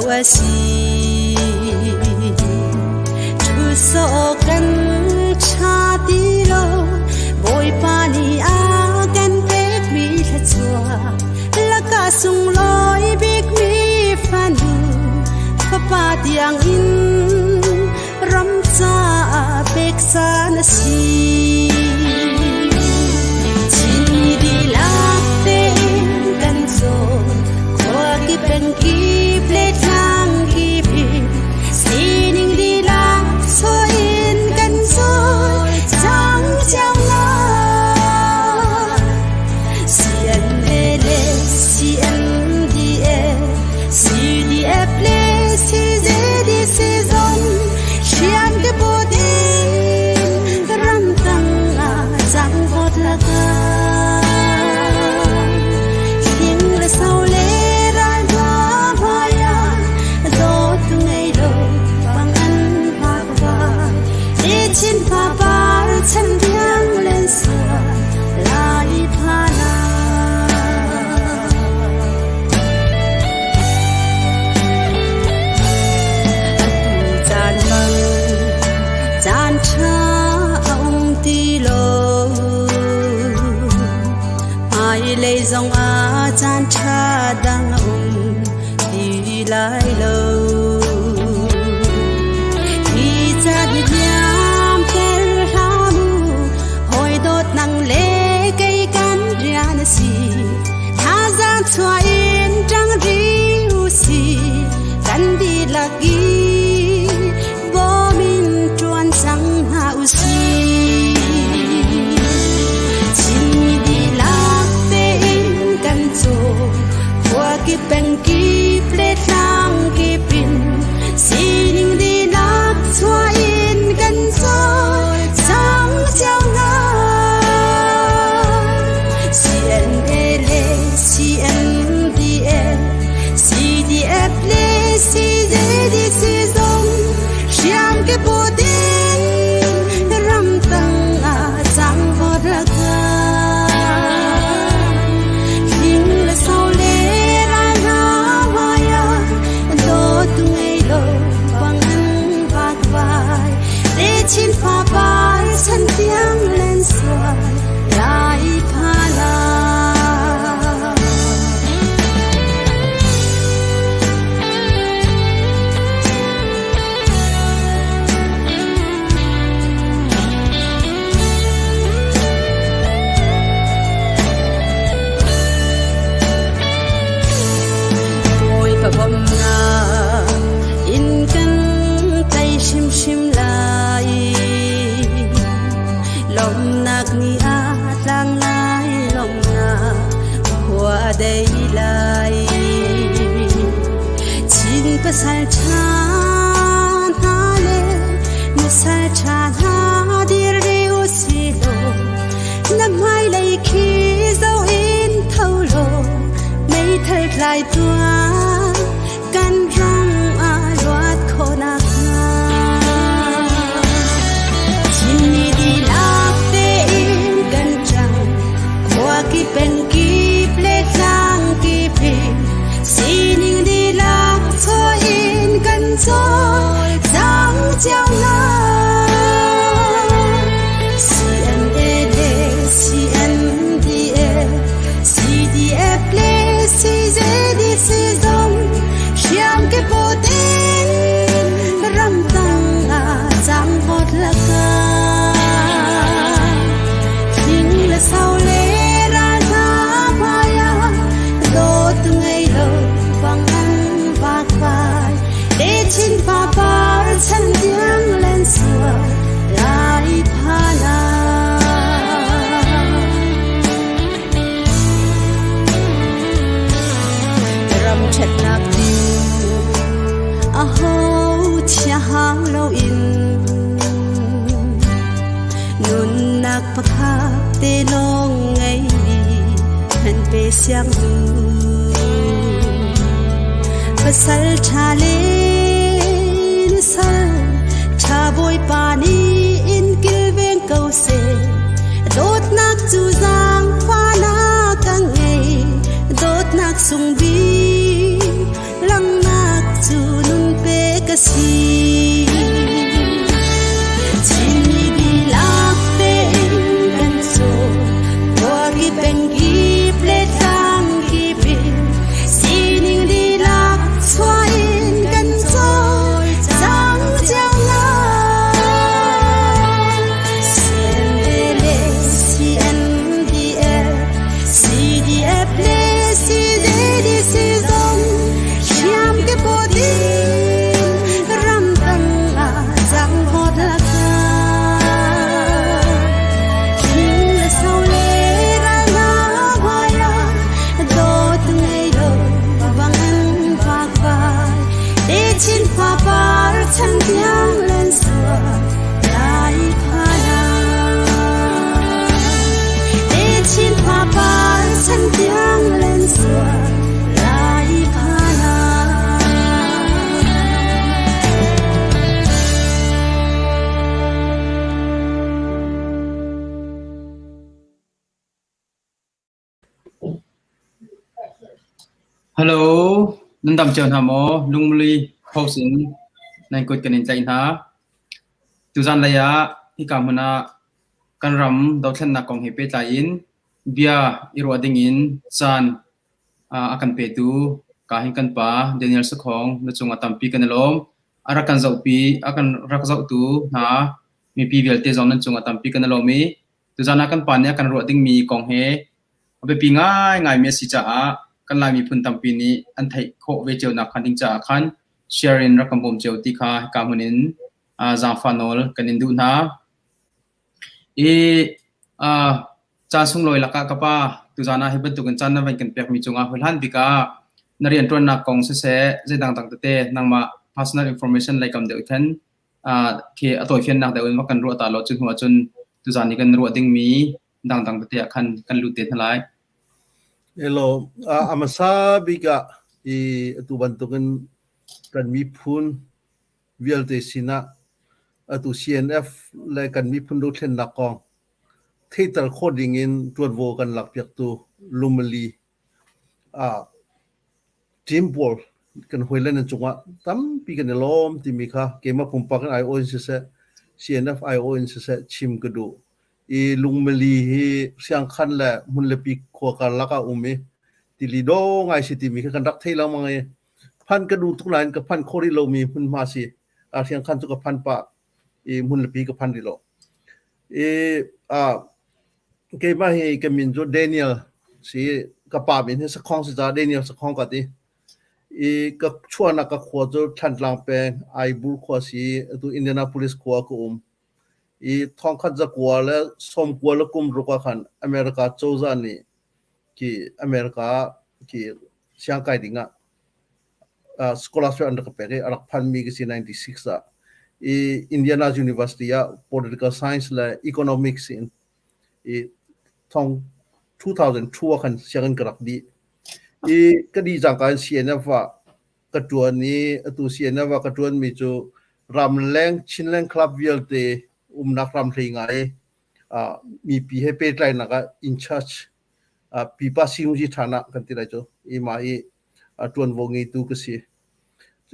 a si. Thu sawh kan ṭha ti lo, Bawipa nih a kan pekmi thluachuah lakah sunglawi bikmi fanu fapa tiang in ram caah pek caan a si. Chinmi dihlak tein kan cawn, khua kip peng kip le tlang kip in sining dihlak chuah in kan cawn cang cio na. CNA le CNDA, CDF le CZDC zong hriam ke put in ramtang ah cangvawt lakah thing le sau le ral hna hmai ah dawt ngei lo bang an vak vai chin pa par chan riang len sua lai pha na. Atu caan bang caan ṭha a um ti lo. Hmailei zong ah caan ṭha dang a um ti lai lo. Hi caan hi liam ter hlah mu, hawi dawt nang le kei kan rian a si. Thazaang chuah in ṭang ri u si, kan dihlak i bawm in ṭuan cang hna u sih. Chinmi dihlak tein kan cawn, khua kip peng kip le tlang kip in sining dihlak chuah in kan cawn cang cio hna. CNA le CNDA, CDF le CZDC zong hriam ke put in ramtang ah cangvawt laka hling le sau le ral hna hmai ah dawtu ngei lo bang an vak vai te chin fa par chan tiang len sual lai pha la. Bawipa bawmhnak in kan tei hrimhrim lai. Lawmhnak ni ah tlang lai lawmhnak khua dei lai. Chin pasal ṭha hna le nusal ṭha hna dir ve u si law na hmailei khi zoh in tho law meithal tlai tuah kan ram ah luat khawhnak hnga. Chinmi dihlak tein kan ṭang, khua kip peng kip le tlang kip in sining dihlak chaw in kan cawl cang cio hna. CNA le CNDA, CDF le CZDC zong hriam ke pawt in ramtang ah cangvawt lakah thing le sau le ral hna hmai ah dawt ngei lo bang an vak vai te chin pa par chan tiang len sual lai pha la. Ram ṭhatnak ding aho thiahang loin nunnak pakhat te lawng ngei han pe siang du pasal ṭha le sal ṭha bawipa nih in kilveng ko seh. Dawtnak cu zaangfahnak ka ngei, dawtnak sung bik langhnak cu. chan tiang len sua lai phala Te chin pa par chan tiang len sua lai phala. Hello, nan dam cio hna maw? Lungmuli post in nan kut kan in tlaih hna. Tuzan lei ah hika hmun ah kan ram dothlennak kong he pehtlai in bia i ruah ding in caan a kan petu ka hin kan pa Daniel Sakhong na cungah tampi kan i lawm. A rak kan zohpi, a kan rak zohtu hna mipi vialte zong nan cungah tampi kan i lawm i tuzan ah kan pa nih a kan ruah dingmi kong he a biapi ngaingaimi a si caah kan Lai miphun tampi nih an theih khawh ve cio nak ding caah khan share in rak kan bawm cio ti kha hika hmun in zaangfah nawl kan in duh hna. I caan sunglawi lakah ka pa tuzan ah hi bantukin caan na van kan pekmi cungah hlan bik ah na rianṭuannak kong siseh zeidang dang tete nangmah personal information lei kam deuh khan khi a tawifiannak deuh in va kan ruah ta law cu hnu ahcun tuzan i kan ruah dingmi dangdang tete ah khan kan lut te hna lai. Hello, a hmasa bik ah i atu bantukin kan miphun vialte sinah atu CNF le kan miphun dothlennak kong theihter khawh dingin ṭuanvo kan lakpiaktu Lumali team pawl kan hawile nan cungah tampi kan i lawm timi kha keimah pumpak in aiawh in siseh CNF aiawh in siseh chim ka duh. I Lungmali hi Siangkhan le Hmunlepi khua karlak ah um i tili dawh ngai si timi kha kan rak thei lengmang i phan ka duh tuk nain ka phan khawh rih lomi hmunhma si. Siangkhan cu ka phan pah i Hmunlepi ka phan rih lo. I keimah hi ka min cu Daniel si ka pa min hi Sakhong si caah Daniel Sakhong ka ti. I ka chuahnak ka khua cu Thantlang peng Aibur khua si atu Indianapolis khua ka um. I thongkhat zakua le sawmkua le kum ruk ah khan America cozah nih khi America khi siangkai ding ah scholarship an rak ka pek i a rak phanmi ka si 96 ah. I Indiana University ah political science le economics in i thong 2002 ah khan sianginn ka rak dih. I ka dih cangka in CNF ah ka ṭuan i atu CNF ah ka ṭuanmi cu ramleng Chinland Club vialte umnak ram hlei ngai mipi he pehtlainak ah in charge pipa singzi ṭhan ah kan ti lai cu i mah i ṭuanvo ngeitu ka si.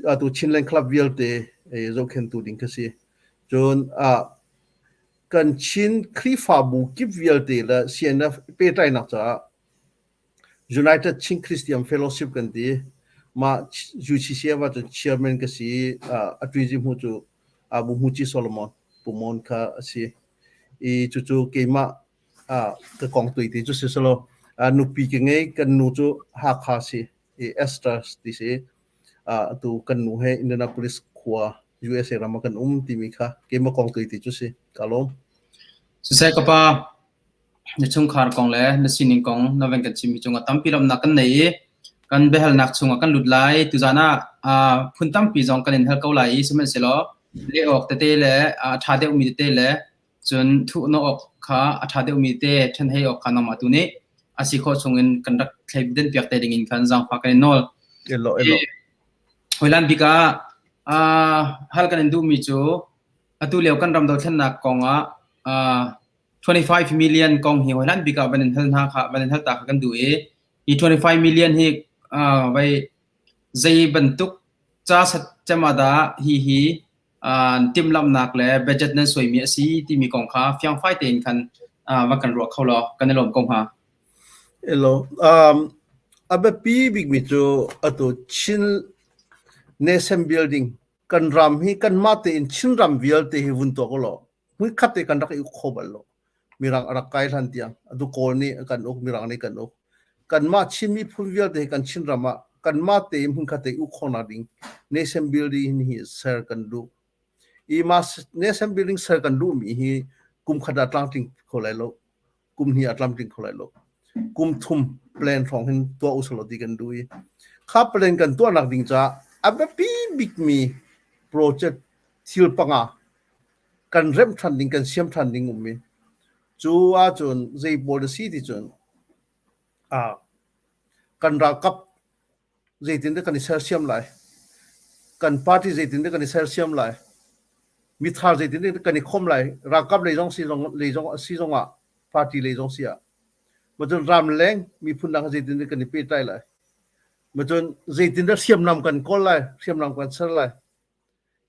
Atu Chinland Club vialte zohkhentu ding ka si. Cun kan Chin Khrihfabu kip vialte le CNF pehtlainak caah United Chin Christian Fellowship kan ti. Mah UCCF ahcun chairman ka si i a ṭuizi hmu cu Bu Hmuci Solomon Pumon kha a si. I cucu keimah ka kong tuite cu si selaw nupi ka ngei kan nu cu Hakha si i Esther ti si. Atu kan nu he Indianapolis khua USA ram ah kan um timi kha keimah kong tuite cu si. Ka lawm. Siseh ka pa, na chungkhar kong le na sining kong na van kan chimmi cungah tampi lawmhnak kan nei i kan biahalnak chungah kan lut lai. Tuzan ah phun tampi zong kan in hal ko lai i sihmanhsehlaw leh awk tete le a ṭha deuhmi tete le cun thuhnawh awk kha a ṭha deuhmi te ṭhenhei awk kha nangmah tu nih a si khawh chungin kan rak thleidan piak te dingin khan zaangfah kan in nawl. Elo elo. Hawihlan bik ah hal kan in duhmi cu atu lio kan ram dothlennak kong ah 25 million kong hi hawihlan bik ah van in hal hna kha van in hal ta kha kan duh i hi 25 million hi vai zei bantuk ca sat cem ah dah hi hi timhlamhnak le budget nan suaimi a si timi kong kha fiangfai tein khan va kan ruah kho law kan i lawm ko hnga. Hello. A biapi bikmi cu atu Chin Nation Building kan ram hi kanmah tein Chinram vialte hi vun tuak ulaw hmuikhat te kan rak i uk kho bal lo. Mirang a rak kai hlan tiang atu Kawl nih kan uk, Mirang nih kan uk. Kanmah Chin miphun vialte hi kan Chinram ah kanmah tein hmunkhat te uk khawhnak ding nation building hi ser kan duh. I mah nation building ser kan duhmi hi kum khat ah tlangtling kho lai lo. Kum hnih ah tlamtling kho lai lo. Kum thum plan hrawng hin tuah usalaw ti kan duh i kha plan kan tuahnak ding caah a biapi bikmi project Thil panga kan remh ṭhan ding, kan siam ṭhan ding um i cu ahcun zei pawl a si ti cun ah kan ralkap zeitindah kan i sersiam lai? Kan party zeitindah kan i sersiam lai? Mithar zeitindah kan i khawm lai? Ralkap lei zong si zong lei zong si zongah party lei zong si ah macun ramleng miphun dang zeitindah kan i pehtlai lai? Macun zeitindah hriamnam kan kawl lai? Hriamnam kan ser lai?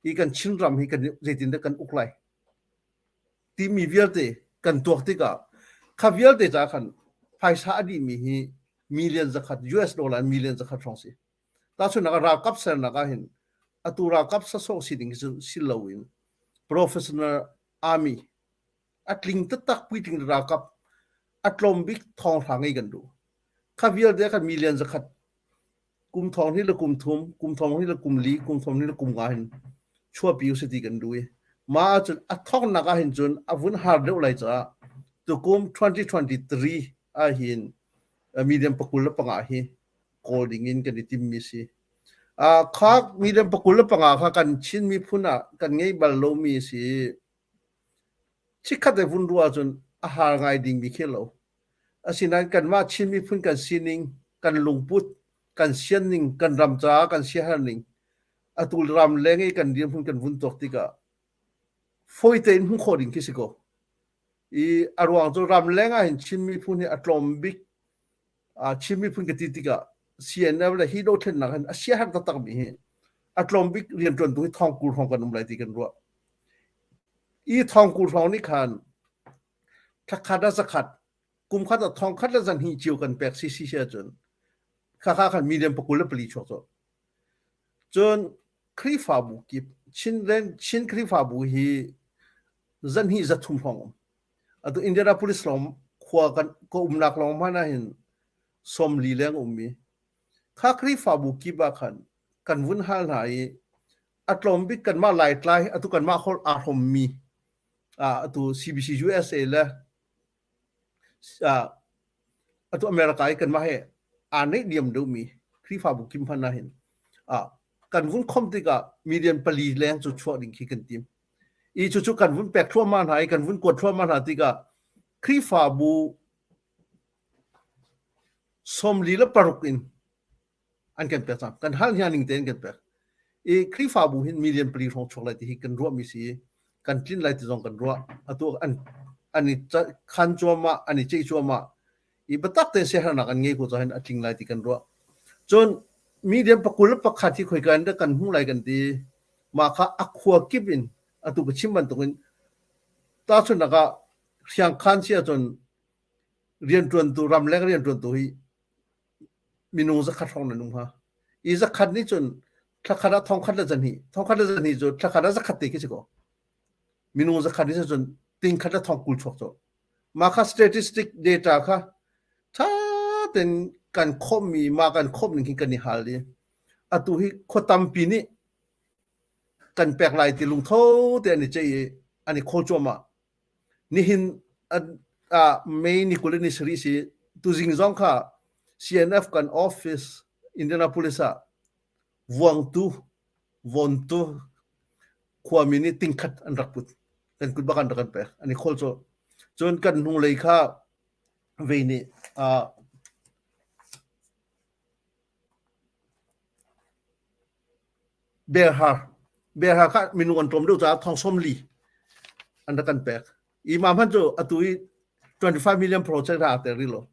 Hi kan Chinram hi kan zeitindah kan uk lai? Timi vialte kan tuak tikah kha vialte caah khan phaisa a dihmi hi million zakhat US dollar million zakhat hrawng si. Tahchunhnak ah ralkap sernak ah hin atu ralkap sasawh si ding cu si loin professional army a tling taktak puitling ralkap a tlawm bik thong hra ngei kan duh. Kha vialte khan million zakhat Kum thong hnih le kum thum, kum thong hnih le kum li, kum thong hnih le kum nga hin chuahpi usih ti kan duh i mah ahcun a thawknak ahhin cun a vun har deuh lai caah tukum 2023 ahhin million 25 hi kawl ding in kan i timmi si. Uh, kha million 25 kha kan Chin miphun ah kan ngei bal lomi si. Chikkhat te vun ruah ahcun a har ngai dingmi khi lo. Asinain kanmah Chin miphun kan sining, kan lungput, kan sianning, kan ram caah kan siaherning, atu ram leng i kan dirhmun kan vun tuak tikah fawi tein hmuh khawh ding khi si ko. I a ruang cu ram leng ah hin Chin miphun hi a tlawm bik. Chin miphun ka ti tikah CNF le hi dothlennak hin a siaherh taktakmi hi a tlawm bik rianṭuantu hi thongkul hrawng kan um lai ti kan ruah. I thongkul hrawng nih khan Thlakhat ah zakhat, kumkhat ah thongkhat le zanhnih cio kan pek si si ahcun khakha khan million 24 chuak colh. Cun Khrihfabu kip Chin Chin Khrihfabu hi zanhnih zathum hrawng um. Atu Indianapolis lawng khua kan ka umnak lawng hmanh ah hin 40 leng um i kha Khrihfabu kip ah khan kan vun hal hna i a tlawm bik kanmah Laitlai atu kanmah holh aa hrawmmi atu CBC USA le atu America i kanmah he aa neihniam deuhmi Khrihfabu kim hmanh ahhin kan vun khomh tikah million pali leng cu chuah ding khi kan tim. I cucu kan vun pek thluahmah hna i kan vun kuat thluahmah hna tikah Khrihfabu 46 in an kan pek cang. Kan hal hna ning tein kan pek. I Khrihfabu hin million pali hrawng chuak lai ti hi kan ruahmi si i kan tlin lai ti zong kan ruah. Atu an an i khan cuahmah, an i ceih cuahmah. I biatak tein siaherhnak an ngei ko caah hin a tling lai ti kan ruah. Cun million 21 hi khoika in dah kan hmuh lai kan ti. Mah kha a khua kip in atu ka chim bantukin tahchunhnak ah Hriangkhan si ahcun rianṭuantu ramleng rianṭuantu hi minung zakhat hrawng nan um hnga. I zakhat nih cun thlakhat ah thongkhat le zahnih, thongkhat le zahnih cu thlakhat ah zakhat te khi si ko. Minung zakhat nih cun tingkhat le thongkul chuak cu. Mah kha statistic data kha ṭha tein kan khawmhmi mah kan khawmh ning hi kan i hal i atu hi khua tampi nih kan pek lai ti lungtho te an i ceih i an i khawl cuahmah. Nihin ah May ni 20 ni sarih si tuzing zong kha CNF kan office Indianapolis ah vuangtu vontu khuami nih tingkhat an rak put kan kut bak an rak kan pek an i khawl cawh cun kan hnunglei kha vei nih uh, Berhar Berhar kha minung an tlawm deuh caah thong 40 an rak kan pek. I mah hmanh cu atu i 25 million project aa tel rih lo.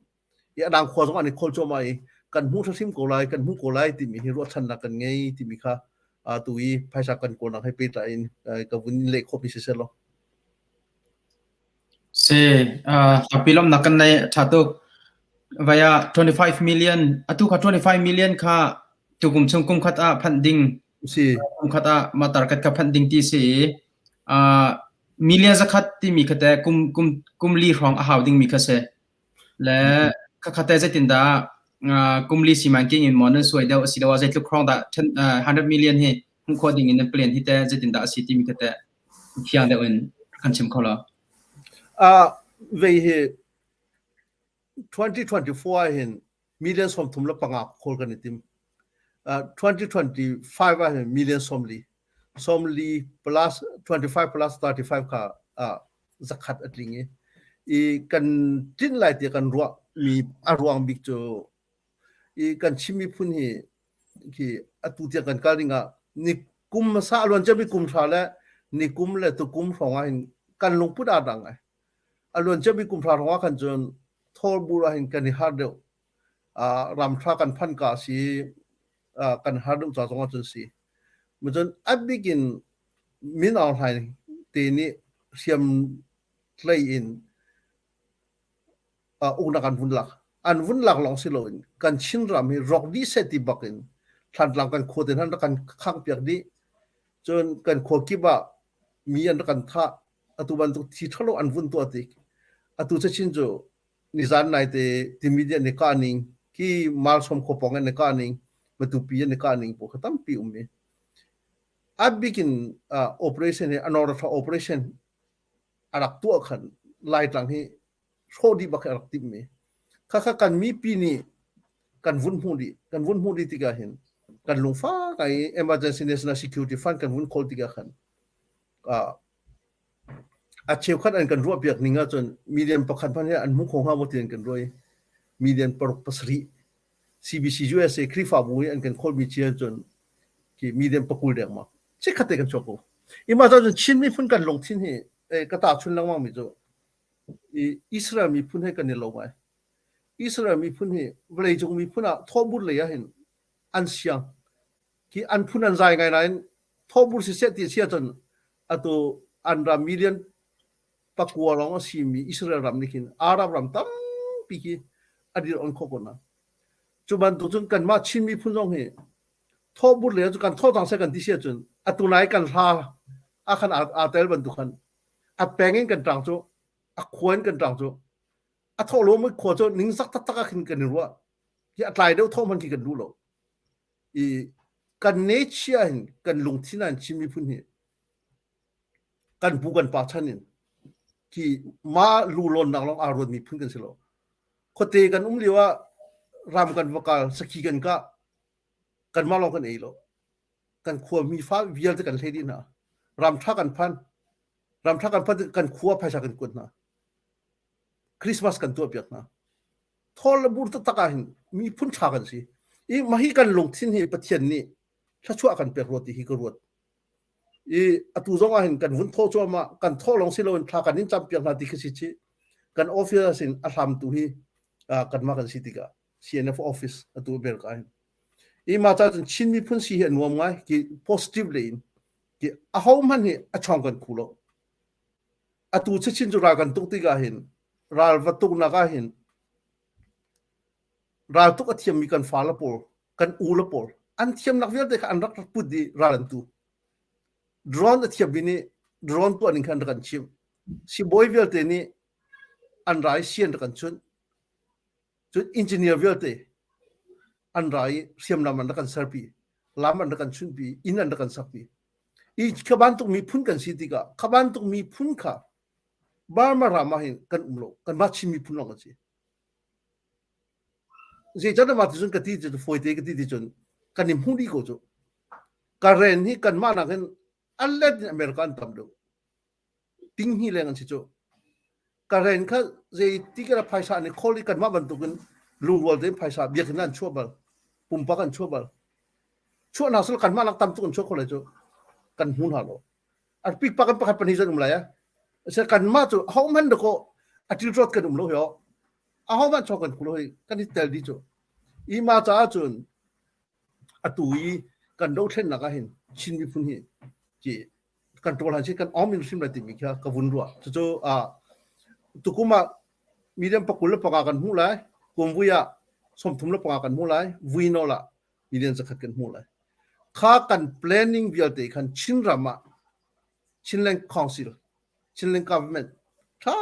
I a dang khua zong an i khawl cuahmah i kan hmuh hrimhrim ko lai, kan hmuh ko lai timi hi ruahchannak kan ngei timi kha atu i phaisa kan kawlnak he pehtlai in ka vun leh khawhmi si seh law. Si, tampi lawmhnak kan nei. Ṭha tuk. Vai ah 25 million, atu kha 25 million kha tukum chung kum khat ah phanh ding, Si. kum khat ah mah target kha phanh ding ti si i, uh, million zakhat timi kha te kum kum kum li hrawng a hau dingmi kha si. Le khakha te zeitindah uh, kum li simanking in maw nan suai deuh asiloah zeitluk hrawng dah 100 million hi hmuh khawh ding in nan plan hi te zeitindah a si timi kha te Fiang deuh in kan chim kho lo. Uh, vei hi 2024 hin million 35 khawl kan i tim. Uh, 2025 ah hin million 40. 40 plus 25 plus 35 kha 100 a tling i i kan tlinh lai tiah kan ruah mi a ruang bik cu i kan Chin miphun hi khi atu tiang kan kal ding ah ni kum hmasa a luan ciami kum hra le ni kum le tukum hrawng ah hin kan lungput aa dang ai. A luan ciami kum hra hrawng ah khan cun thawlbur ah hin kan i har deuh. Ram ṭha kan phanh ka si kan har deuh ca zong ah cun si. Cun a bik in Min Aung Hlaing te nih hriam tlei in uknak an vun lak. An vun lak lawng si loin kan Chinram hi rawk dih seh ti bak in Thlantlang kan khua te hna rak kan khangpiak dih. Cun kan khua kip ah mi an rak kan thah. Atu bantuk thi ṭhalo an vun tuah tik. Atu cachin cu nizan naite Timit an i kah ning, khi Malsawm khua pawng an i kah ning, Matupi an i kah ning pawl kha tampi um i a bik in operation hi Anortha operation a rak tuah khan Laitlang hi hrawh dih bak hi a rak timhmi. Khakha kan mipi nih kan vun hmuh dih. Kan vun hmuh dih tikah hin kan lungfak ngai i Emergency National Security Fund kan vun khawl tikah khan a cheukhat an kan ruahpiak ning ahcun million pakhat hmanh hi an hmu kho hnga maw ti an kan ruah i million paruk pasarih CBC USA Khrihfabu i an kan khawlmi cia cun khi million pakul dengmang chikkhat te kan chuak ko. Ima cun Chin miphun kan lungthin hi ka tahchun lengmang mi cu Israel miphun he kan i lo ngai. Israel miphun hi vawleicung miphun ah thawhbur lei ah hin an siang. Khi an phun an zai ngai nain thawhbur siseh ti si ahcun atu an ram million pakua lawng a simi Israel ram nih khin Arab ram tampi khi a dir on khawh ko hna. Cu bantuk cun kanmah Chin miphun zong hi thawhbur lei ah cun kan thawh cang seh kan ti si ahcun atu nai kan hla ah khan aa tel bantuk khan a peng in kan ṭang cu a khua in kan ṭang cu a thawh lo mi khua cu ningzak taktak ah khin kan i ruah hi a tlai deuh thawh hmanh khi kan duh lo i kan ne chia hin kan lungthin ah Chin miphun hi kan pu kan pa chan in khi ma lu lawnnak lawng aa ruat miphun kan si lo khuate kan um lio ah ram kan va kal sakhi kan kah kanmah lawng kan ei lo kan khua mi fa vialte kan hlei dih hna ram ṭha kan phan ram ṭha kan phan kan khua phaisa kan kuat hna Christmas kan tuah piak hna thawl le bur taktak ah hin miphun ṭha kan si i mah hi kan lungthin hi Pathian nih thluachuah kan pek rua ti hi ka ruat i atu zong ah hin kan vun thaw cuahmah kan thaw lawng si loin thla kan in cam piak hna ti khi si chi kan office in a hlamtu hi kanmah kan si tikah CNF office atu America hin i mah ca cun Chin miphun si hi a nuam ngai ki positive le in ki aho hmanh hi a chong kan khu lo atu chichin cu ral kan tuk tikah hin ral va tuknak ah hin ral tuk a thiammi kan fale pawl kan u le pawl an thiamnak vialte kha an rak put i ral an tu drone a thiammi nih drone tuah ning kha an rak kan chimh sibawi vialte nih an rai si an rak kan chunh Cun engineer vialte an ra i hriamnam an rak kan serpi, lam an rak kan chunhpi, inn an rak kan sakpi. I kha bantuk miphun kan si tikah kha bantuk miphun kha Burma ram ah hin kan um lo. Kanmah Chin miphun lawng kan si. Zeicahtiah mah ti cun ka ti cu fawite ka ti ti cun kan i hmuh dih ko cu. Karen hi kanmah nakin a let in America an tam deuh. Tinghnih leng an si cu. Karen kha zei ti ka phaisa an i khawl i kanmah bantukin lungrual tein phaisa biakinn an chuah bal. Pumpak an chuah bal. Chuah hna sel kanmah lak tam tuk an chuah kho lai cu. Kan hmu hna lo. A pikpak in pakhat pahnih zan um lai a. Se kanmah cu ho hmanh dakaw a tilṭawt kan um lo hi aw. A ho hmanh chuak kan khu lo hi kan i tel dih cu. I ma caah cun atu i kan dothlennak ah hin Chin miphun hi ki kan ṭawl han si kan awm in hrim lai timi kha ka vun ruah. Cucu tukum ah million 25 kan hmuh lai, kum vui ah 35 kan hmuh lai, vui nawl ah million 100 kan hmuh lai. Kha kan planning vialte khan Chinram ah Chinland Council, Chinland Government ṭha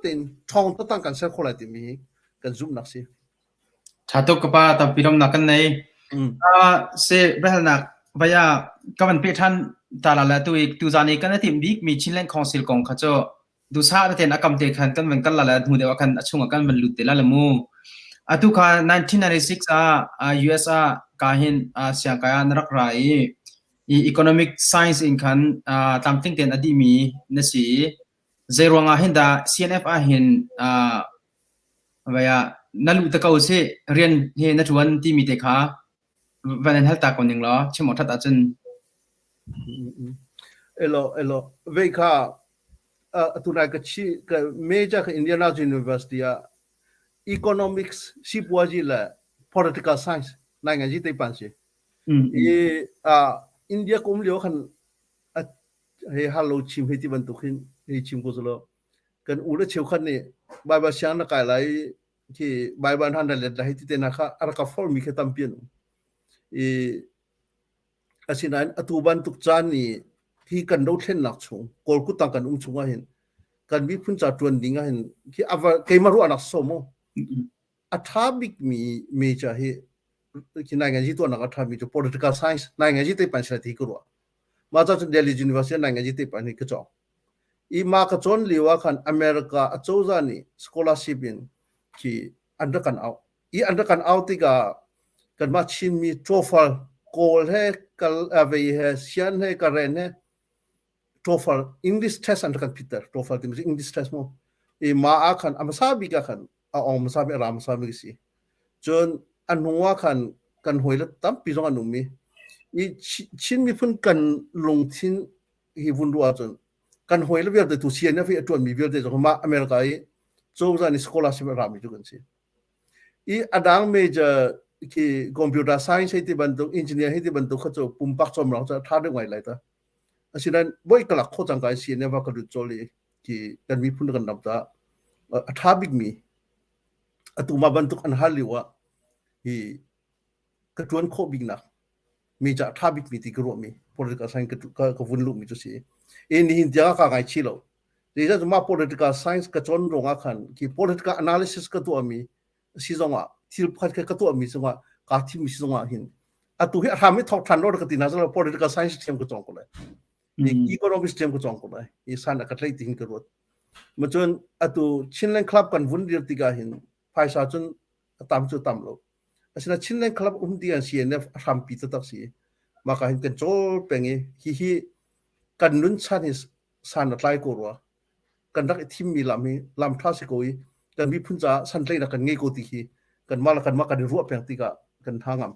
tein ṭhawng taktak kan ser khawh lai timi hi kan zumhnak si. Ṭha tuk ka pa tampi lawmnak kan nei. Se biahalnak vaya ka van pe ṭhan ta la le tu i tuzan i kan i timh bik mi Chinland Council kong kha cu duhsah tein a kam te khan kan van kal la le hnu deuh ah khan a chungah kan van lut te la le mu. Atu kha 1996 ah US ah ka hin siangkai ah na rak ra i. I economic science in khan tlamtling tein a dihmi na si i zeiruang ah hin dah CNF ah hin vai ah na luh te ko si rian hi na ṭuan timi te kha van in hal ta ko ning law chim awk ṭhat ahcun. Elo elo vei kha atu nai ka chi ka major ka Indiana University ah economics sipuazi le political science nai ngai ji te pan si. I India kum lio khan hei hal lo chim hei ti bantuk hin hei chim ko selaw kan u le cheukhat nih Baibal siang na kai lai khi Baibal han ra let lai ti te na kha a rak ka formi khi tampi an um. I asinain atu bantuk caan i hi kan dothlennak chung Kawl kuttang kan um chung ahhin kan miphun ca ṭuan ding ahhin khi ava keimah ruahnak so mu a ṭha bikmi major hi khi nai ngai tuahnak a ṭhami cu political science nai ngai te pan sila ti ka ruah. Mah ca cun Delhi University nai ngai te pan hi ka cawng. I ma ka cawn lio ah khan America acozah nih scholarship in khi an rak kan auh. I an rak kan auh tikah kanmah Chinmi TOEFL Kawl he kal vei he Sian he Karen he TOEFL English test an rak kan phitter. TOEFL timi cu English test mu. I ma ah khan a hmasa bik ah khan a ong hmasa bik a ra hmasa bik a si. Cun a hnu ah khan kan hawile tampi zong an um i i Chin miphun kan lungthin hi vun ruah ahcun kan hawile vialte tu CNF i a ṭuanmi vialte zong mah America i cozah nih scholarship a rami cu kan si. I a dang major khi computer science hei ti bantuk engineer hei ti bantuk kha cu pumpak cawm lawng cu a ṭha deuh ngai lai ta. Asinain voi ka lak khawh cangka in CNF ah ka lut colh i khi kan miphun kan ram caah a ṭha bikmi atu mah bantuk an hal lio ah hi ka ṭuan khawh biknak mi ca ṭha bikmi ti ka ruahmi political science ka, ka, ka vun luhmi cu si i nihin tiang ah kaa ngaichih lo. Zeicahtiah mah political science ka cawn ruangah khan khi political analysis ka tuahmi si zongah thil pakhat kha ka tuahmi cungah kaa thimmi si zongah hin atu hi a hram i thawk ṭhan lo ka ti na political science thiam ka cawng ko lai. Economics thiam ka cawng ko lai. I san a ka tlaih ti hin ka ruat. Ma cun atu Chinland Club kan vun dir tikah hin phaisa cun a tam cu tam lo. Asina Chinland Club um ti an CNF a hrampi taktak si. Maka hin kan cawl peng i hihi kan nun chan hi san a tlai ko rua. Kan rak i thimmi lam hi lam ṭha si ko i kan miphun caah santlaihnak kan ngei ko ti hi kanmah le kanmah kan i ruah peng tikah kan hna ngam.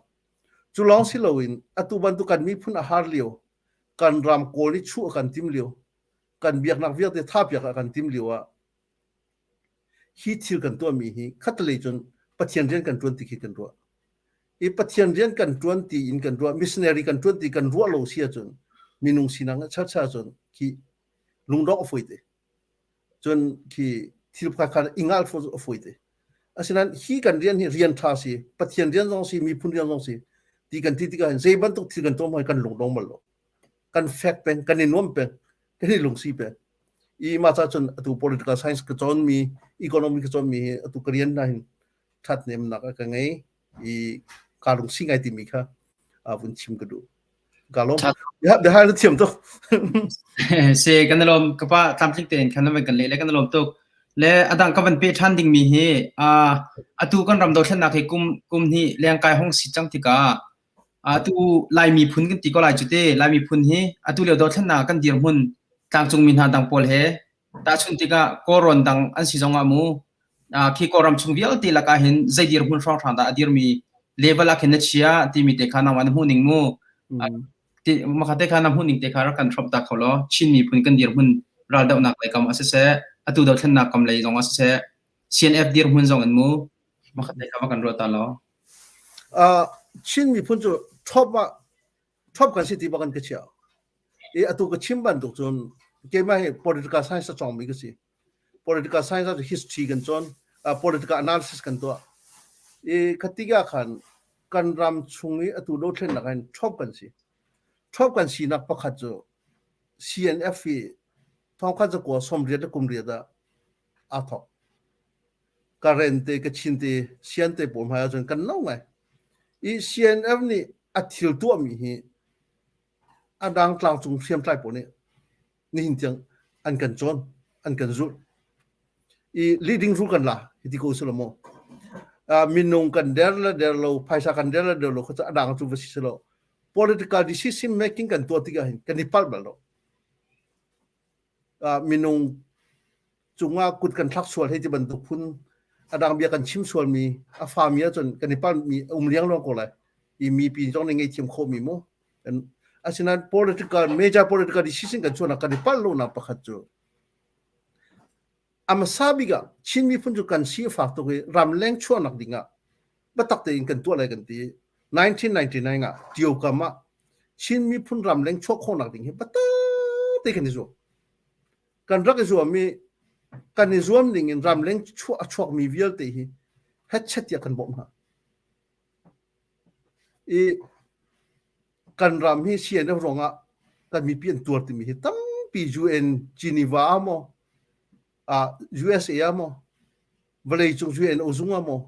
Cu lawng si loin atu bantuk kan miphun a har lio, kan ram kawl i chuh a kan tim lio, kan biaknak vialte thapiak a kan tim lio ah hi thil kan tuahmi hi khatlei cun Pathian rian kan ṭuan ti khi kan ruah. I Pathian rian kan ṭuan ti in kan ruah, missionary kan ṭuan ti kan ruah lo si ahcun minung sinak chacha cun khi lungdongh a fawi te. Cun khi thil pakhat kha i ngal a fawi te. Asinain hi kan rian hi rian ṭha si, Pathian rian zong si, miphun rian zong si ti kan ti tikah hin zei bantuk thil kan tuah hmanh kan lungdong bal lo. Kan fek peng, kan i nuam peng, kan i lungsi peng. I mah ca cun atu political science ka cawnmi, economy ka cawnmi hi atu ka rian hna hin ṭhathnemnak a ka ngei i kaa lungsi ngai timi kha vun chim ka duh. Ka lawm. Biahal na thiam tuk. Se kan lawm ka pa tlamtling tein khan na kan le le kan lawm tuk. Le adang ka van pe ṭhan dingmi hi atu kan ram dothlennak hi kum kum hnih lengkai hong si cang tikah atu Lai miphun kan ti ko lai cu te Lai miphun hi atu lio dothlennak kan dirhmun tlangcungmi hna dang pawl he tahchun tikah Kawlrawn dang an si zongah mu khi Kawlram chung vialte lakah hin zei dirhmun hrawnghrang dah a dirmi level ah khin na chia timi te kha nangmah na hmuh ning mu makha te kha na hmuh ning te kha rak kan hrawmh ta kho law Chin miphun kan dirhmun raldohnak lei kam ah siseh atu dothlennak kam lei zong ah siseh CNF dirhmun zong in mu makha te kha va kan ruah ta law Chin miphun cu top ah top kan si ti bak in ka chia. I atu ka chim bantuk cun keimah hi political science a cawngmi ka si. Political science ah history kan cawn, political analysis kan tuah. I khatik ah khan kan ram chung i atu dothlennak hin top kan si. Top kan sinak pakhat cu CNF hi thongkhat zakua sawmriat le kumriat ah aa thawk. Karen te, Kachin te, Sian te pawl hmai ahcun kan lo ngai. I CNF nih a thil tuahmi hi a dang tlangcung hriamtlai pawl nih nihin tiang an kan cawn, an kan zulh. I leading rule kan la, hiti ko sila maw. Minung kan der le der lo, phaisa kan der le der lo, kha cu a dang cu va si silo. Political decision making kan tuah tikah hin kan i palh bal lo. Minung cungah kut kan thlak sual hei ti bantuk phun a dang bia kan chim sualmi a fami ahcun kan i palhmi a um liangluang ko lai. I mipi zong nih ngaihthiam khawhmi mu. Asinain political major political decision kan chuahnak kan i palh lonak pakhat cu a hmasa bik ah Chin miphun cu kan si a fak tuk i ramleng chuahnak ding ah biatak tein kan tuah lai kan ti. 1999 ah Tio kam ah Chin miphun ramleng chuah khawhnak ding hi biatak te kan i zuam. Kan rak i zuam i kan i zuam ning in ramleng chuah a chuakmi vialte hi hetchet tiah kan bawmh hna. I kan ram hi CNF ruangah kan mipi an tuar timi hi tampi UN Geneva ah maw ah USA ah maw vawleicung UNO zung ah maw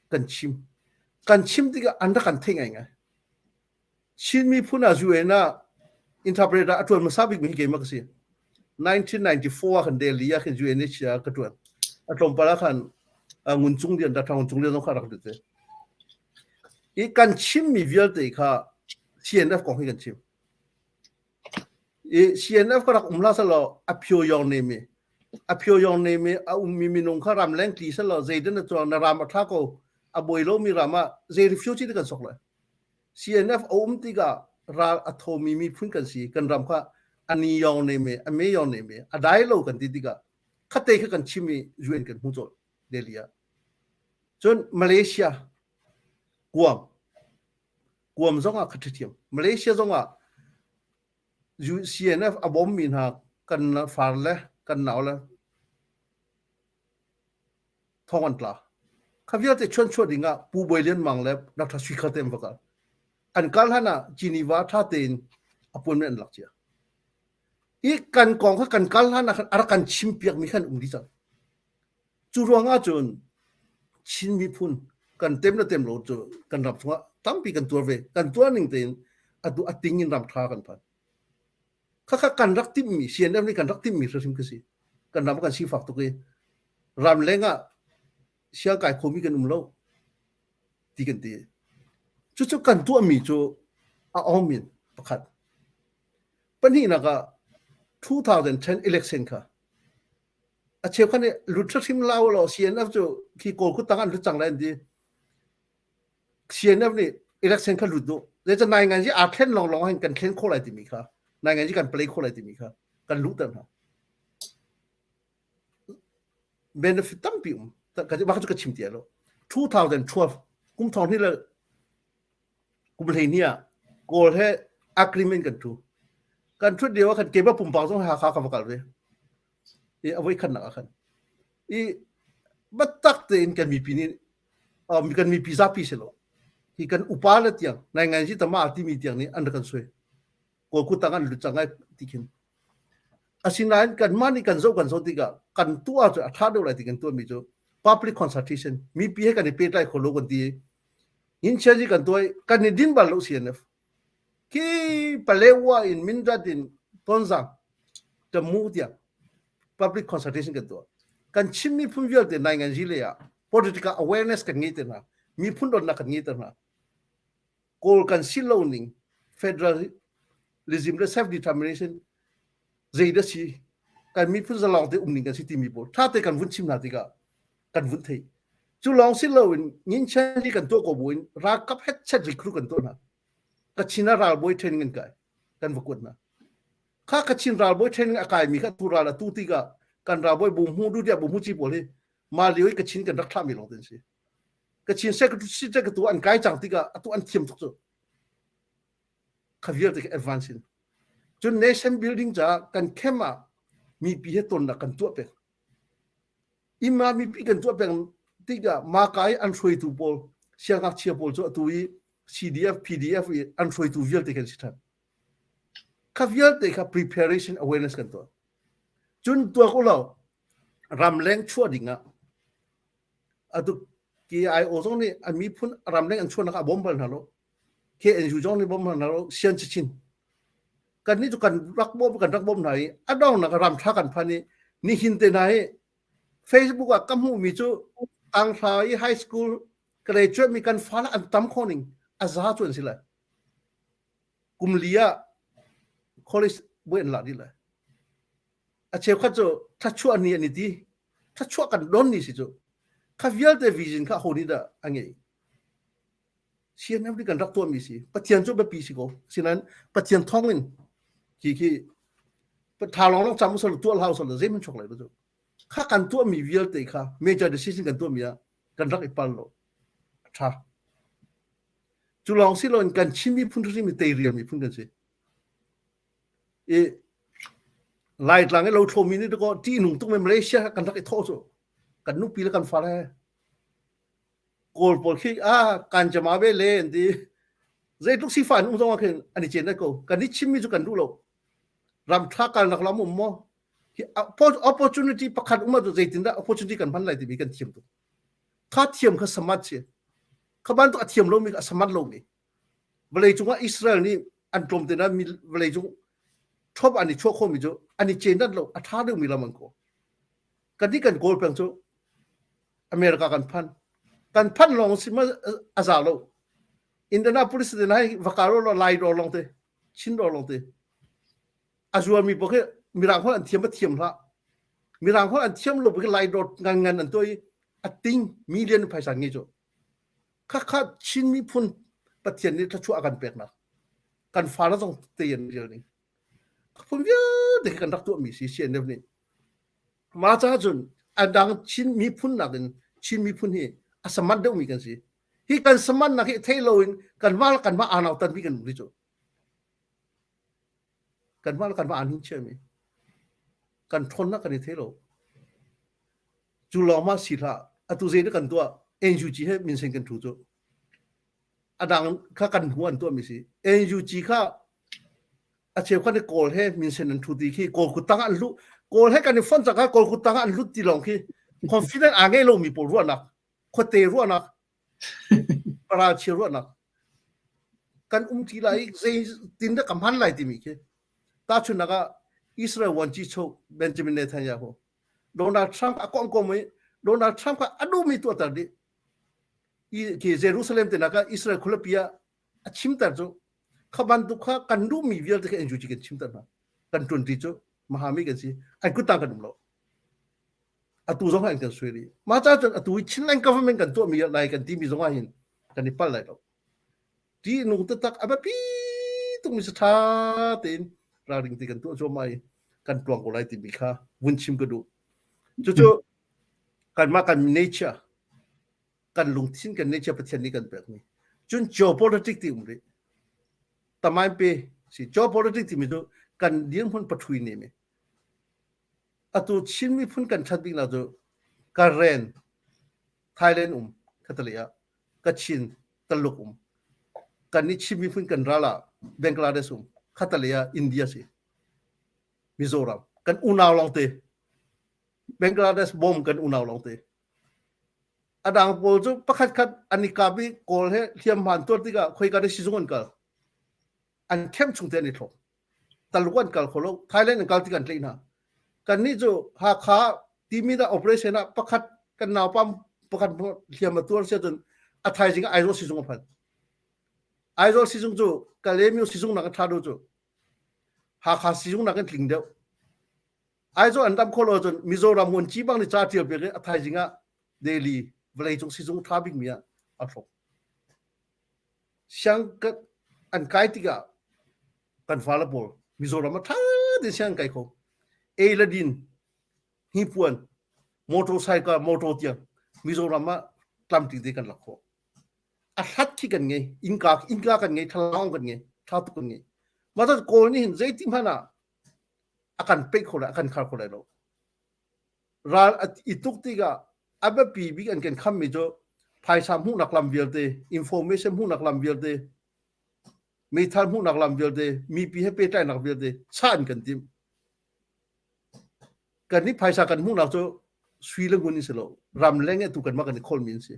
kan chim. Kan chim tikah an rak kan theih ngaingai. Chin miphun ah UN ah interpreter a ṭuan hmasa bikmi hi keimah ka si. 1994 ah khan Delhi ah khin UNHCR ka ṭuan. A tlawmpal ah khan Ngun Cung Lian, Dr. Ngun Cung Lian zong kha rak lut ve. I kan chimmi vialte kha CNF kong hi kan chim. I CNF ka rak um la selaw a phyo yong ne mi a phyo yong ne mi a ummi minung kha ram leng tli selaw zeidan na chuang na ram a tha ko a boi lomi ram ah zei refugee kan sok lai. CNF a um tikah ral a thomi miphun kan si. Kan ram kha a ni yong ne me, a me yong ne me, a dai lo kan ti tikah khate kha kan chim i UN kan hmu colh Delhi ah. Cun Malaysia Guam Guam zong ah kha ṭhiam. Malaysia zong ah CNF a bawmmi hna kan far le kan nau le thong an tla. Kha vialte chuanchuah ding ah Pu Bawi Lian Mang le Dr. Sui Khar te an va kal. An kal hlan ah Geneva tha tein appointment an lak cia. I kan kong kha kan kal hlan ah khan a rak kan chim piak mi khan um dih cang. Cu ruang ah cun Chin miphun kan tem le tem lo cu kan ram chungah tampi kan tuar ve. Kan tuar ning tein atu a ting in ram tha kan phan. Khakha kan rak timhmi CNF nih kan rak timhmi hrim khi si. Kan ram kan sifak tuk i ramleng ah siangkai khomi kan um lo ti kan ti. Cucu kan tuahmi cu a awmin pakhat. Pahnihnak ah 2010 election kha a cheukhat nih lut hrim lau law CNF cu khi kawl kut tang an lut cang lai an ti. CNF nih election kha lut duh. Zeicah nai ngan aa thlen lawnglawng hin kan thlen khawh lai timi kha nai ngan kan play khawh lai timi kha kan luhter hna. Benefit tampi um. Ka mah cu ka chim ti lo. 2012 kum thong hnih le kum 12 ah Kawl he agreement kan thu. Kan thut lio ah khan keimah pumpak zong Hakha ka va kal ve. I a voi khatnak ah khan. I biatak tein kan mipi nih kan mipi zapi si lo hi kan upa le tiang ngai ngai si tama timi tiang nih an rak kan sui kawl kutang an lut cang ai ti khin asinain kan mah nih kan zoh kan zoh tikah kan tuah cu a tha deuh lai ti kan tuahmi cu public consultation mipi he kan i pehtlai kho lo kan ti in chia kan tuai kan i din bal lo CNF Khi Palewa in Mindat in Tonzang Tamu tiang public consultation kan tuah. Kan Chin miphun vialte nainganzi lei ah political awareness kan ngei te hna. Miphun dawtnak kan ngei te hna. Kawl kan si lo ning federalism le self determination zei dah si kan miphun zalong te um ning kan si timi pawl tha te kan vun chim hna tikah kan vun theih. Cu lawng si loin Nginchan hi kan tuah ko buin ralkap hetchet recruit kan tuah hna. Kachin ah ralbawi training an kai. Kan va kuat hna. Kha Kachin ralbawi training a kaimi kha tu ral a tu tikah kan ralbawi bu hmu du dia bu hmu chi pawl hi mah lio i Kachin kan rak thlahmi lawng te an si. Kachin secretary tu an kai cang tikah atu an thiam tuk cu. Kha vialte khi advance in. Cun nation building caah kan camp ah mipi he tonnak kan tuah peng. Imma mipi kan tuah peng tikah maka i an hruaitu pawl siangngakchia pawl cu atu i CDF, PDF i an hruaitu vialte kan si ṭhan. Kha vialte kha preparation awareness kan tuah. Cun tuak u law ramleng chuah ding ah atu KIO zong nih an miphun ramleng an chuahnak ah bawm bal hna lo. KNU zong nih bawm hna lo sian chinchin. Kan nih cu kan rak bawm kan rak bawm hna i a dongnak ram tha kan phan i nihin te hna hi Facebook ah ka hmuhmi cu tanghra i high school graduate mi kan fale an tam kho ning a za cu an si lai. Kum li ah college buai an la dih lai. A cheukhat cu thlachuah ni an i ti. Thlachuah kan don ni si cu. Kha vialte vision kha ho nih dah a ngeih? CNF nih kan rak tuahmi si. Pathian cu biapi si ko. Sinain Pathian thawng in khi khi tha lawng lawng cam usal tuah hlau usal zeihmanh chuak lai lo cu. Kha kan tuahmi vialte kha major decision kan tuahmi ah kan rak i pal lo. A tha. Cu lawng si loin kan Chin miphun hrim i teirial miphun kan si. I Laitlang i lothlomi nih dakaw ṭihnung tuk me Malaysia kan rak i thawh cu. Kan nupi le kan fale he. Kawl pawl khi ah kan jama ve le an ti. Zeitluk sifah an um zong ah khin an i cen ko. Kan i chimmi cu kan duh lo. Ram ṭha kalnak lam um maw? Hi opportunity pakhat um ahcun zeitindah opportunity kan hman lai timi kan thiam tuk. Kha thiam kha samat si. Kha bantuk a thiam lomi kha a samat lomi. Vawlei cungah Israel nih an tlawm te nain vawlei cung ṭhop an i chuah khawhmi cu an i cenat lo a ṭha deuhmi lam an kawl. Kan nih kan kawl peng cu America kan phan. Kan phan lawng si ma a za lo. Indianapolis te nai vakaro lo lai ro lawng te Chin ro lawng te. A zuarmi paoh khi Mirang holh an thiam a thiam hlah. Mirang holh an thiam lo khi lai dawt ngan ngan an tuah i a ting million phaisa nge cu. Khakha Chin miphun Pathian nih thluachuah a kan peknak. Kan fale zong te an rial ning. Phun vialte khi kan rak tuahmi si CNF nih. Mah caah cun a dang Chin miphun nakin Chin miphun hi a saman deuhmi kan si. Hi kan samannak hi thei loin kanmah le kanmah aa nautanmi kan um rih cu. Kanmah le kanmah aa hnin chiami. Kan ṭhawnnak kan i thei lo. Cu lawng ma si hlah. Atu zei dah kan tuah? NUG he minsen kan ṭhu cu. A dang kha kan hnu an tuahmi si. NUG kha a cheukhat nih Kawl he minsen an ṭhu ti khi Kawl kuttang ah an luh. Kawl he kan i fonh cang kha Kawl kuttang ah an lut ti lawng khi confident aa ngei lomi pawl ruahnak, khuate ruahnak, ralchia ruahnak kan um ti lai i zeitin dah ka hman lai timi khi tahchunhnak ah Israel vuanci cho Benjamin Netanyahu Donald Trump a kong kom i Donald Trump kha a duhmi tuahter dih i khi Jerusalem te nak ah Israel khualipi ah a chimter cu kha bantuk kha kan duhmi vialte kha NUG kan chimter hna kan ṭuanṭi cu mahami kan si an kuttang kan um lo atu zong an kan sui rih mah ca cun atu i Chinland government kan tuahmi lai kan timi zong ah hin kan i pal lai lo ti nung taktak a biapi tukmi si ṭha tein ralring ti kan tuah cuahmah i kan tuang ko lai timi kha vun chim ka duh cucu kanmah kan nature kan lungthin kan nature Pathian nih kan pekmi cun geopolitics ti um rih tamain pe si geopolitics timi cu kan dirhmun pathui ne mi Atu Chin miphun kan ṭhat biknak cu Karen, Thailand um khatalei ah Kachin, Taluk um. Kan nih Chin miphun kan ral ah Bangladesh um khatalei ah India si. Mizoram kan unau lawngte. Bangladesh bom kan unau lawngte. A dang pawl cu pakhat khat an i kap i Kawl he hliamhma an tuar tikah khoika dah sizung an kal. An camp chung te an i thlop. Taluk an kal kho lo Thailand an kal tik an tlaih hna kannih cu Hakha timi dah operation ah pakhat kan naupa pakhat hliam a tuar sia cun a thaizing ah Aizawl sizung a phan Aizawl sizung cu Kalaymyo sizung nak a ṭha deuh cu Hakha sizung nak in tling deuh Aizawl an dam kho lo cun Mizoram ngun ci bang ni ca ṭial piak i a thaizing ah Delhi vawleicung sizung ṭha bikmi ah a thlop Siang an kai tikah kan fale pawl Mizoram ah ṭha tein siang an kai kho. Ei le din, hnipuan, motorcycle, motor tiang Mizoram ah tlamtling te kan lak khawh. A hlat khi kan ngei, innka innka kan ngei, thlalang kan ngei, ṭha tuk kan ngei. Mah Kawl nih hin zeiti hmanh ah a kan peih kho lai, a kan khar kho lai lo. Ral i tuk tikah a biapi bik an kan khammi cu phaisa hmuhnak lam vialte, information hmuhnak lam vialte, meithal hmuhnak lam vialte, mipi he pehtlaihnak vialte chah an kan timh. Kan nih phaisa kan hmuhnak cu sui le ngun in si lo, ramleng e tu kanmah kan i khawlmi an si.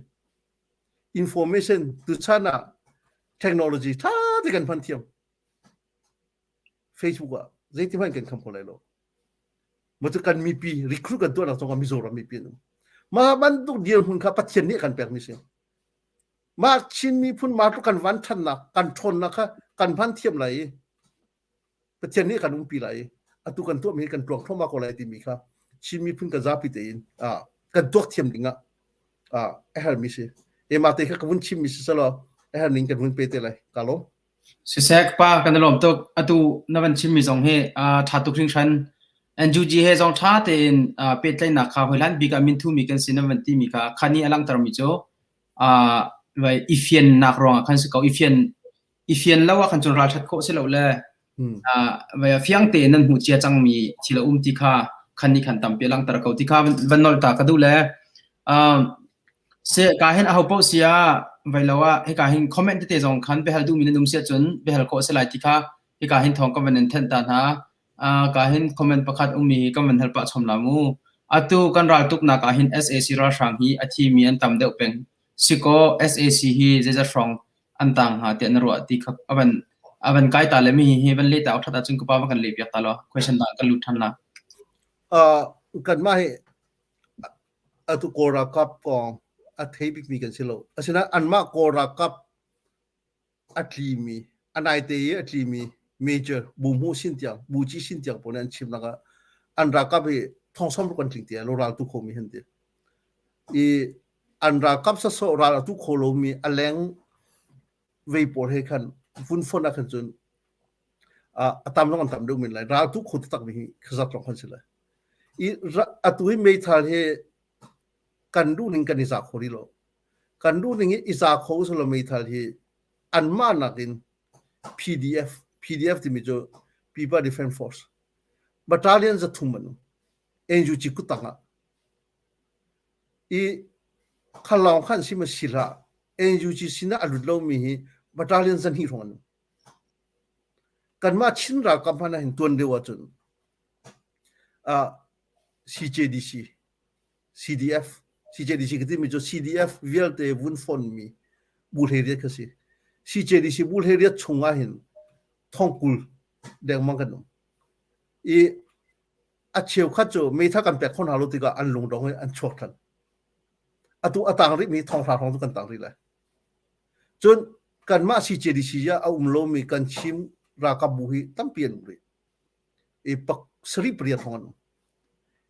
Information tuchan ah technology ṭha te kan hman thiam. Facebook ah zeiti hmanh kan kham kho lai lo. Maw cu kan mipi recruit kan tuahnak zongah Mizoram mipi an um. Mah bantuk dirhmun kha Pathian nih a kan pekmi si. Mah Chin miphun mah tluk kan van ṭhannak, kan ṭhawnnak kha Kan hman thiam lai i Pathian nih kan umpi lai i atu kan tuahmi hi kan tluang thluahmah ko lai timi kha Chin miphun kan zapi tein kan tuak thiam ding ah a herhmi si. Ema te kha ka vun chimmi si selaw a herh ning kan vun pe te lai. Ka lawm. Siseh ka pa kan i lawm tuk. Atu na van chimmi zong hi ṭha tuk hringhran. NUG he zong ṭha tein pehtlaihnak kha hoi hlan bik ah minthumi kan si na van timi kha kha nih a langhtermi cu vai i fiannak ruangah khan si ko. I fian i fian lo ah khan cun ralṭhat khawh si lo le vai fiang tein nan hmuh cia cangmi thil a um ti kha khan nih khan tampi a langhter ko ti kha van nolh ta ka duh le Se ka hin aho paoh si ah vai lo ah hika hin comment tete zong khan biahal duhmi nan um si ahcun biahal khawh a si lai ti kha hika hin thawng ka van in thenh ta hna. Ka hin comment pakhat ummi hi kan van hal pah chom la mu. Atu kan raltuknak ah hin SAC ralhrang hi a thimi an tam deuh peng. Sikaw SAC hi zeizat hrawng an tang hnga tiah na ruah ti kha a van a van kai ta le mi hi van leh ta awk that ahcun ka pa va kan leh piak ta law question dang kan lut than la. Uh, kanmah hi Atu Kawl ralkap kong a thei bikmi kan si lo. Asinain anmah Kawl ralkap a tlimi, a naite i a tlimi major bu hmu sin tiang, bu ci sin tiang pawl nih an chimnak ah an ralkap hi thong sawm kan tling ti lo ral tu khomi han ti. I an ralkap sasawh ral a tu kho lomi a leng vei pawl he khan vun fon ah khan cun a tam zong an tam deuh men lai. Ral tu kho taktak mi hi khazat lawng khan si lai. I atu hi meithal hi kan duhning kan i za kho rih lo. Kan duhning i i za kho usulaw meithal hi anmah nakin PDF, PDF timi cu People Defence Force, battalion 300 an um. NUG kuttang ah. I kha lawng khan si ma si hlah. NUG sinah a lut lomi hi battalion 200 hrawng an um. Kanmah Chin ralkap hmanh ah hin tuan deuh ahcun CJDC, CDF, CJDC ka timi cu CDF vialte vun fonmi bu hleiriat kha si. CJDC bu hleiriat chung ah hin thongkul dengmang kan um. I a cheukhat cu meithal kan pek kho hna lo tikah an lungdong i an chuak than. Atu a tang rihmi thonghra hrawng cu kan tang rih lai. Cun kanmah CJDC ah a um lomi kan Chin ralkap bu hi tampi an um rih. I pak sarih pariat hrawng an um.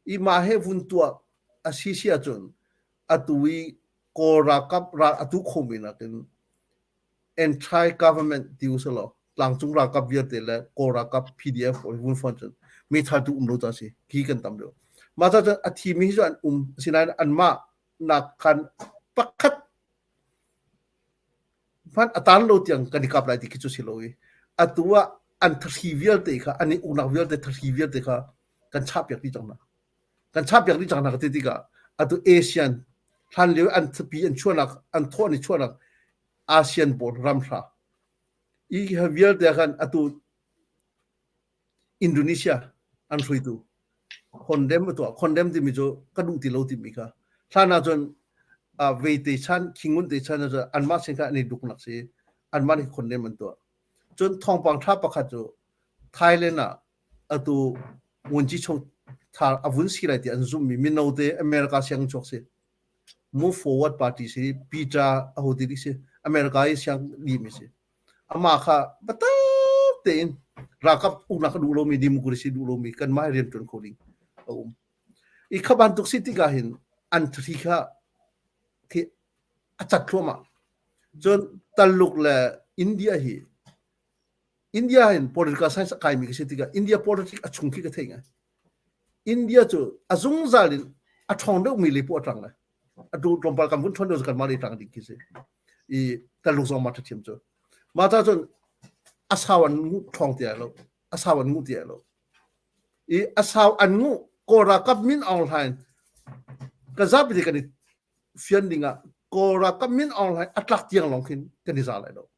I mah he vun tuah a si si ahcun atu i Kawl ralkap ral atu khomi nakin anti-government ti usalaw tlangcung ralkap vialte le Kawl ralkap PDF pawl vun fon cun meithal tu um lo ta si khi kan tam deuh. Mah ca cun a thimi hi cu an um asinain anmah nak khan pakhat hmanh a tan lo tiang kan i kap lai ti khi cu si lo i atu ah an thahri vialte kha an i uknak vialte thahri vialte kha kan chahpiak dih cang hna. Kan chahpiak dih cang hna ka ti tikah atu ASEAN hlan lio an thapi an chuahnak an thawh an i chuahnak ASEAN pawl ramhra i vialte khan atu Indonesia an hruaitu condemn a tuah. Condemn timi cu ka duh ti lo timi kha. Hlan ahcun uh, vei te chan, khingun te chan ahcun anmah sin kha an i duknak si. Anmah nih condemn an tuah. Cun thawngpang tha pakhat cu Thailand ah atu ngunci chung thar a vun si lai ti an zummi mino te America siang chuak si. Move Forward Party si Peter aho ti si America i siang mi si. Amah kha biatak tein ralkap uknak a duh lomi democracy duh lomi kanmah hi rian ṭuan kho ding a um. I kha bantuk si tikah hin an thri kha khi a cat thluahmah. Cun Taluk le India hi India hin political science a kaimi ka si tikah India politics a chung khi ka thei ngai. India cu a zungzal in a ṭhawng deuhmi lei poah a ṭang lai. Atu tlawmpal kan vun ṭhawn deuh cu kanmah lei ṭang ding khi si. I Taluk zong mah ṭhathiam cu. Mah ca cun a sau an nguh ṭhawng ti ai lo. A sau an nguh ti ai lo. I a sau an nguh Kawl ralkap Min Aung Hlaing ka zapi te kan i fian ding ah Kawl ralkap Min Aung Hlaing a tlak tiang lawng khin kan i za lai lo.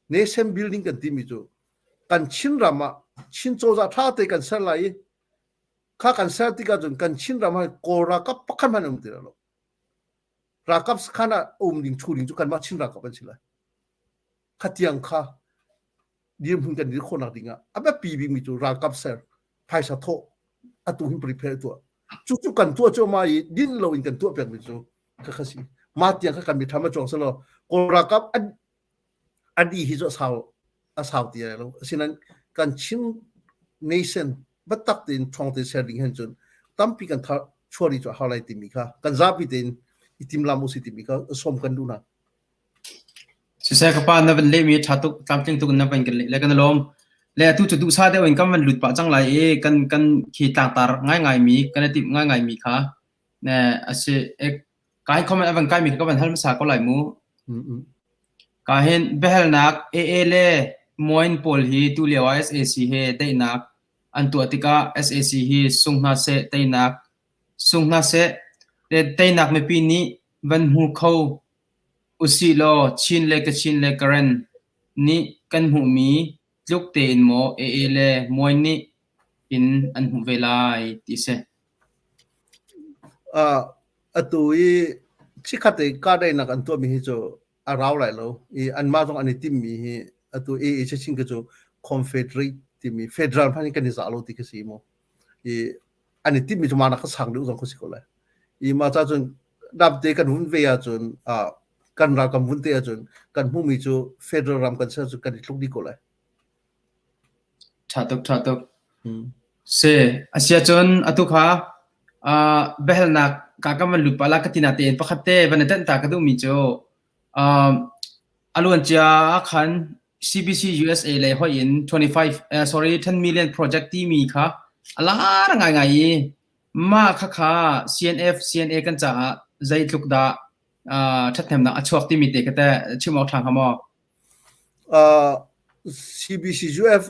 Nation building kan timi cu kan Chin ram ah Chin cozah ṭha te kan ser lai i kha kan ser tikah cun kan Chin ram ah Kawl ralkap pakhat hmanh um ti lo. Ralkap sakhan ah um ding thu ding cu kanmah Chin ralkap an si lai. Kha tiang kha dirhmun kan dir khawhnak ding ah a biapi bikmi cu ralkap ser phaisa thawh atu hin prepare tuah. Cucu kan tuah cuahmah i din loin kan tuah pekmi cu kha kha si. Mah tiang kha kan mithram a cuang selaw Kawl ralkap an an i hi cu a sau. a sau ti lai lo. Asinain kan Chin nation biatak tein ṭhawng tein ser ding hin cun tampi kan thar chuah rih cu a hau lai timi kha kan zapi tein i timlam usih timi kha sawm kan duh hna. Siseh ka pa na van lehmi a ṭha tuk tlamtling tuk in na van kan leh le kan i lawm. Le atu cu duhsah deuh in kan van lut pah cang lai i kan kan khi tlangtar ngaingaimi kan i timh ngaingaimi kha ne a si. Ka hi comment a van kaimi kha ka van hal hmasa ko lai mu. Ka hin biahalnak AA le Moin pawl hi tulio ah sac he daihnak an tuah tikah sac hi sung hna seh teinak sung hna seh le teinak mipi nih van hmu kho usih law Chin le Kachin le Karen nih kan hmuhmi tluk tein maw AA le Moin nih in an hmuh ve lai ti a si. Atu i chikkhat i kahdaihnak an tuahmi hi cu a rau lai lo i anmah zong an i timhmi hi atu AA chin khi cu Confederate timi federal hmanh in kan i zah lo ti khi si mu. I an i timhmi cu mah nak a sang deuh zong khi si ko lai. I mah ca cun dapte kan vun ve ahcun kan ral kan vun te ahcun kan hmuhmi cu federal ram kan ser cu kan i tluk dih ko lai. Ṭha tuk, ṭha tuk. Si, asiahcun atu kha uh, biahalnak ka kan van lut pah la ka ti natein pakhat te van i tenh ta ka duhmi cu uh, a luancia ah khan CBC USA lei hoih in 25 uh, sorry 10 million project timi kha a lar ngaingai i mah khakha CNF CNA kan caah zeitluk dah uh, ṭhathnemnak a chuak timi te ka te chim awk ṭha hnga maw? CBCUF,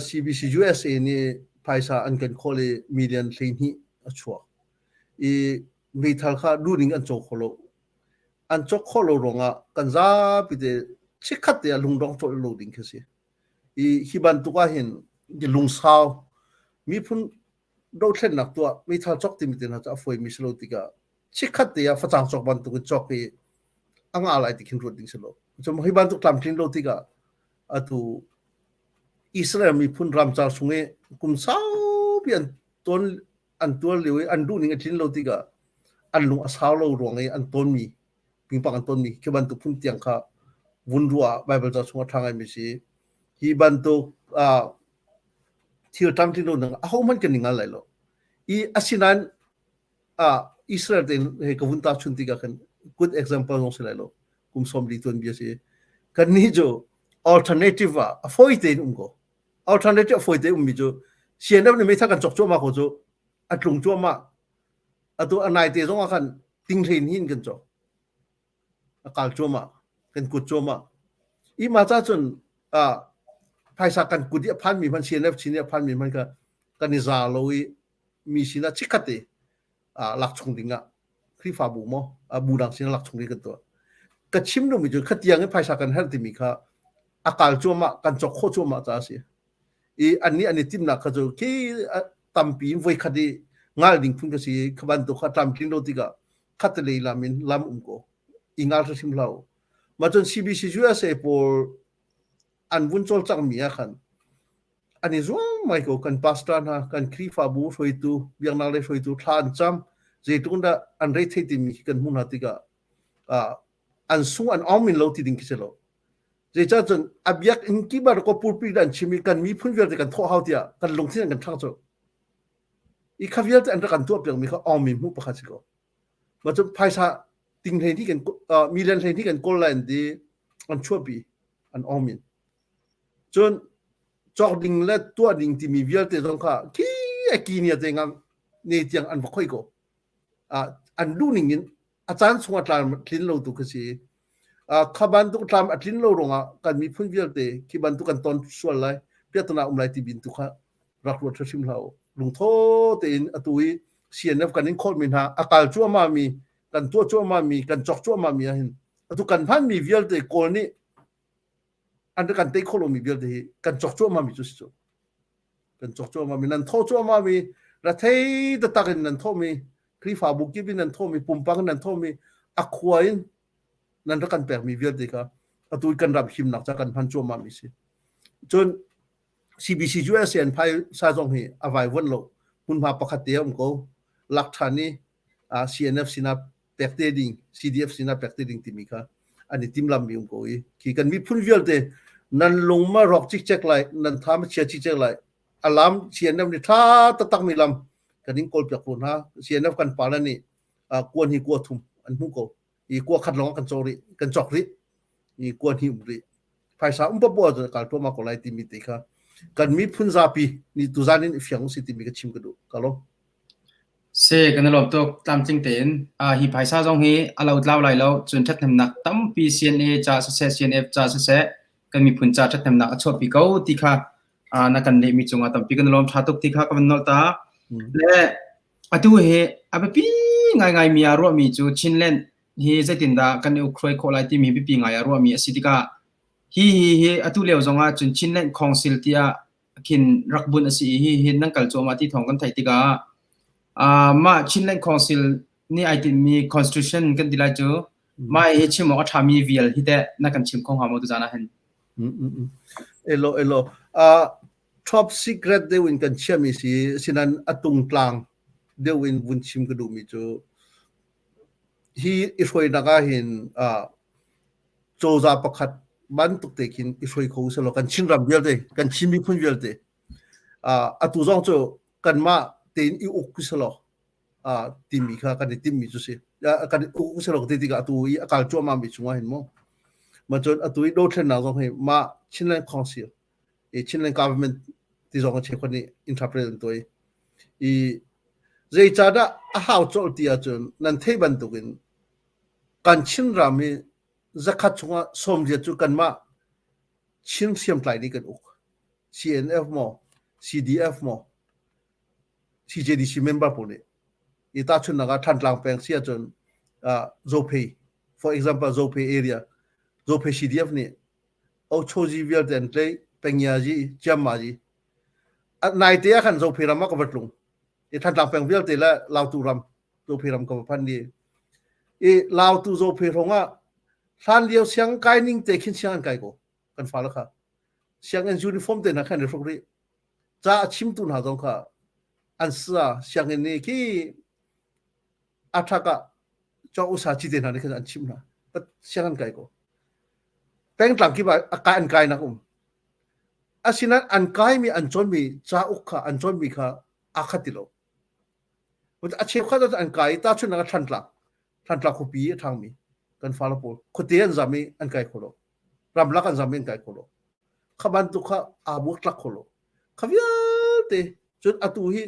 CBC USA nih phaisa an kan khawl i million 12 a chuak. I meithal kha duhning an caw kho lo. An cawk khawh lo ruangah kan zapi te chikkhat te ah lungdong cawlh lo ding khi si. I hi bantuk ah hin lungsau miphun dothlennak tuah meithal cawk timi te hna cu a fawi mi si lo tikah chikkhat te ah facang cawk bantuk in cawk i a ngah lai ti khin ruat ding si lo. Cun hi bantuk tlamtlin lo tikah atu Israel miphun ramcar chung i kum saupi an ton an tuar lio i an duh ning a tlin lo tikah an lung a sau lo ruang i an tonmi pingpang an tonmi khi bantuk phun tiang kha vun ruah Bible ca chung a ṭha ngaimi si. Hi bantuk thil tlamtlin lo nang ahohmanh kan i ngal lai lo. I asinain ah Israel te he ka vun ta chun tikah khan good example zong si lai lo kum som li tuan bia si kan ni cu alternative ah a foi tein um ko alternative a foi te ummi cu CNF nih meithal kan cok cuahmah ko cu a tlung cuahmah atu a nai te zong ah khan tinghlein hin kan cok a kal cuahmah kan kut cuahmah i ma ca cun phaisa kan kut i a phanmi hman CNF chin i a phanmi hman kha kan i za lo i mi sinah chikkhat te lak chung ding ah Khrihfabu maw bu dang sinah lak chung ding kan tuah. Ka chim duhmi cu khatiang in phaisa kan herh timi kha a kal cuahmah kan cawk khawh cuahmah caah a si. I annih an i timhnak kha cu khi tampi in voikhat i ngal ding phun ka si kha bantuk kha tlamtling lo tikah khatalei lam in lam um ko i ngal hrim hlah u. Mah cun CBC USA pawl an vun cawlcanghmi ah khan an i zuam ngai ko. Kan pastor hna, kan Khrihfabu hruaitu, biaknak lei hruaitu thla an cam. Zeitluk in dah an reithei timi khi kan hmuh hna tikah ah an sung an awm in lo ti ding khi si lo. Zeicah cun a biakinn kip ah ko pulpit an chim i kan miphun vialte kan thawh hau tiah kan lungthin an kan ṭhang cu. I kha vialte an rak kan tuah piakmi kha awmi hmuh pakhat si ko. Mah cu phaisa ting hlei hnih kan million hlei hnih kan kawl lai an ti an chuahpi an awm in. Cun cawk ding le tuah ding timi vialte zong kha khi a ki nia te ngang ne tiang an va khoi ko. An duh ning in a caan chung a tlam tlin lo tu khi si. Kha bantuk tlam a tlin lo ruangah kan miphun vialte khi bantuk kan ton sual lai piatana um lai ti bin tu kha rak ruat hrim hlah u. Lungtho tein atu i CNF kan in khawlmi hna a kal cuahmah mi kan tuah cuahmah mi kan cawk cuahmah mi ahhin atu kan hmanmi vialte Kawl nih an kan tei khawh lomi vialte hi kan cawk cuahmah mi cu si cu kan cawk cuahmah mi nan thawh cuahmah mi rethei taktak in nan thawhmi Khrihfabu kip in nan thawhmi pumpak in nan thawhmi a khua in nan rak kan pekmi vialte kha atu kan ram himnak ca kan hman cuahmah mi si cun CBC USA an phaisa zong hi a vaivuanh lo. Hmunhma pakhat te a um ko. Lak ṭhan i CNF sinah pek te ding, CDF sinah pek te ding timi kha an i timlammi um ko i khi kan miphun vialte. Nan lung ma rawk cikcek lai, nan tha ma chia cikcek lai. A lam CNF nih ṭha taktak mi lam kan in kawl piak ko hna. CNF kan pa le nih kuan hi kua thum an hmu ko. I kua khat lawng kan cawk rih, kan cawk rih. I kua hnih um rih. Phaisa um papoh ahcun kal tuahmah ko lai timi te kha kan miphun zapi nih tuzan in i fiang usih timi ka chim ka duh. Ka lawm. Si, kan i lawm tuk. Tlamtling tein. Hi phaisa zong hi a lotlau lai lo. Cun ṭhathnemnak tampi CNA ca siseh, CNF ca siseh, kan miphun ca ṭhathnemnak a chuahpi ko ti kha na kan lehmi cungah tampi kan i lawm. Ṭha tuk ti kha ka van nolh ta. Le atu hi a biapi ngaingaimi ah ruahmi cu Chinland hi zeitindah kan i ukhruai khawh lai timi biapi ngai ah ruahmi a si tikah hi hi hi atu lio zongah cun Chinland Council tiah khin rak bunh a si i hihi nan kal cuahmah ti thawng kan theih tikah mah Chinland Council nih ai tinhmi constitution kan ti lai cu mah hi chim awk a ṭhami vial hi teh na kan chim kho hnga maw tuzaan ah hin? Elo elo top secret deuh in kan chiahmi si sinan a tungtlang deuh in vun chim ka duhmi cu hi i hruainak ah hin cozah pakhat bantuk te khin i hruai kho usih law kan Chinram vialte kan Chin miphun vialte atu zong cu kanmah tein i uk usih law timi kha kan i timmi cu si. Kan i uk usih law ti tikah atu i a kal cuahmah mi chungah hin mu. Ma cun atu i dothlennak zong hi mah Chinland Council i Chinland government ti zong a cheukhat nih interpret an tuah i zeicahdah a hau colh ti ahcun nan theih bantukin kan Chinram hi zakhat chungah sawmriat cu kanmah Chin hriamtlai nih kan uk. CNF maw, CDF maw, CJDC member pawl nih. I tahchunhnak ah Thantlang peng si ahcun uh, Zophei, for example Zophei area, Zophei CDF nih Ochozi vialte an tlaih, Pengyazi, Chiammazi. Naite ah khan Zophei ram ah ka va tlung. I Thantlang peng vialte le Lautu ram, Zophei ram ka va phan di. I Lautu Zophei hrawng ah hlan lio siang kai ning te khin siang an kai ko kan fale kha. Sianginn uniform te hna khan i hruk rih. Ca a chimtu hna zong kha an sa sianginn nih khi a ṭhak ah cawk usa ci te hna nih khan an chimh hna. Siang an kai ko. Pengtlang kip ah a kai an kainak um. Asinain an kaimi an cawnmi cauk kha an cawnmi kha aa khat ti lo. A cheukhat ah an kai i tahchunhnak ah Thantlang, Thantlang khuapi a ṭhangmi kan fale pawl khuate an zam i an kai kho lo. Ramlak an zam i an kai kho lo. Kha bantuk kha aa buaktlak kho lo. Kha vialte cun atu hi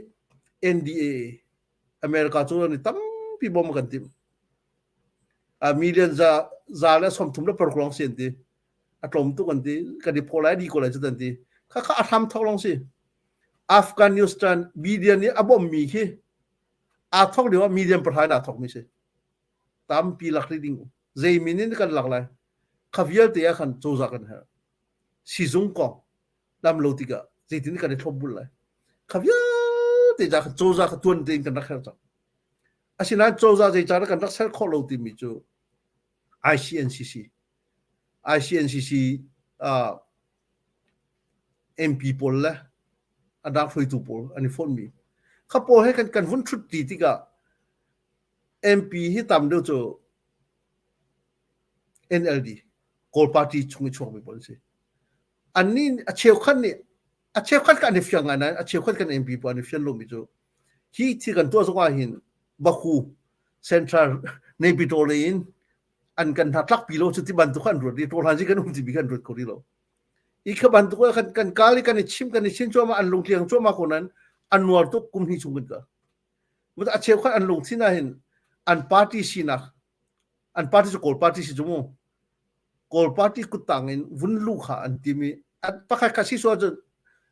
NDAA America cu an i tampi bawm a kan timh. Million za za le 36 lawng si an ti. A tlawm tuk an ti. Kan i phaw lai di ko lai cu an ti. Kha kha a hram thawk lawng si. Afghanistan media nih a bawmhmi khi aa thawk lio ah million pahra in aa thawkmi si. Tampi lak rih ding. Zei min in kan lak lai. Kha vialte ah khan cozah kan herh. Sizung kong dam lo tikah zeitin kan i thlopbul lai. Kha vialte ca khan cozah kha tuan tein kan rak herh cang. Asinain cozah zeicah kan rak ser khawh lo timi cu ICNCC ICNCC uh, MP pawl le a dang hruaitu pawl an i fonhmi. Kha pawl he kan kan vun ṭhut ti tikah MP hi tam deuh cu NLD Kawl party chung i chuakmi pawl an si. Annih a cheukhat nih a cheukhat kan i fiang ngai nain a cheukhat kan MP pawl an i fian lomi cu hi thil kan tuah zong ah hin Baku Central Naypyidaw lei in an kan hna tlakpi lo cu ti bantuk an ruat i tawhlan kan um timi kan ruat kho rih lo. I kha bantuk ah kan kan kal i kan i chim kan i chin cuahmah an lungtliang cuahmah ko nain an nuar tuk kum hnih chung kan kal. A cheukhat an lungthin ah hin an party sinak an party cu Kawl party si cu mu. Kawl party kuttang in vun lu kha an tim i pakhat kha si sual cun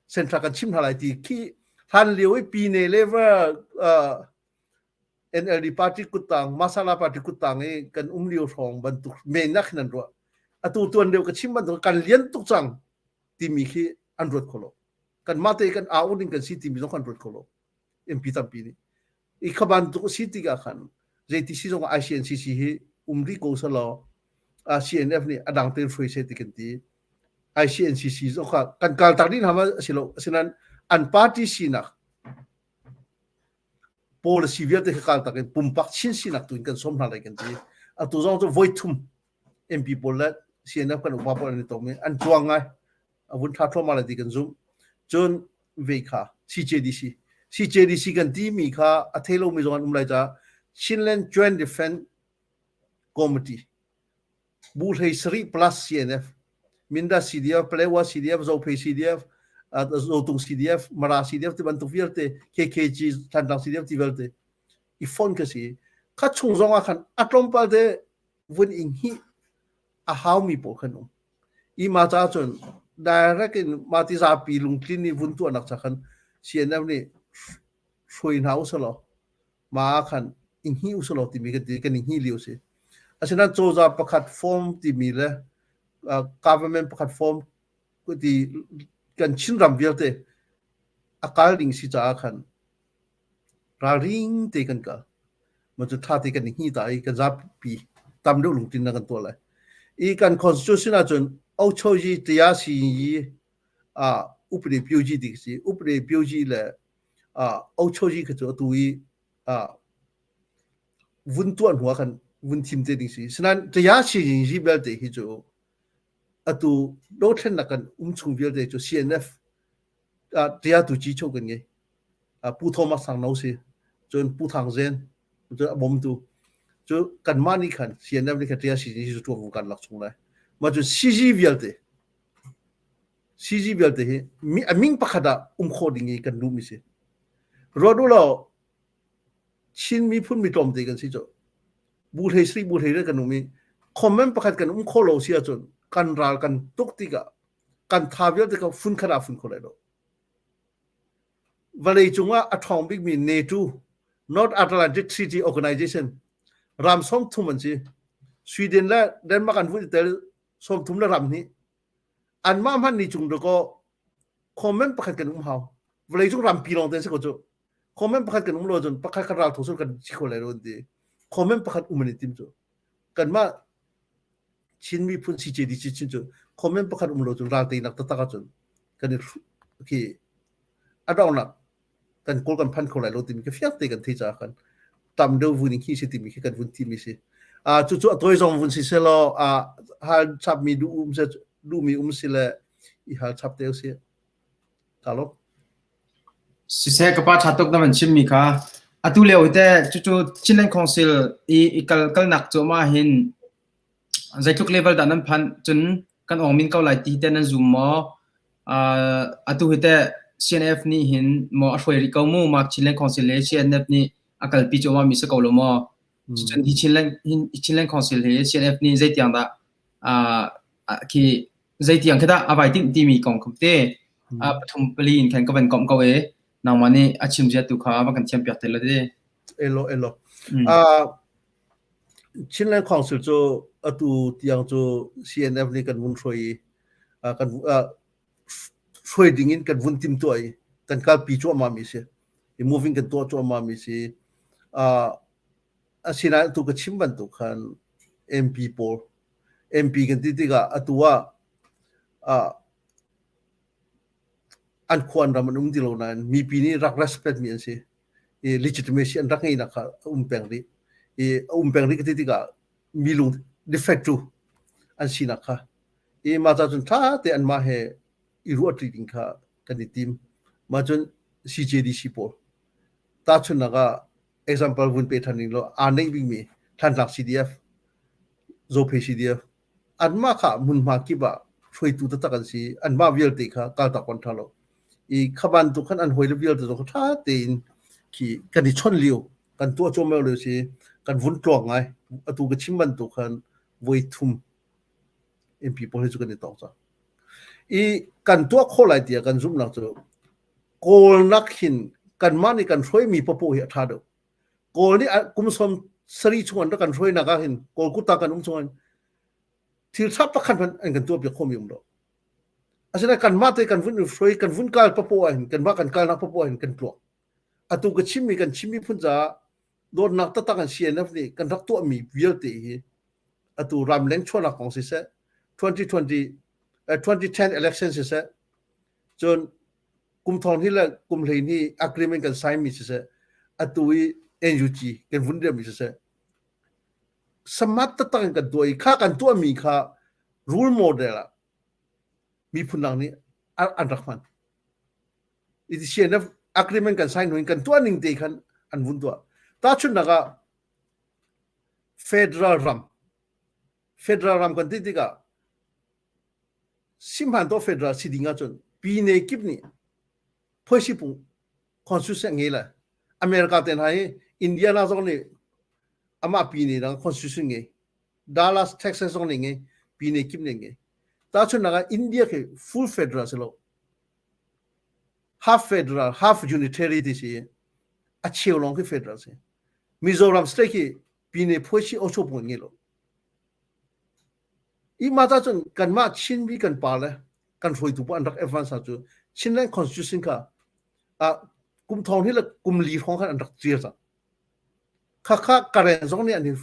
Central kan chim hna lai ti khi hlan lio i Pine le uh, NLD party kuttang Masala party kuttang i kan um lio hrawng bantuk men nak hin an ruah. Atu tuan deuh ka chim bantuk kan lian tuk cang timi khi an ruat kho lo. Kan mah te kan au ding kan si timi zong kan ruat kho lo. MP tampi nih. I kha bantuk a si tikah khan zeiti si zong ICNCC hi um rih ko selaw CNF nih a dang tein hruai seh ti kan ti. ICNCC zong kha kan kal tak dih hna ma a si lo. Asinain an party sinak policy vialte kha kal tak in pumpak chin sinak tu in kan sawm hna lai kan ti. Atu zong cu voi thum MP pawl le CNF kan upa pawl an i tom i an cuang ngai. A vun ṭha thluahmah lai ti kan zumh. Cun ve kha CJDC. CJDC kan timi kha a thei lomi zong an um lai caah Chinland Joint Defense Committee bu hlei sarih plus CNF Minda CDF, Palewa CDF, Zophei CDF, Zotung CDF, Mara CDF ti bantuk vialte KKG Thantlang CDF ti vialte i fon ka si. Kha chung zong ah khan a tlawmpal te vun ing hi a haumi pawl khan um. I ma ca cun direct in mah ti zapi lungtlin i vun tuahnak ca khan CNF nih hruai hna usalaw mah ah khan i hngih usalaw timi kan ti kan i hngih lio si. Asinain cozah pakhat form timi le government pakhat form ti kan Chinram vialte a kal ding si caah khan Ralring te kan kal. Mah cu ṭha te kan i hngih ta i kan zapi tam deuh lungtlinnak kan tuah lai. I kan constitution ahcun Ochoji Tiasi yi upade pyoji ti si. Upade pyoji le Ochoji kha cu atu i vun tuah hnu ah khan vun thim te ding si. Sinain Tiasi yi belte hi cu atu dothlennak kan um chung vialte cu CNF Tiatu ci cho kan ngei. Pu Thomas Sang No si. Cun Pu Thang Zen cun a bawmtu. Cu kanmah nih khan CNF nih khan ṭia CG cu ṭuang kan lak chung lai. Mah cu CG vialte CG vialte hi a min pakhat ah um khawh ding i kan duhmi si. Ruat u law Chin miphun mi tlawmte kan si cu. Bu hlei sri bu hlei kan um i comment pakhat kan um khawh lo si ahcun kan ral kan tuk tikah kan tha vialte kha fun khat ah fun kho lai lo. Vawlei cungah a ṭhawng bikmi NATO, North Atlantic Treaty Organization, ram 30 an si. Sweden le Denmark an vun i tel 30 le ram hnih. Anmah hmanh ni cung dakaw comment pakhat kan um hau. Vawlei cung rampi lawng te si ko cu. Comment pakhat kan um lo cun pakhat kan ral tho kan si kho lai lo an ti. Comment pakhat um an i tim cu. Kanmah Chin miphun CJDC chin cu comment pakhat um lo cun ral teinak taktak ahcun kan i khi a donghnak kan kawl kan phan kho lai lo timi khi fiang te kan thei caah khan tam deuh vun in khi si timi khi kan vun timi si. Ah cucu a tawi zong vun si selaw ah hal chapmi duh um se duhmi um si le i hal chap te si. Ka lawm. Siseh ka pa ṭha tuk na van chimmi kha. Atu lio hi teh cucu Chinland Council i i kal kalnak cuahmah hin zeitluk level dah nan phanh cun kan awng min ko lai ti hi teh nan zum maw? Uh, atu hi teh CNF nih hin maw a hruai rih ko mu ma Chinland Council le CNF nih a kalpi cuahmah mi si ko lo maw? Cun hi Chinland hi Chinland Council hi CNF nih zeitiang dah uh, khi zeitiang khi dah a vai timh timi kong kha te pathum pali in khan ka van komh ko e nangmah nih a chim zia tu kha va kan thiam piak te la te. Elo elo. Chinland Council cu atu tiang cu CNF nih kan vun hruai i kan hruai ding in kan vun tim tuah i kan kalpi cuahmah mi si. I moving kan tuah cuahmah mi si. Asinain atu ka chim bantuk khan MP pawl MP kan ti tikah atu ah uh, an khua an ram an um ti lo nain mipi nih rak respect mi an si. I legitimacy an rak ngeihnak kha a um peng rih. I a um peng rih ka ti tikah mi lung de facto an sinak kha. I mah ca cun ṭha te anmah he i ruahṭi ding kha kan i tim. Mah cun CJDC pawl. Tahchunhnak ah example vun pe ṭhan ning law aa neih bikmi Thantlang CDF, Zophei CDF, anmah kha hmunhma kip ah hruaitu taktak an si. Anmah vialte kha kaltak on ṭha lo. I kha bantuk khan an hawile vialte zong kha ṭha tein khi kan i chawnh lio, kan tuah cuahmah lio si, kan vun tluang ngai. Atu ka chim bantuk khan voi thum MP pawl hi cu kan i tong cang. I kan tuah khawh lai tiah kan zumhnak cu Kawlnak hin kanmah nih kan hruaimi papoh hi a ṭha deuh. Kawl nih kum 70 chung an rak kan hruainak ah hin Kawl kuttang kan um chung hin thil ṭha pakhat hmanh an kan tuahpiak khomi um lo. Asinain kanmah te kan vun hruai kan vun kal papoh ah hin kanmah kan kalnak papoh ah hin kan tluak. Atu ka chimmi kan chimmi phun caah dawtnak taktak an CNF nih kan rak tuahmi vialte hi atu ramleng chuahnak kong siseh 2020 2010 election siseh cun kum thong hnih le kum 12 agreement kan sign mi siseh atu i NUG kan vun riam mi siseh samat taktak in kan tuah i kha kan tuahmi kha. Rule model ah miphun dang nih an rak hman. Iti CNF agreement kan sign hnu in kan tuah ning te khan an vun tuah. Tahchunhnak ah federal ram federal ram kan ti tikah simhan to federal si ding ahcun pine kip nih phoisi pung constitution ngei la America te hna hi Indiana zong nih amah pine dang constitution ngei Dallas Texas zong nih ngei pine kip nih ngei tahchunhnak ah India khi full federal si lo half federal half unitary ti si a cheu lawng khi federal si Mizoram state khi pine phoisi ocho pung ngei lo I mah ta cun kanmah Chinmi kan pa le kan hruaitu paoh an rak advance ah cu Chinland Constitution kha ah kum thong hi le kum li hrawng khan an rak cir cang. Khakha Karen zong nih an i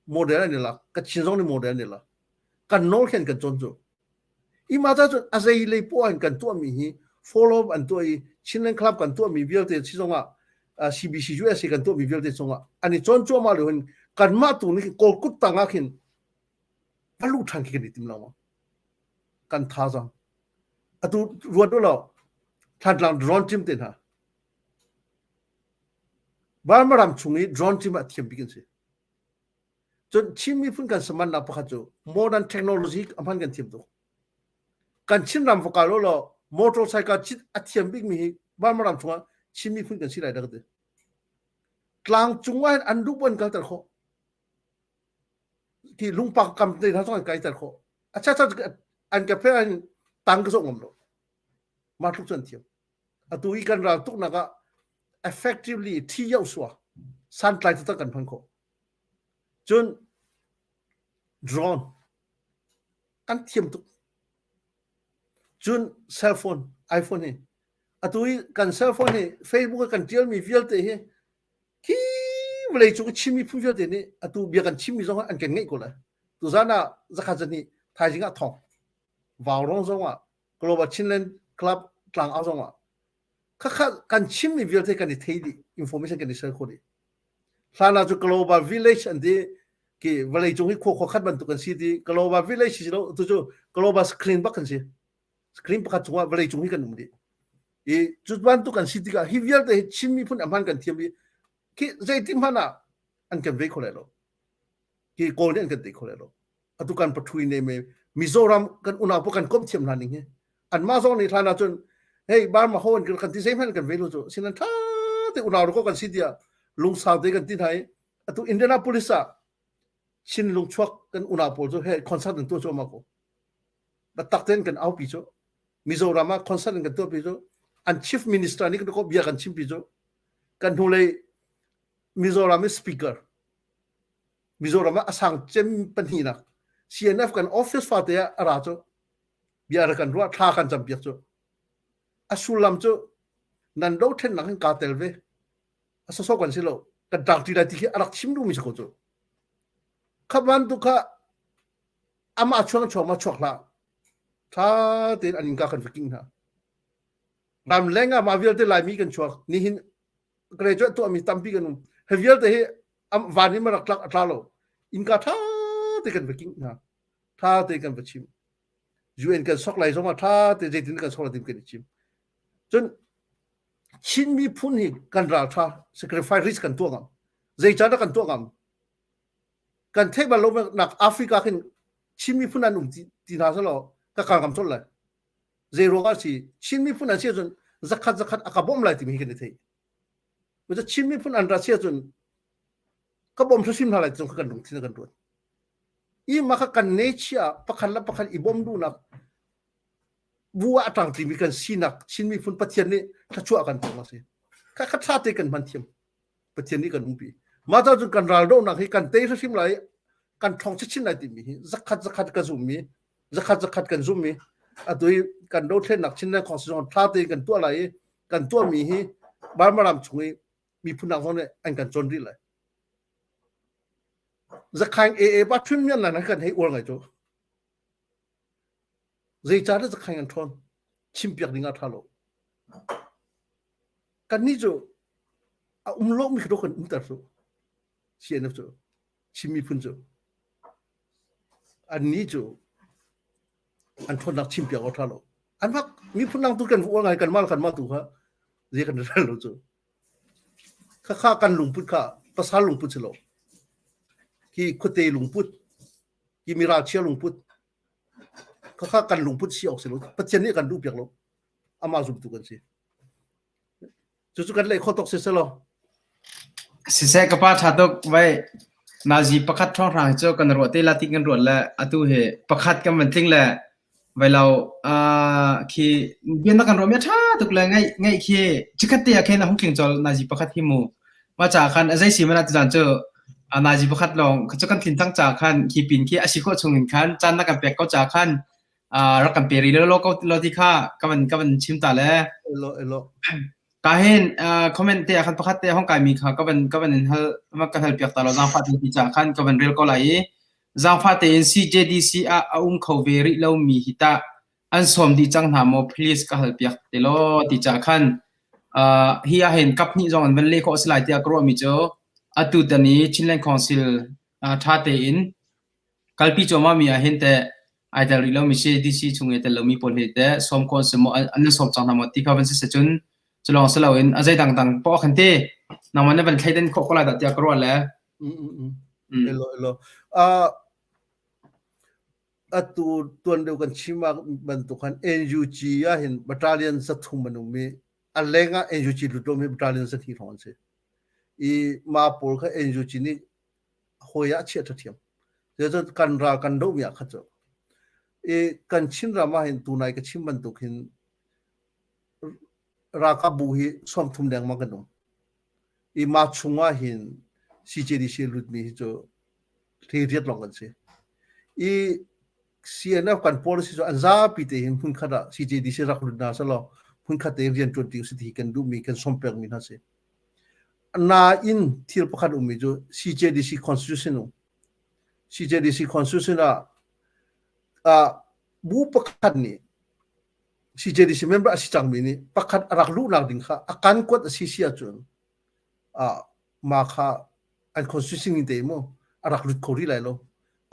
model an i lak, Kachin zong nih model an i lak. Kan nawl khin kan cawn cu. I mah ta cun a zei lei poah in kan tuahmi hi follow up an tuah i Chinland Club kan tuahmi vialte si zongah CBC USA kan tuahmi vialte zongah an i cawn cuahmah lio hin kanmah tu nih Kawl kut tang ah khin va luh ṭhan khi kan i tim lo maw? Kan thazaang. Atu ruat u law Thantlang drone team te hna. Burma ram chung i drone team ah thiam bik an si. Cun Chin miphun kan samannak pakhat cu modern technology a hman kan thiam tuk. Kan Chin ram va kal u law motorcycle cit a thiam bikmi hi Burma ram chungah Chin miphun kan si lai dah ka ti. Tlang cung ah hin an duh an kalter khawh. Ti lungpak kam te hna zong an kaiter khawh. A cha cha an ka phe an tang ka zawh ngam lo. Mah tluk cu an thiam. Atu i kan ral tuknak ah effectively thi yoh sua santlai taktak kan hman khawh. Cun drone kan thiam tuk. Cun cell phone, iPhone hi atu i kan cell phone hi Facebook ah kan tialmi vialte hi khi vawleicung i Chin miphun vialte nih atu bia kan chimmi zong an kan ngaih ko lai. Tuzan ah zakhat zahnih thaizing ah thawng Vaurawng zong ah Global Chinland Club tlangau zong ah khakha kan chimmi vialte kan i thei dih information kan i share kho dih. Hlan ah cu Global Village an ti ki vawleicung hi khua khua khat bantuk kan si ti Global Village si lo tu cu Global Screen bak kan si. Screen pakhat cungah vawleicung hi kan um dih. I cu bantuk kan si tikah hi vialte hi Chin miphun a hman kan thiam i khi zeitik hmanh ah an kan ve kho lai lo. Ki Kawl nih an kan tei kho lai lo. Atu kan pathui ne me Mizoram kan unau pa kan komh thiam hna ning hi. Anmah zong nih hlan ahcun hei Burma ho an kan ti zeihmanh kan ve lo cu sinan tha te unau ko kan si tiah lungsau te kan ti hna i atu Indianapolis ah Chin lungchuak kan unau pawl cu he concert an tuah cuahmah ko. Biatak tein kan aupi cu Mizoram ah concert an kan tuahpi cu an chief minister nih kan bia kan chimpi cu kan hnulei Mizoram i speaker Mizoram ah a sang cem pahnihnak CNF kan office fate ah a ra cu bia ra kan ruah thla kan campiak cu a sullam cu nan dothlennak hin kaa tel ve a sawsawh kan si lo kan tlak ṭi lai ti khi a rak chim duhmi si ko cu kha bantuk kha amah chuang chuang ma chuak hlah ṭha tein an innka kan va king hna ram leng ah mah vialte laimi kan chuak nihin graduate tuahmi tampi kan um hi vialte hi van in rak tlak a tla lo innka ṭha te kan va king hna ṭha te kan va chim UN kan sok lai zong ah ṭha te zeitin kan sok lai tim kan i chim cun Chin miphun hi kan ral ṭha sacrifice risk kan tuah ngam zeicahdah kan tuah ngam kan theih bal lo nak Africa khin Chin miphun an um ti hna selaw ka kal ngam colh lai zei ruang ah si Chin miphun an si ahcun zakhat zakhat a ka bawmh lai timi hi kan i theih Cucaah Chin miphun an ra si ahcun ka bawm hrimhrim hna lai ti zong kha kan lungthin ah kan ruat i mah kha kan ne chia pakhat le pakhat i bawm duhnak bu ah a ṭangṭimi kan sinak Chin miphun Pathian nih thluachuah kan pek a si kha kha ṭha te kan hman thiam Pathian nih kan umpi. Mah ca cun kan ral dohnak hi kan tei hrimhrim lai kan ṭhawng chinchin lai timi hi zakhat zakhat ka zummi zakhat zakhat kan zummi atu hi kan dothlennak Chinland Constitution ṭha tein kan tuah lai i kan tuahmi hi Burma ram chung i miphun dang zong nih an kan cawn rih lai. Zakhaing AA pa ṭhun mian nan kan hei uar ngai cu. Zeicahdah zakhaing an ṭhawn? Chimpiak ding ah ṭha lo. Kannih cu a um lomi kha kan umter cu. CNF cu Chin miphun cu annih cu. An ṭhawnnak chimpiak awk ṭha lo. An mak miphun dang tu kan uar ngai kanmah le kanmah tu kha zei kan rel lo cu. Khakha kan lungput kha pasal lungput si lo. Khi khuate lungput, khi miralchia lungput, khakha kan lungput si awk si lo. Pathian nih kan duhpiak lo. Amah zumtu kan si. Cucu kan leh khawh tuk si selaw. Siseh ka pa ṭha tuk vai nazi pakhat ṭhawnghrang hi cu kan ruah te la ti kan ruat le atu hi pakhat kan van tling le vai lo khi bian na kan ruah mi a ṭha tuk le ngaih ngaih khi chikkhat te ah khin a hung tling col nazi pakhat hi mu ma ca khan a zei si mana tuzan cu nazi pakhat lawng cu kan tlin cang ca khan khi pin khi a si khawh chung in khan caan na kan pek ko ca khan rak kan pe rih lo ko lo ti kha ka van ka van chim ta le. Elo elo. Ka hin comment te ah khan pakhat te hong kai mi kha ka van ka van in hal ma ka hal piak ta lo zaangfah te ti cha khan ka van rel ko lai i zaangfah tein CJDC ah a um kho ve rih lo mi hi ta an sawm dih cang hna maw please ka hal piak te lo ti cha khan hi ah hin kap hnih zong an van le khawh si lai tiah ka ruah mi cu atu tan i Chinland Council tha tein Kalpi cuahmah mi ah hin teh ai tel rih lomi si DC chung i tel lomi pawl hi teh sawm khawh an si maw an nan sawm cang hna maw ti kha van si se cun cu lawng si loin a zei dangdang poah khan ti nangmah na van thleidan khawh ko lai dah tiah ka ruah le. Mm, mm, mm. Elo elo. Uh, atu tuan deuh kan chim ah bantuk khan NUG ah hin battalion zathum an um i a leng ah NUG lut lomi battalion zahnih hrawng an si. I mah pawl kha NUG nih hawi ah chiah ṭha thiam. Cucu kan ral kan dohmi ah khat cu. I kan Chinram ah hin tunai ka chim bantuk hin ralkap bu hi 30 lengmang kan um. I mah chung ah hin CJDC lutmi hi cu riat lawng kan si. I CNF kan policy cu an zapi te hin hmunkhat ah CJDC rak lut hna selaw hmunkhat te rian ṭuan ti usih ti kan duhmi kan sawmpekmi hna si. Nain thil pakhat ummi cu CJDC Constitution um. CJDC Constitution ah ah bu pakhat nih CJDC member a si cangmi nih pakhat a rak luhnak ding kha a kan kuat a si si ahcun ah mah kha an constitution ning te mu a rak lut kho rih lai lo.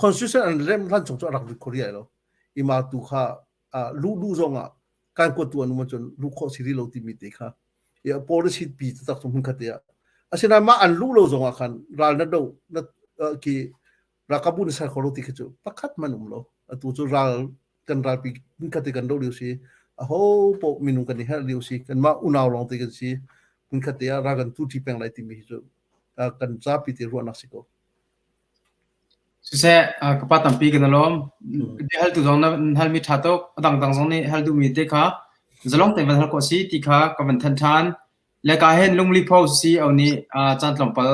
Constitution an rem hlan chung cu a rak lut kho rih lai lo. I mah tu kha ah luh duh zong ah kan kuat tu an um ahcun luh khawh si rih lo timi te kha i policy pi taktak cu hmunkhat te ah asinain mah an luh lo zong ah khan ral na do na ki ralkapbu na ser kho lo ti khi cu pakhat man um lo atu cu ral kan ralpi hmunkhat te kan do lio si aho poh minung kan i herh lio si kanmah unau lawng te kan si hmunkhat te ah ral kan tu ṭi peng lai timi hi cu kan zapi te ruahnak si ko. Siseh, ka pa tampi kan i lawm. Biahaltu zong na halmi ṭha tuk. A dangdang zong nih hal duhmi te kha zalong tein van hal khawh si ti kha ka van thanh ṭhan. Le ka hin lungli pho CEO nih caan tlawmpal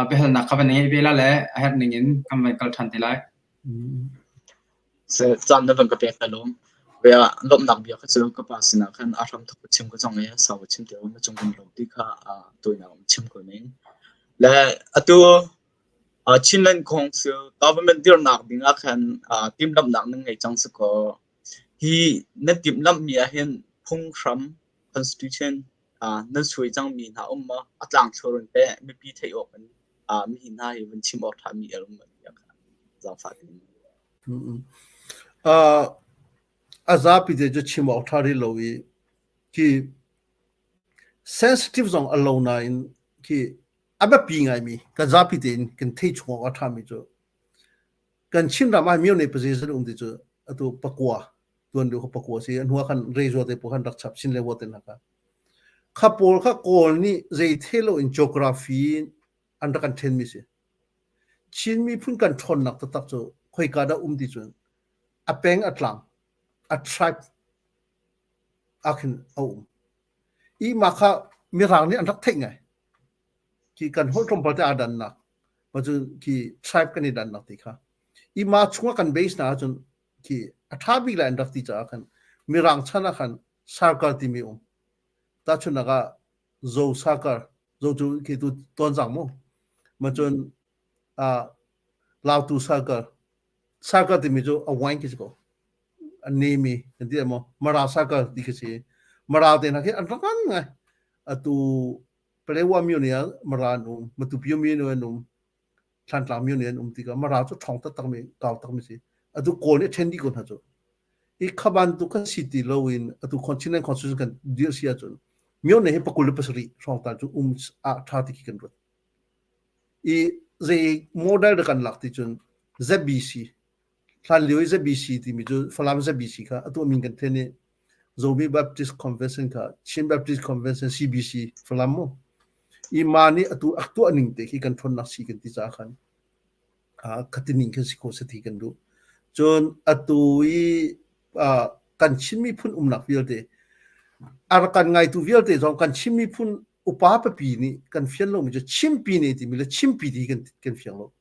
biahalnak kha van ngeih ve la le a herh ning in kan van kal ṭhan te lai. Caan na van ka pek ka lawm. Bia lawmhnak bia kha cu ka pa sinah khan a hram thawk ka chim ko cang i sau ka chim ti lo na cung kan lawm ti kha tawinak in chim ko ning. Le atu Chinland Council government dirnak ding ah khan timhlamhnak nan ngei cang si kaw, hi nan timhlamhmi ah hin phunghram constitution nan suai cangmi hna um maw? A tlangthlur in teh mipi theih awk in mihi hna hi vun chim awk ṭhami a um maw tiah kha zaangfah tein. A zapi te cu chim awk ṭha rih lo i khi sensitive zong a lo nain khi a biapi ngaimi kan zapi tein kan theih chung awk a ṭhami cu kan Chinram ah myo ne position um ti cu atu pakua tuan deuh kha pakua si a hnu ah khan reizua te pawl khan rak chap chin le wa te hna kha kha pawl kha kawl nih zei the lo in geography an rak kan ṭhenmi si Chin miphun kan ṭhawnnak taktak cu khoika dah um ti cun a peng a tlang a tribe ah khin a um i mah kha mirang nih an rak theih ngai khi kan holh tlawmpal te aa dannak ma cu khi tribe kan i dannak ti kha i mah chungah kan base na ahcun khi a ṭha bik lai an rak ti caah khan mirang chan ah khan sarkar timi um tahchunhnak ah zo sarkar zo cu khi tu tonzang mu ma cun uh, lautu sarkar sarkar timi cu a wine khi si ko a nemi kan ti maw mara sarkar ti khi si mara te hna khi an rak ngan ngai atu Palewa myo nih ah Mara an um, Matupi myo nih an um, Thlantlang myo nih an um tikah Mara cu ṭhawng taktak mi, kau takmi si. Atu Kawl nih a ṭhen dih ko hna cu. Hi kha bantuk kha si ti loin atu Chinland Constitution kan dirh si ahcun myone hi 27 hrawng tal cu um ah ṭha ti khi kan ruat. I zei model dah kan lak ti cun ZBC hlan lio i ZBC timi cu Falam ZBC kha atu min kan then i Zomi Baptist Convention kha Chin Baptist Convention CBC Falam mu. I ma nih atu ak tuah ning te khi kan ṭhawnnak si kan ti caah khan khati ning khan si kho seh ti kan duh. Cun atu i kan Chin miphun umnak vialte a rak kan ngaitu vialte zong kan Chin miphun upa pipi nih kan fian lomi cu Chimpi ne timi le Chimpi ti kan kan fiang lo.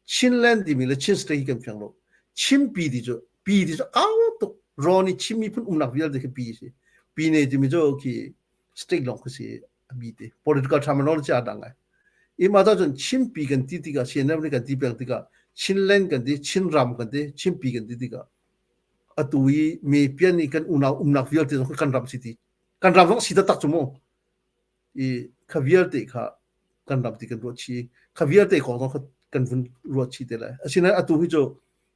Chinland timi le Chin State hi kan fiang lo. Chimpi ti cu pi ti cu kau tuk raw nih Chin miphun umnak vialte khi pi si. Pi ne timi cu khi state lawng khi si a bi te. Political terminology a dang ngai. Ima ta cun Chinpi kan ti tikah CNF nih kan ti peng tikah Chinland kan ti, Chinram kan ti, Chinpi kan ti tikah atu i me pian i kan unau umnak vialte zong kan ram si ti. Kan ram zong si taktak cu mu. I kha vialte kha kan ram ti kan ruah chi. Kha vialte kong zong kha kan vun ruah chi te lai. Asinain atu hi cu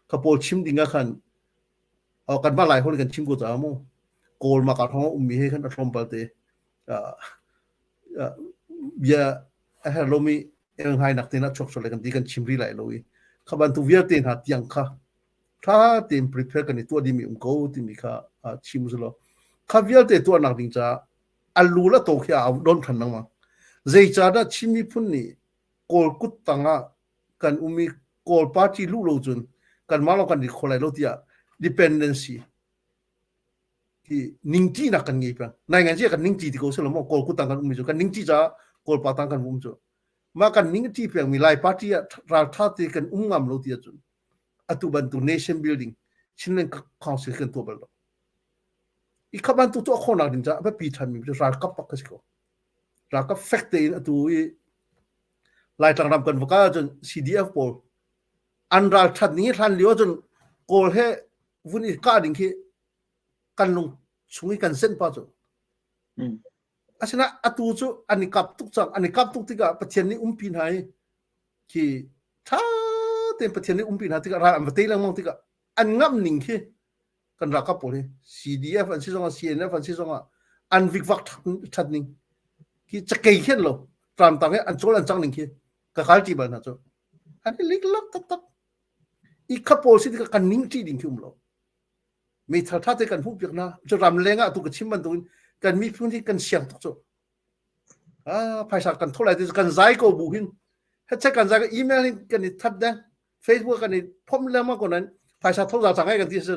kha pawl chim ding ah khan kan mah lai hol kan chim ko caah mu. Kawl ma ka thong ummi he khan a tlawmpal te bia a herh lomi elnghainak te na chuak sual kan ti kan chim rih lai lo i kha bantuk vialte hna tiang kha tha tein prepare kan i tuah dimi um ko timi kha chim u law kha vialte tuahnak ding caah a lu la to khi a don than lengmang zeicahdah Chin miphun nih Kawl kut tangah kan um i Kawl party luh lo cun kanmah lawng kan ri kho lai lo tiah dependency hi ningṭihnak kan ngei peng. Nai ngan kan ningṭi ti ko silo maw Kawl kutang kan um mi cu kan ningṭi caah Kawl pa tang kan um cu. Mah kan ningṭi peng mi Lai party ah ralṭha te kan um ngam lo ti ahcun atu bantuk nation building Chinland Council kan tuah bal lo. I kha bantuk tuah khawhnak ding caah a biapi ṭhan mi cu ralkap bak ka si ko. Ralkap fek tein atu i Laitlang ram kan va kal ahcun CDF pawl an ralṭhat ning i hlan lio ahcun Kawl he vun i kah ding khi kan lung chung i kan senh pa cu. Asinain atu cu an i kap tuk cang. An i kap tuk tikah Pathian nih umpi hna i khi ṭha tein Pathian nih umpi hna tikah ral an va tei lengmang tikah an ngamh ning khi kan ralkap pawl hi CDF an si zongah CNF an si zongah an vikvak ṭhat ning khi cakei khi an lo tramtang he an cawl an cang ning khi ka kal ṭi bal hna cu an i liklak taktak i kha pawl si tikah kan ning ṭih ding khi um lo meithal ṭha te kan hmuh piak hna cu ram leng ah tu ka chim bantukin kan miphun hi kan siang tuk cu ah phaisa kan tho lai ti kan zai ko bu hin heche kan zai email hin kan i that deng facebook kan i phom lengmang ko nan phaisa tho za chang ai kan ti se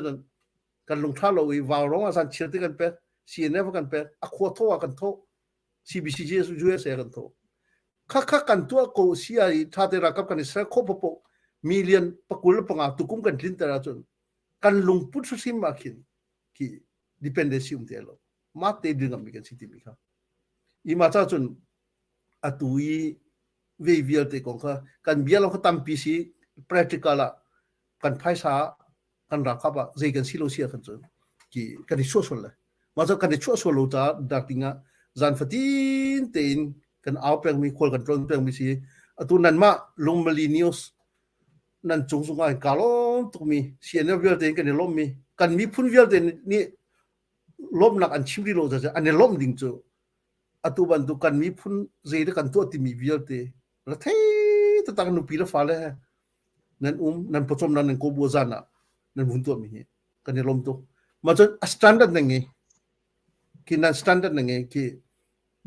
kan lung tha lo i vau rong ah san chir ti kan pek CNF kan pek a khua tho ah kan tho CBCG USA kan tho kha kha kan tuah ko si ai tha te rakap kan i ser kho popo million pakul panga tukum kan tlin ter ahcun kan lungput hrim ah khin khi dependency um te lo ma te ding mi kan si ti mi kha i ma cha cun atu i ve vialte kong kha kan bia lo kha tampi si practical ah kan phaisa kan ralkap ah zei kan si lo sia kan cun ki kan i chuah sual le ma cu kan i chuah sual lo ca dak ding ah zan fatin tein kan au peng mi khual kan tlawn peng mi si atu nan mah lungmali news nan cung zungah in kaa lawm tukmi CNF vialte in kan i lawmmi kan miphun vialte nih lawmnak an chim rih lo caah an i lawmh ding cu atu bantuk kan miphun zei dah kan tuah timi vialte rethei taktak nupi le fale he nan um nan pawcawmnak nan kawbu zan ah nan vun tuahmi hi kan i lawm tuk mah cun a standard na ngei khi nan standard na ngei khi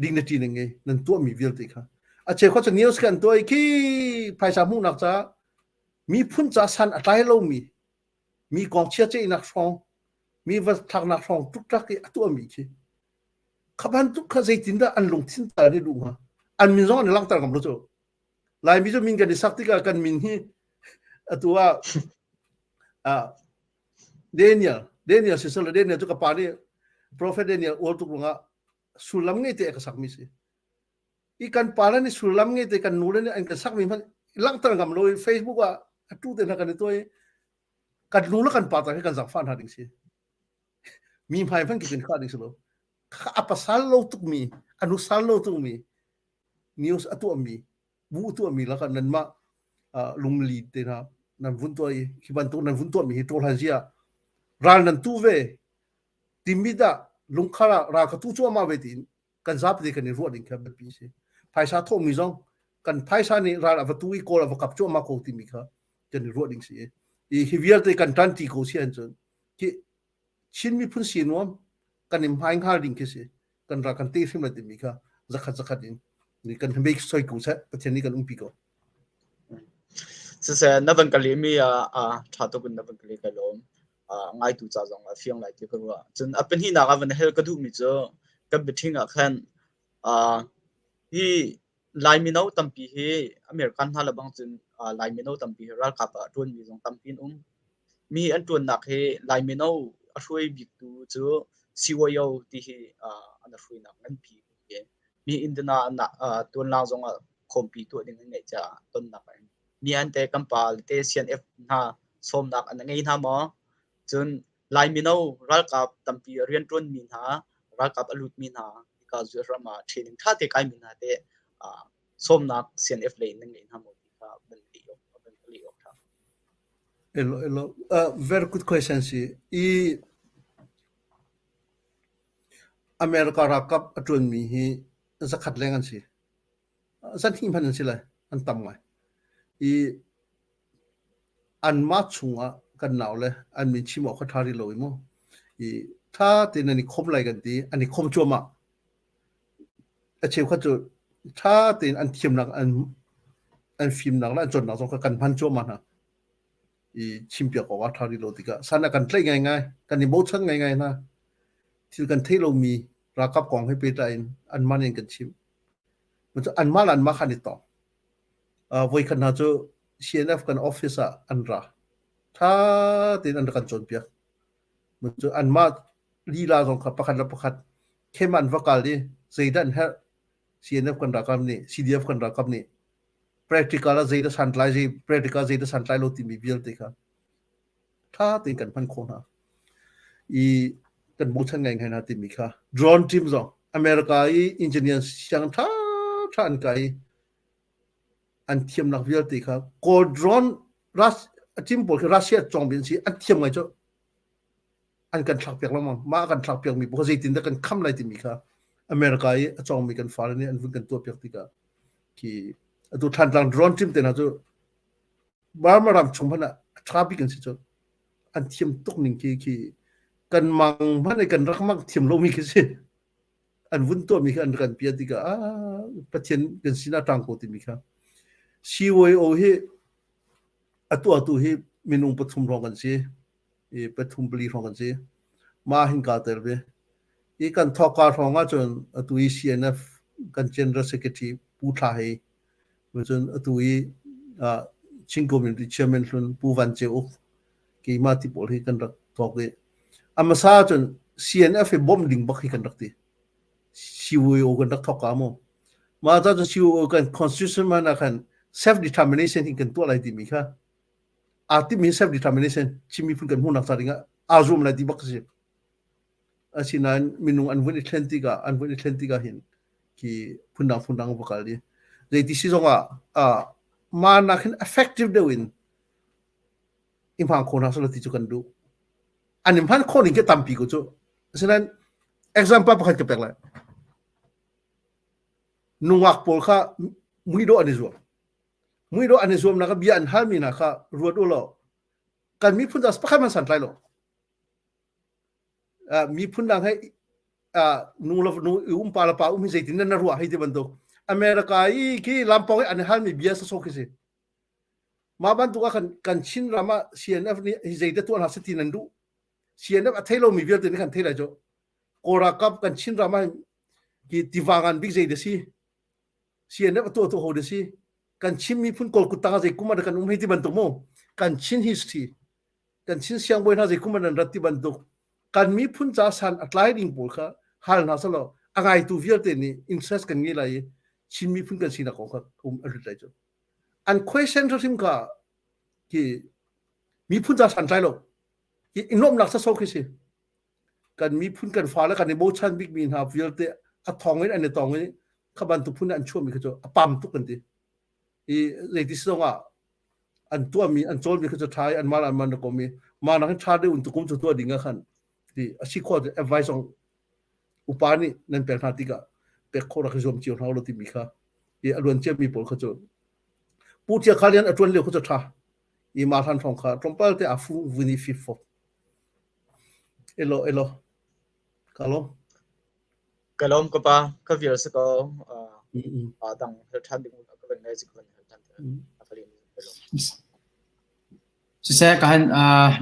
dignity na ngei nan tuahmi vialte kha a cheukhat cu news kan tuah i khi phaisa hmuhnak caah miphun ca san a tlai lomi mi kong chia ceihnak hrawng mi va thlaknak hrawng ṭukṭak i a tuahmi khi kha bantuk kha zeitindah an lungthin tal an i duh hnga an min zong an i langhter ngam lo cu Laimi cu min kan i sak tikah kan min hi atu ah ah Daniel Daniel siseh Daniel cu ka pa nih Prophet Daniel uar tuk ruangah sullam ngei te a ka sakmi si. I kan pa le nih sullam ngei te kan nu le nih an kan sakmi hmanh langhter ngam lo i Facebook ah a tu te hna kan i tuah i kan nu le kan pa ta hi kan zangfah hna ding si. Mi hmai hmanh khi kan khah ding si lo. A pasal lo tukmi, a nu sal lo tukmi news a tuahmi, bu tuahmi lakah nanmah lungli te hna nan vun tuah i hi bantuk nan vun tuahmi hi ṭawlhan zia. Ral nan tu ve timi dah lungkhar ah ral ka tu cuahmah ve tiin kan zapi kan i ruah ding kha biapi si. Phaisa thawhmi zong kan phaisa nih ral a va tu i kawl a va kap cuahmah ko timi kha kan i ruah ding si. I hi vialte kan ṭanṭi ko si ahcun khi Chin miphun si nuam kan i hmai hngal ding khi si. Kan ral kan te hrim lai timi kha zakhat zakhat in kan hmei soi ko seh Pathian nih kan umpi ko. Siseh na van ka lehmi ah ah ṭha tuk in na van ka leh ka lawm. Ah ngaitu ca zong a fiang lai ti ka ruah. Cun a pahnihnak ah van hel ka duhmi cu kan biaṭhing ah khan ah hi Lai mino tampi hi American hna le bang cun ah Lai mino tampi hi ralkap ah a ṭuanmi zong tampi an um. Mi an ṭuannak hi Lai mino a hruai biktu cu CYO ti hi ah an hruainak nganpi mi Indiana ah tuanlang zong ah khawmpi tuah ding an ngeih caah tonnak a Mi an te kan pa te CNF hna sawmnak an ngei hna maw? Cun Lai mino ralkap tampi rianṭuanmi hna, ralkap a lutmi hna, hika ram ah training ṭha te kaimi hna te sawmnak CNF lei in nan ngei hna maw ti kha van leh awk van leh awk ṭha. Hello, hello. Uh, very good question si. I America ralkap a ṭuanmi hi zakhat leng an si. Zanhnih hmanh an si lai. An tam ngai. I anmah chungah kan naule an min chim awk kha ṭha rih lo i mu. I ṭha tein an i khom lai kan ti. An i khom cuahmah. A cheukhat cu ṭha tein an thiamnak, an, an fimnak le an cawnnak zong kha kan hman cuahmah hna. I chimpiak awk ah ṭha rih lo tikah san a kan tlaih ngaingai, kan i bochan ngaingai hna. Thil kan theih lomi ralkap kong he pehtlai in anmah nih an kan chimh. Anmah le anmah kha an i tong. Uh, voikhat hna cu CNF kan office ah an ra. Ṭha tein an rak kan cawnpiak. Cu anmah lila zong kha pakhat le pakhat khem an va kal i zeidah an herh CNF kan ralkap nih CDF kan ralkap nih practical ah zeidah santlai zei practical zeidah santlai lo timi vialte kha ṭha tein kan hman khawh hna. I kan bochan ngaingai hna timi kha drone team zong America i engineer siang ṭha ṭha an kai i an thiamnak vialte kha Kawl drone Rus a team pawl khi Russia cawngmi an si an thiam ngai cu an kan thlak piak lengmang mah kan thlak piak mi pawl zeitin dah kan kham lai timi kha America i a cawngmi kan fale nih an vun kan tuah piak tikah khi atu Thantlang drone team te hna cu Burma ram chung hmanh ah a ṭha bik an si cu an thiam tuk ning khi khi kan mang hmanh i kan rak mang thiam lomi khi si an vun tuahmi kha an kan piah tikah ah Pathian kan sinah ṭang ko timi kha CYO hi a tuahtu hi minung pathum hrawng kan si i pathum pali hrawng kan si mah hin kaa tel ve i kan thawkka hrawng ahcun atu i CNF kan General Secretary Pu Thla Hei cun atu i Chin Community Chairman hlun Pu Van Ceu Uk keimah ti pawl hi kan rak thawk i a hmasa ahcun CNF hi bawmh ding bak hi kan rak ti CYO kan rak thawk ka mu mah ta cu CYO kan constitution man ah khan self determination hi kan tuah lai timi kha aa timmi self determination Chin miphun kan hmuhnak ca dingah aa zuam lai ti bak si asinain minung an vun i thlen tikah an vun i thlen tikah hin khi phundang phundang va kal i zeiti si zongah ah mah nak hin effective deuh in i hmang kho hna selaw ti cu kan duh. An i hman khawh ning khi tampi ko cu. Asinain example pakhat ka pek lai. Nungak pawl kha muidawh an i zuam. Muidawh an i zuamnak ah bia an halmi hna kha ruat u law kan miphun ca pakhat hmanh santlai lo. Uh, miphun dang he uh, nu le nu um pa le pa um hi zeitin na ruah hei ti bantuk. America i khi lampawng i an halmi bia sasok khi si. Mah bantuk ah khan kan Chin ram ah CNF nih hi zeidah tuah hna seh ti nan duh? CNF a thei lomi vialte nih khan thei lai cu. Kawl ralkap kan Chin ram ah hi tiva ngan bik zei dah si? CNF a tuahtu ho dah si? Kan Chin miphun Kawl kuttang ah zei kum ah dah kan um hei ti bantuk mu. Kan Chin history, kan Chin siangbawi hna zei kum ah nan rat ti bantuk kan miphun ca san a tlai ding pawl kha hal hna selaw a ngaitu vialte nih interest kan ngei lai i Chin miphun kan sinak kong kha um a lut lai cu. An question hrim kha khi miphun ca santlai lo hi i nuamhnak saso khi si kan miphun kan fale kan i bochan bikmi hna vialte a thong in an i tong i kha bantuk phun an chuahmi kha cu a pam tuk kan ti i zeiti si zongah an tuahmi an cawlmi kha cu ṭha i anmah le anmah na kom i. Mah nak hin ṭha deuh in tukum cu tuah ding ah khan ti a si khawh advice zong upa nih nan pek hna tikah pek khawh rak i zuam cio hna ulaw timi kha i a luan ciami pawl kha cu Pu Cia Kha Lian a ṭuan lio kha cu ṭha i mah hlan hrawng kha tlawmpal te aa fu vun i fif fop. Elo elo ka lawm. Ka lawm ka pa ka vial si ko uh, dang hal ṭhan ding ka van ngai si ka van hal ṭhan te. A ka lin ka lawm. Siseh ka han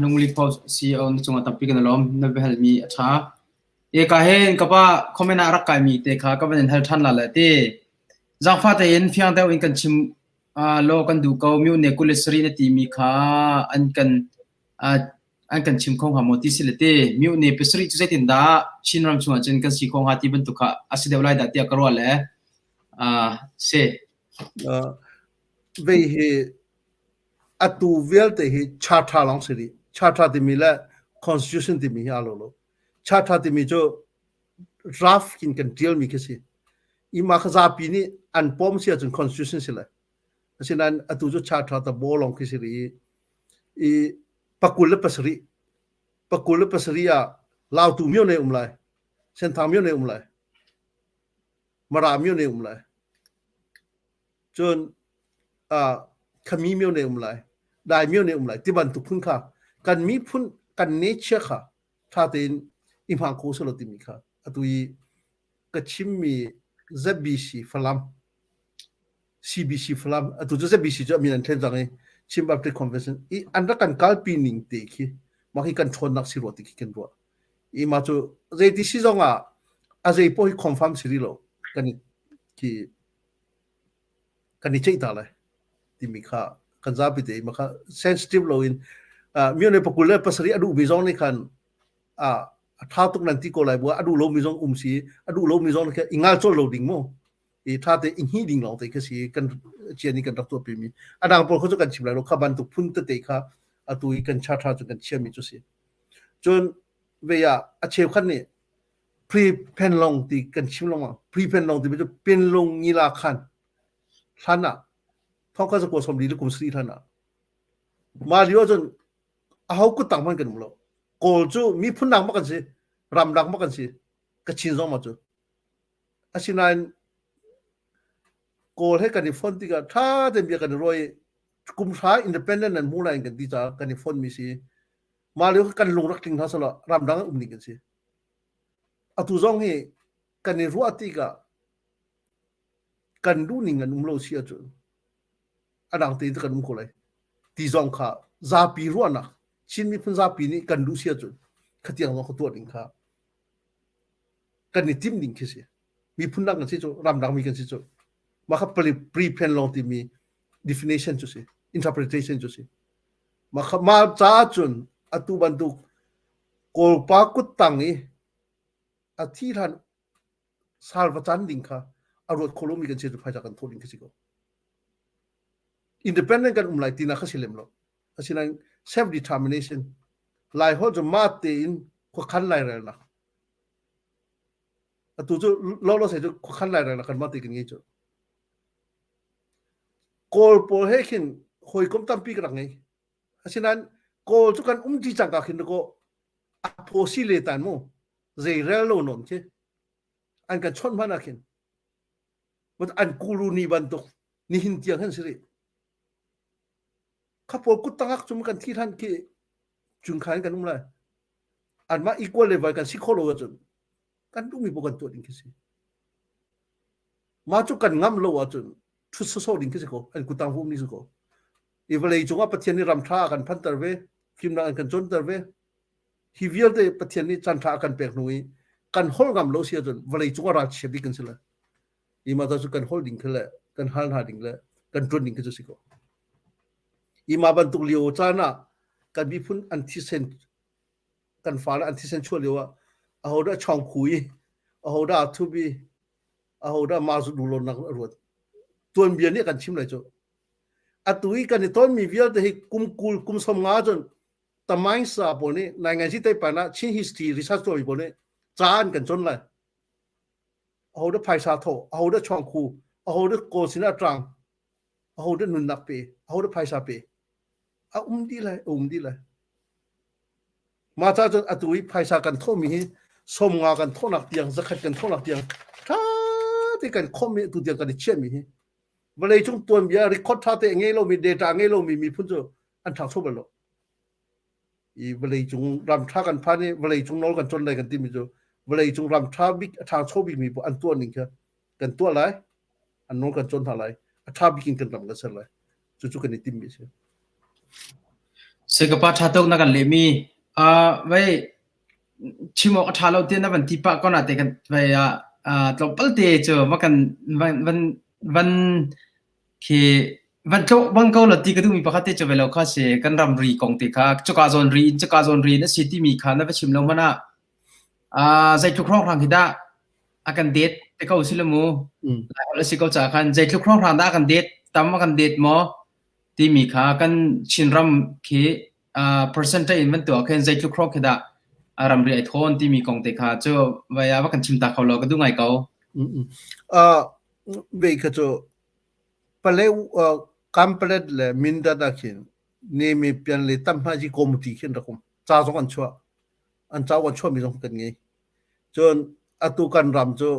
Lungli Post CEO na cungah tampi kan i lawm. Na biahalmi a ṭha. E ka hin ka pa comment ah rak kaimi te kha ka van in hal ṭhan la le ti. Zaangfah tein fiang deuh in kan chim law kan duh ko. Myo ne 27 na timi kha an kan an kan chim kho hnga maw ti si le ti. Myo ne pasarih cu zeitindah Chinram chungah cun kan si kho hnga ti bantuk kha a si deuh lai dah tiah ka ruah le si. Vei hi Atu vialte hi charter lawng si rih. Charter timi le constitution timi hi aa lo lo. Charter timi cu draft in kan ṭialmi khi si. I mah kha zapi nih an pom si ahcun constitution si lai. Asinain atu cu charter ta bo lawng khi si rih i, i pakul le pasarih pakul le pasarih ah Lautu myo ne um lai. Senthang myo ne um lai. Mara myo ne um lai. Cun uh, khami myo ne um lai dai myo ne um lai ti bantuk phun kha kan miphun kan nature kha tha tein i hmang kho selo timi kha atu i ka chimmi ZBC Falam CBC Falam atu cu ZBC cu amin an thlen cang i Chin Baptist Convention i an rak kan kalpi ning te khi mah hi kan ṭhawnnak si rua ti khi kan ruah i mah cu zeiti si zong ah a zei poh hi confirm si rih lo kan i khi kan i ceih ta lai timi kha kan zapi te ma kha sensitive lo in mi ne pakul le pasarih a duhmi zong nih khan a a tha tuk nan ti ko lai bu a duh lomi zong um si a duh lomi zong kha i ngal chol lo ding mu i tha te i hni ding lawng te kha si kan chian i kan rak tuah mi a dang pawl kha cu kan chim lai lo kha bantuk phun tete kha atu i kan cha tha cu kan chiami cu si cun ve ah a cheukhat nih Pre Penlong ti kan chim lengmang. Pre Penlong timi cu Pinlung Ngila khan hlan ah thongkhat zakua sawmli le kum sarih hlan ah mah lio ahcun aho kuttang hmanh kan um lo. Kawl cu miphun dang bak kan si, ram dang bak kan si. Kachin zong mah cu. Asinain Kawl he kan i fonh tikah ṭha tein bia kan i ruah i kum hra independent nan hmu lai in kan ti caah kan i fonhmi si. Mah lio kan lung rak tling hna selaw ramdang ah um ding kan si. Atu zong hi kan i ruah tikah kan duhning an um lo si ahcun a dang tein kan um ko lai ti zong kha zapi ruahnak Chin miphun zapi nih kan duh si ahcun khatiang zong kha tuah ding kha kan i timh ding khi si. Miphun dang kan si cu ramdang mi kan si cu mah kha pre-plan lawng timi definition cu si interpretation cu si. Mah kha mah caah cun atu bantuk Kawlpa kuttang i a thi hlan sal va can ding kha a ruat kho lomi kan si cu phaisa kan thawh ding khi si ko. Independent kan um lai tinak kha si lem lo. Asinain self determination Lai holh cu mah tein khuakhan lairelnak. Atu cu lolo sai cu khuakhan lairelnak kan mah te kan ngei cu. Kawl pawl he khin hawikom tampi ka rak ngei. Asinain Kawl cu kan umṭi cangka khin dakaw a phaw si le tan mu zei rel lo nawn khi an kan chawnh hmanh ah khin an kulu ni bantuk nihin tiang hin si rih. Kha pawl kut tangak cum kan thi hlan khi cungkhan kan um lai. Anmah equal level kan si kho lo ahcun kan duhmi paoh kan tuah ding khi si. Mah cu kan ngamh lo ahcun ṭhut sawsawh ding khi si ko. An kuttang hum ding si ko. I vawlei cungah Pathian nih ram ṭha a kan phanter ve, fimnak an kan cawnter ve. Hi vialte Pathian nih caan ṭha a kan pek hnu i kan holh ngam lo si ahcun vawlei cungah ralchia bik kan si lai. I mah cu kan holh ding khi le kan hal hna ding le kan ṭuan ding khi cu si ko. I mah bantuk lio caan ah kan miphun an thisen kan fale an thisen chuah lio ah ahodah chawngkhu i ahodah aa thup i ahodah mah zu duhlonak a ruat tuanbia nih kan chim lai cu atu i kan i tonmi vialte hi kum kul kum som nga cun tamaing sa pawl nih nainganzi teipan ah Chin history research tuahmi pawl nih ca an kan cawn lai ahodah phaisa thawh ahodah chawngkhu ahodah kawl sinah ṭang ahodah nunnak pe ahodah phaisa pe a um dih lai a um dih lai. Mah ca cun atu i phaisa kan thawhmi hi 50 kan thawhnak tiang 100 kan thawhnak tiang ṭha te kan khawmhmi atu tiang kan i chiahmi hi vawleicung tuanbia record ṭha te a ngei lomi data a ngei lomi miphun cu an ṭhangcho bal lo. I vawleicung ram ṭha kan phan i vawleicung nawl kan cawn lai kan timi cu vawleicung ram ṭha bik a ṭhangcho bikmi paoh an tuah ning kha kan tuah lai an nawl kan cawn hna lai a ṭha bik in kan ram kan ser lai cucu kan i timmi a si. Sui ka pa ṭha tuk na kan lehmi. Uh, vei chim awk a ṭha lo ti na van ti pah ko na te kan vei ah uh, tlawmpal te cu va kan van van van khi van tlawh bang ko lo ti ka duhmi pakhat te cu ve lo kha si kan ramri kong te kha cuka zawn ri in cuka zawn ri in a si timi kha na va chim lo hmanh ah uh, zeitluk hrawnghrang hi dah a kan det te ko si le mu Lai holh a si ko caah khan zeitluk hrawnghrang dah a kan det tam a kan det maw timi kha kan Chinram khi uh, percentage in van tuah khin zeitluk hrawng khi dah a ramri ai thawn timi kong te kha cu vai va kan chim ta kho lo ka duh ngai ko. Uh, ve kha cu pale uh, Kampalet le Mindat ah khin nemi pian le tamhaji committee khin rakum ca zong an chuah an ca an chuah mi zong kan ngei cun atu kan ram cu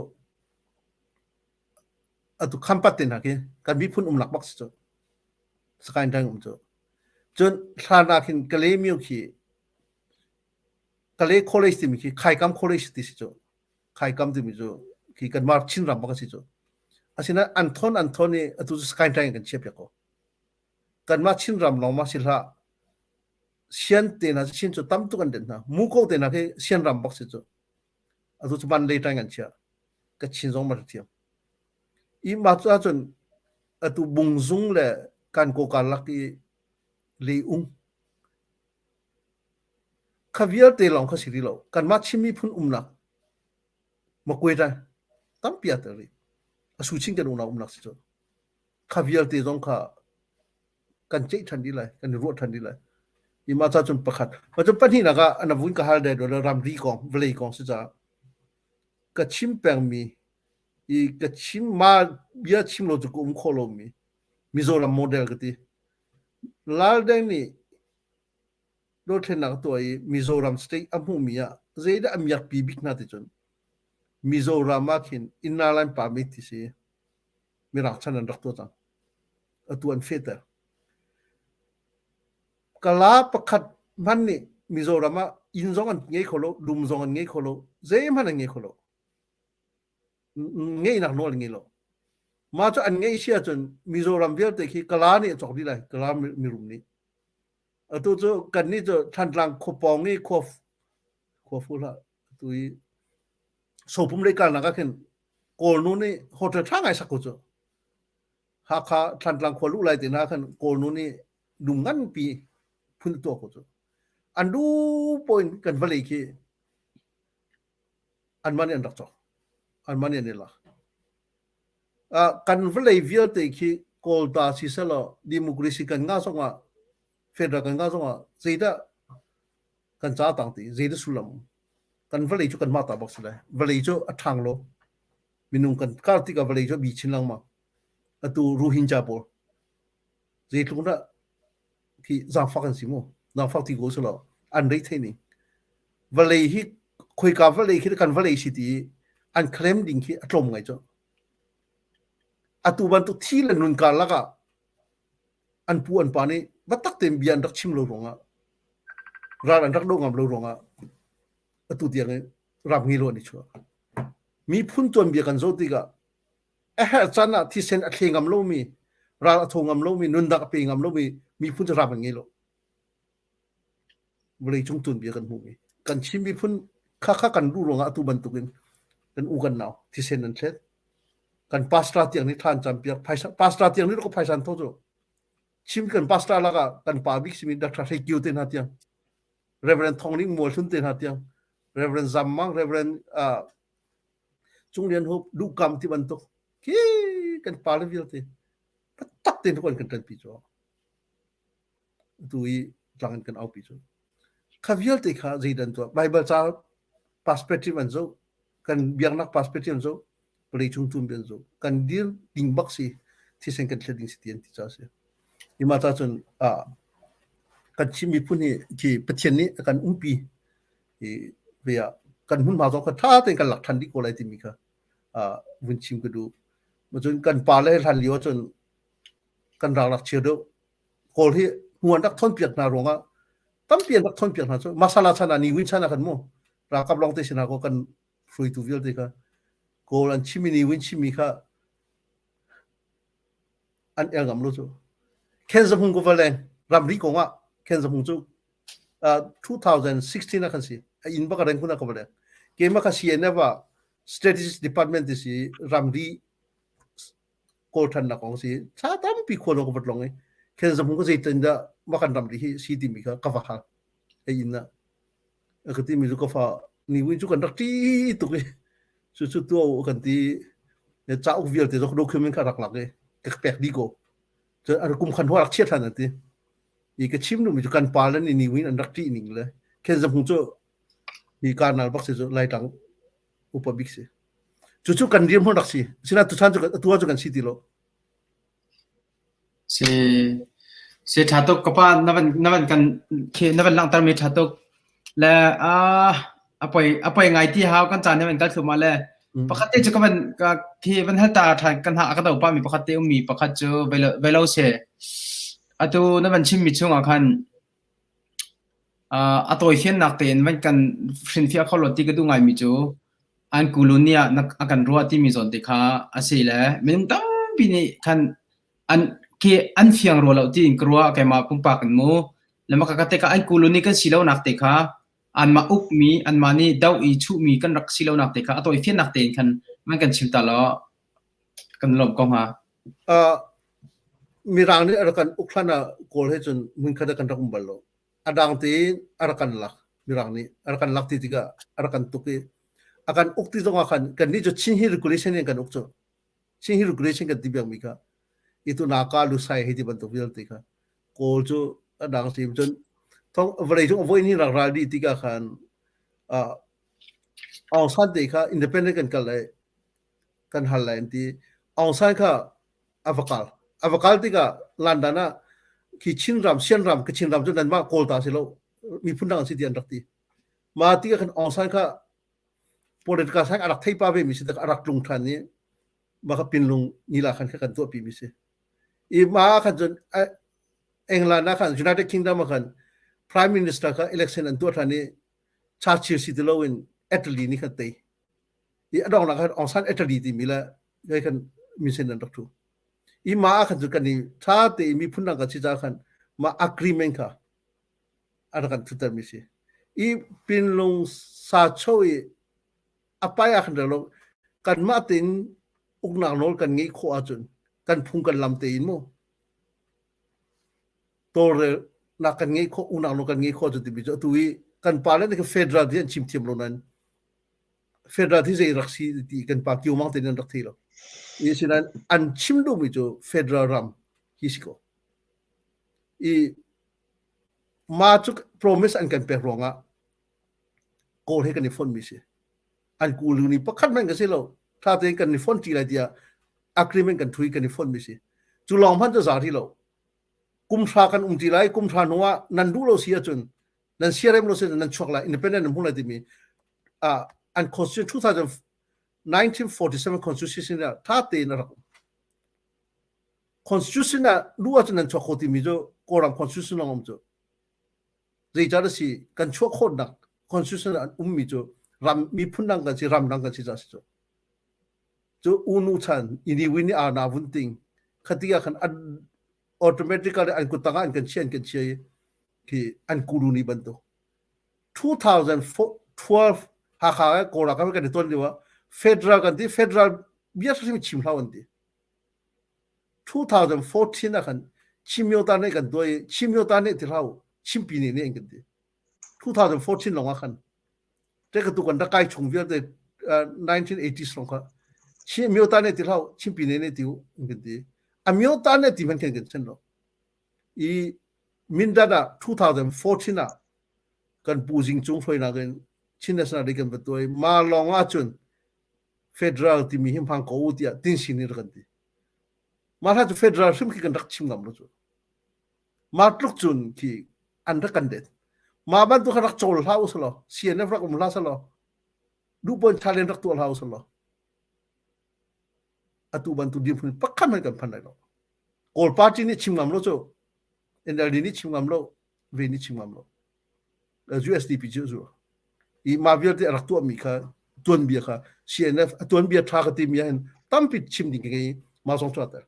atu khampat te hna khi kan miphun umlak bak si cu Sakaing tang um cu cun hlan ah khin Kalaymyo khi Kalay College timi khi Khaikam College ti si cu Khaikam timi cu khi kanmah Chinram bak a si cu asinain an thon an thon i atu cu Sakaing tang in kan chiah piak ko kanmah Chinram lawng ma si hlah Sian te hna Chin cu tam tuk an den hna Muko te hna khi Sianram bak si cu atu cu Mandalay tang an chiah Kachin zong ma thiam i mah cu ahcun atu Bungzung le Kankaw karlak i Leung kha vialte lawng kha si rih lo kanmah Chin miphun umnak Makwe ṭai tampi aa tel rih a su chin kan unau umnak si cu kha vialte zong kha kan ceih ṭhan dih lai kan i ruah ṭhan dih lai i mah ca cun pakhat ma cun pahnihnak ah na vun ka hal dai do ramri kong vawlei kong si caah ka chim pengmi i ka chim ma bia chim lo cu ka um kho lomi Mizoram model ka ti Laldeng nih dothlennak a tuah i Mizoram state a hmuhmi ah zeidah a miakpi bik hna ti cun Mizoram ah khin Inner Line Permit ti si Mirang chan an rak tuah cang atu an fehter Kala pakhat hmanh nih Mizoram ah inn zong an ngei kho lo dum zong an ngei kho lo zeihmanh an ngei kho lo ngeihnak nawl an ngei lo mah cu an ngeih si ahcun Mizoram vialte khi Kala nih a cawk dih lai Kala mirum nih atu cu kannih cu Thantlang khuapawng i khua khua fu hlah atu i Sopum lei kalnak ah khin Kawlnu nih hotel ṭha ngai sak ko cu Hakha Thantlang khua luh lai te hna khan Kawlnu nih dum nganpi phun tuah ko cu an du point kan vawlei khi anmah nih an rak cawk anmah nih an i lak kan vawlei vialte khi Kawlta si selaw democracy kan ngah zongah federal kan ngah zongah zeidah kan ca tang ti zeidah sullam kan vawlei cu kanmah ta bak si lai vawlei cu a ṭhang lo minung kan kar tikah vawlei cu a bi chin lengmang atu Rohingya pawl zeitluk dah khi zaangfak an si mu zaangfak ti ko selaw an rei thei ning vawlei hi khoika vawlei khi kan vawlei si ti an claim ding khi a tlawm ngai cu atu bantuk thi le nun karlak ah an pu an pa nih biatak tein bia an rak chim lo ruangah ral an rak do ngam lo ruangah atu tiang in ram ngi lo an i chuah miphun tuanbia kan zoh tikah a herh caan ah thisen a thle ngam lomi ral a tho ngam lomi nundak a pe ngam lomi miphun cu ram an ngei lo vawleicung tuanbia kan hmuhmi kan Chin miphun kha kha kan duh ruangah atu bantukin kan u kan nau thisen an thlet kan pastor tiang nih thlan cam piak phaisa pastor tiang nih ko phaisa an tho cu Chin kan pastor lakah kan pa bik simi Dr. Hrei Kio te hna tiang Reverend Thong Ling Mual Hlun te hna tiang Reverend Zam Mang Reverend uh, Cung Lian Hup Duh Kam ti bantuk khi kan pa le vialte tak tein kan kan ṭanpi cu tu i tlang in kan aupi cu kha vialte kha zeidan tuah Bible ca perspective an zoh kan biaknak perspective an zoh vawlei cung tum an zoh kan dir ding bak si thisen kan thlet ding si ti an ti ca si ima ta cun a kan Chin miphun hi khi Pathian nih a kan umpi. I ve ah kan hmunhma zong kha ṭha tein kan lak ṭhan dih ko lai timi kha uh, vun chim ka duh. Cun kan pa le hlan lio ahcun kan rak rak chia deuh. Kawl hi hnu an rak thawnpiak hna ruangah tampi an rak thawnpiak hna cu masala chan ah ni win chan ah kan mu ralkap lawng te sinah ko kan hruaitu vialte kha Kawl an chimmi ni win chimmi kha an el ngam lo cu. Khen Za Hmung ko va leng ramri kong ah Khen Za Hmung cu uh, 2016 ah khan si a inn bak a reng kun ah ka va leng keimah kha CNF ah Strategic Department ti si ramri kawl thannak kong si tha tampi khual ka vat long i Khen Za Hmung ka zeitin dah ma kan ramri hi si timi kha ka va hal a inn ah a ka timi cu ka fa ni win cu kan rak ṭi tuk i cu cu tuah u kan ti cauk vialte zong document kha rak lak i ka pek dih ko cun an kum khan rak chia ṭhan an ti i ka chim duhmi cu kan pa le ni win an rak ṭih ning le Khen Za Hmung cu hi karnal bak si cu Laitlang upa bik si cu cu kan rian rak si sinain tuchan cu atu ah cu kan si ti lo Si si ṭha tuk ka pa na van na van kan khi na van langhter mi ṭha tuk le ah a poi a poi ngai ti hau kan caan na van kal thluahmah le pakhat te cu ka van ka khi van hal ta ṭhan kan ha ka do pa mi pakhat te ummi pakhat cu velo velo se atu na van chim mi chungah khan uh, a tawifiannak tein van kan hrinfiah kho lo ti ka duh ngai mi cu an kulun nih ah a kan ruah timi zawn te kha a si le minung tampi nih khan an khi an fiang rua lo tiin ka ruah keimah pumpak in mu le maka ka te kha an kulun nih kan si lonak te kha anmah ukmi anmah nih do i chuhmi kan rak si lonak te kha a tawifiannak tein khan man kan chim ta law kan lawm ko hnga. Uh, Mirang nih a rak kan uk hlan ah Kawl he cun hmunkhat ah kan rak um bal lo. A dang tein a rak kan lak. Mirang nih a rak kan lak ti tikah a rak kan tuk i a kan uk ti zongah khan kannih cu Chin Hill Regulation in kan uk cu. Chin Hill Regulation kan ti biakmi kha itu naka lusai hei ti bantuk vialte kha Kawl cu a dang sim cun thong vawlei cung voi ni rak ral dih tikah khan uh, Aung San te kha independent kan kal lai kan hal lai an ti. Aung San kha a va kal. A va kal tikah London ah khi Chinram, Sianram, Kachin ram cu nanmah Kawl ta si lo, miphun dang an si ti an rak ti. Mah tikah khan Aung San kha political science a rak thei pa ve mi si tak a rak tlung ṭhan i mah kha pinlung nila khan kha kan tuahpi mi si. I mah khan cun England ah khan United Kingdom ah khan Prime Minister kha election an tuah ṭhan i Churchill si ti loin Italy nih khan tei. I a donghnak khan Aung San Italy timi le hei khan minsen an rak thu. I mah ah khan cu kan i ṭha tein miphun dang kan si caah khan mah agreement kha a rak kan thutter mi si. I pinlung sa cho i a pai ah khan rel lo kanmah tein uknak nawl kan ngeih khawh ahcun kan phung kan lam tein mu tawlrelnak kan ngeih khawh uknak nawl kan ngeih khawh ahcun timi cu atu i kan pa le nih federal ti an chim thiam lo nain federal hi zei rak si ti kan pa Kio Mang te nan rak thei lo. I sinain an chim duhmi cu federal ram hi si ko. I ma cu promise an kan pek ruangah Kawl he kan i fonmi si. An kulu ni pakhat hmanh ka si lo. Tha tein kan i fon ṭi lai tiah agreement kan thui kan i fonmi si. Cu lawng hmanh cu za rih lo. Kum hra kan um ṭi lai, kum hra hnu ah nan duh lo si ahcun nan siarem lo si nan chuak lai independent nan hmu lai timi uh, an constitution 2000 1947 constitution ah tha tein a rak um constitution ah lu ahcun nan chuak kho timi cu Kawlram constitution lawng um cu zeicah si kan chuah khawhnak constitution an ummi cu ram miphun dang kan si ram dang kan si ca si cu cu unu chan ini win ni arna vun ting khati ah khan automatically an kut tangah an kan chia an kan chia i khi an kulu ni bantuk 2012 Hakha Kawlram kan kan i ton lio ah federal kan ti federal bia hrim chim hlau an ti 2014 ah khan Chimyota nih kan tuah i Chimyota nih ti hlau Chimpi nih nih an kan ti 2014 lawng ah khan te ka tu kan rak kai chung vialte 1980s lawng kha Chimyota nih ti hlau Chimpi nih nih ti an kan ti Amyota nih ti man kan kan chen lo i Mindat ah 2014 ah kan Pu Zing Cung hruainak in Chin National Day kan va tuah i mah lawng ahcun federal timi hi hmang ko u tiah tinsin in rak kan ti. Mah hla cu federal hrim khi kan rak chim ngam lo cu. Mah tluk cun khi an rak kan det. Mah bantuk kha rak cawl hlah usih law CNF rak um hlah selaw duhpon challenge rak tuah hlah usih law atu bantuk dirhmun pakhat hmanh kan phan lai lo. Kawl party nih chim ngam lo cu NLD nih chim ngam lo, ve nih chim ngam lo. USDP cu zu. I mah vialte a rak tuahmi kha tuanbia kha CNF a tuanbia ṭha ka timi ahhin tampi chim ding ka ngei i mah zong cu a tel.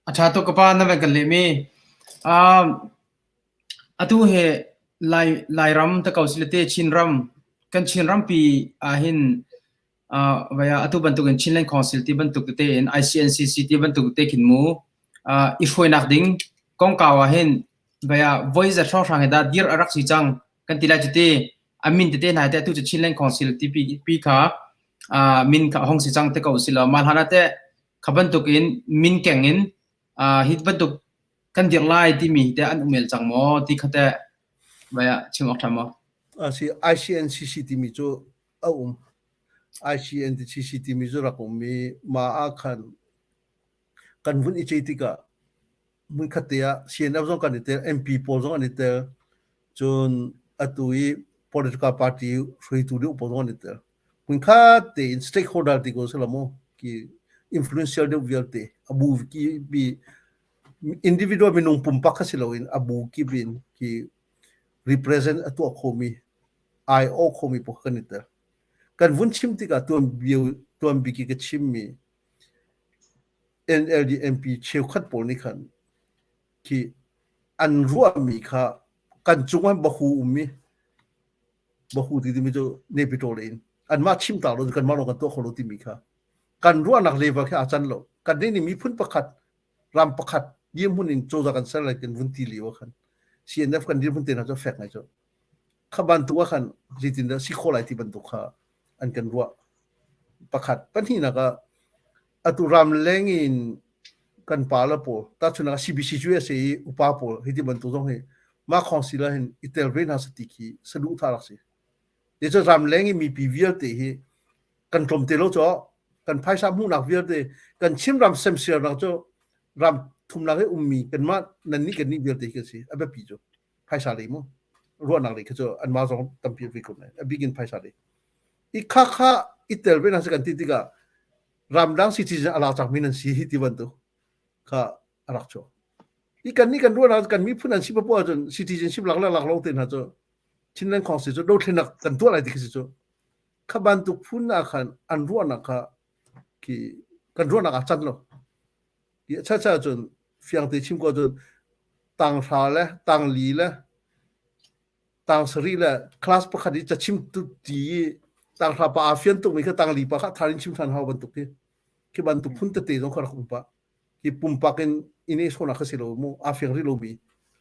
A ṭha tuk ka pa na van kan lehmi. Um, atu hi Lai, Lairam te ko silate Chinram kan Chinrampi ahhin uh, vaya atu bantukin Chinland Council ti bantuk tete in ICNCC ti bantuk te khin mu uh, i hruainak ding kongkau ahhin vaya voi za hrawnghrang he dah dir a rak si cang kan ti lai cu ti a min tete hna te atu cu Chinland Council ti pi, pi kha uh, min kha hong si cang te ko si lo mah hlan ah teh kha bantukin min keng in uh, hi bantuk kan dir lai timi te an umel cang maw ti kha teh vaya chim awk ṭha maw? A si ICNCC timi cu a um. ICNCC timi cu rak um i mah ah khan kan vun i cei tikah hmunkhat te ah CNF zong kan i tel, MP pawl zong an i tel, cun atu i political party hruaitu deuh pawl zong an i tel. Hmunkhat tein stakeholder ti ko sila mu ki influential deuh vialte a bu ki bi individual minung pumpak kha si loin a bu kip in ki represent a tuah khomi ai-awh khomi pawl kan i tel. Kan vun chim tikah tuanbia tuanbik i ka chimmi NLD MP cheukhat pawl nih khan khi an ruahmi kha kan cungah bahu um i bahu ti timi cu Naypyidaw in anmah chim ta lo kanmah lawng kan tuah kho lo timi kha kan ruahnak level khi aa can lo. Kan nih nih miphun pakhat ram pakhat dirhmun in cozah kan ser lai kan vun ti lio ah khan CNF kan dirhmun te hna cu fek ngai cu. Kha bantuk ah khan zeitindah si khawh lai ti bantuk kha an kan ruah. Pakhat pahnihnak ah atu ramleng in kan pa le pawl tahchunhnak ah CBC USA i upa pawl hi ti bantuk zong hi mah khawngsil ah hin i tel ve hna seh ti khi saduhthah rak si. Zeicah ramleng i mipi vialte hi kan tlawm te lo cu kan phaisa hmuhnak vialte kan Chinram semsiarnak cu ram thumnak i ummi kanmah nannih kannih vialte hi kan si a biapi cu phaisa lei mu ruahnak lei kha cu anmah zong tampi ve ko lai a bik in phaisa lei i kha kha i tel ve hna si kan ti tikah ramdang citizen a lak cangmi nan si hi ti bantuk kha a rak chuak i kan nih kan ruahnak kan miphun an si papoah ahcun citizenship lak le lak lo te hna cu Chinland Council cu dothlennak kan tuah lai ti khi si cu kha bantuk phun ah khan an ruahnak kha khi kan ruahnak ah can lo i cha cha cun fiang te chim ko cun tang hra le tang li le tang sarih le class pakhat i cachim tu ti i tang hra pa a fian tuk mi kha tang li pa kha tharin chim than hau bantuk khi khi bantuk phun tete zong kha rak um pa hi pumpak in in i sona kha si lo mu a fiang ri lo mi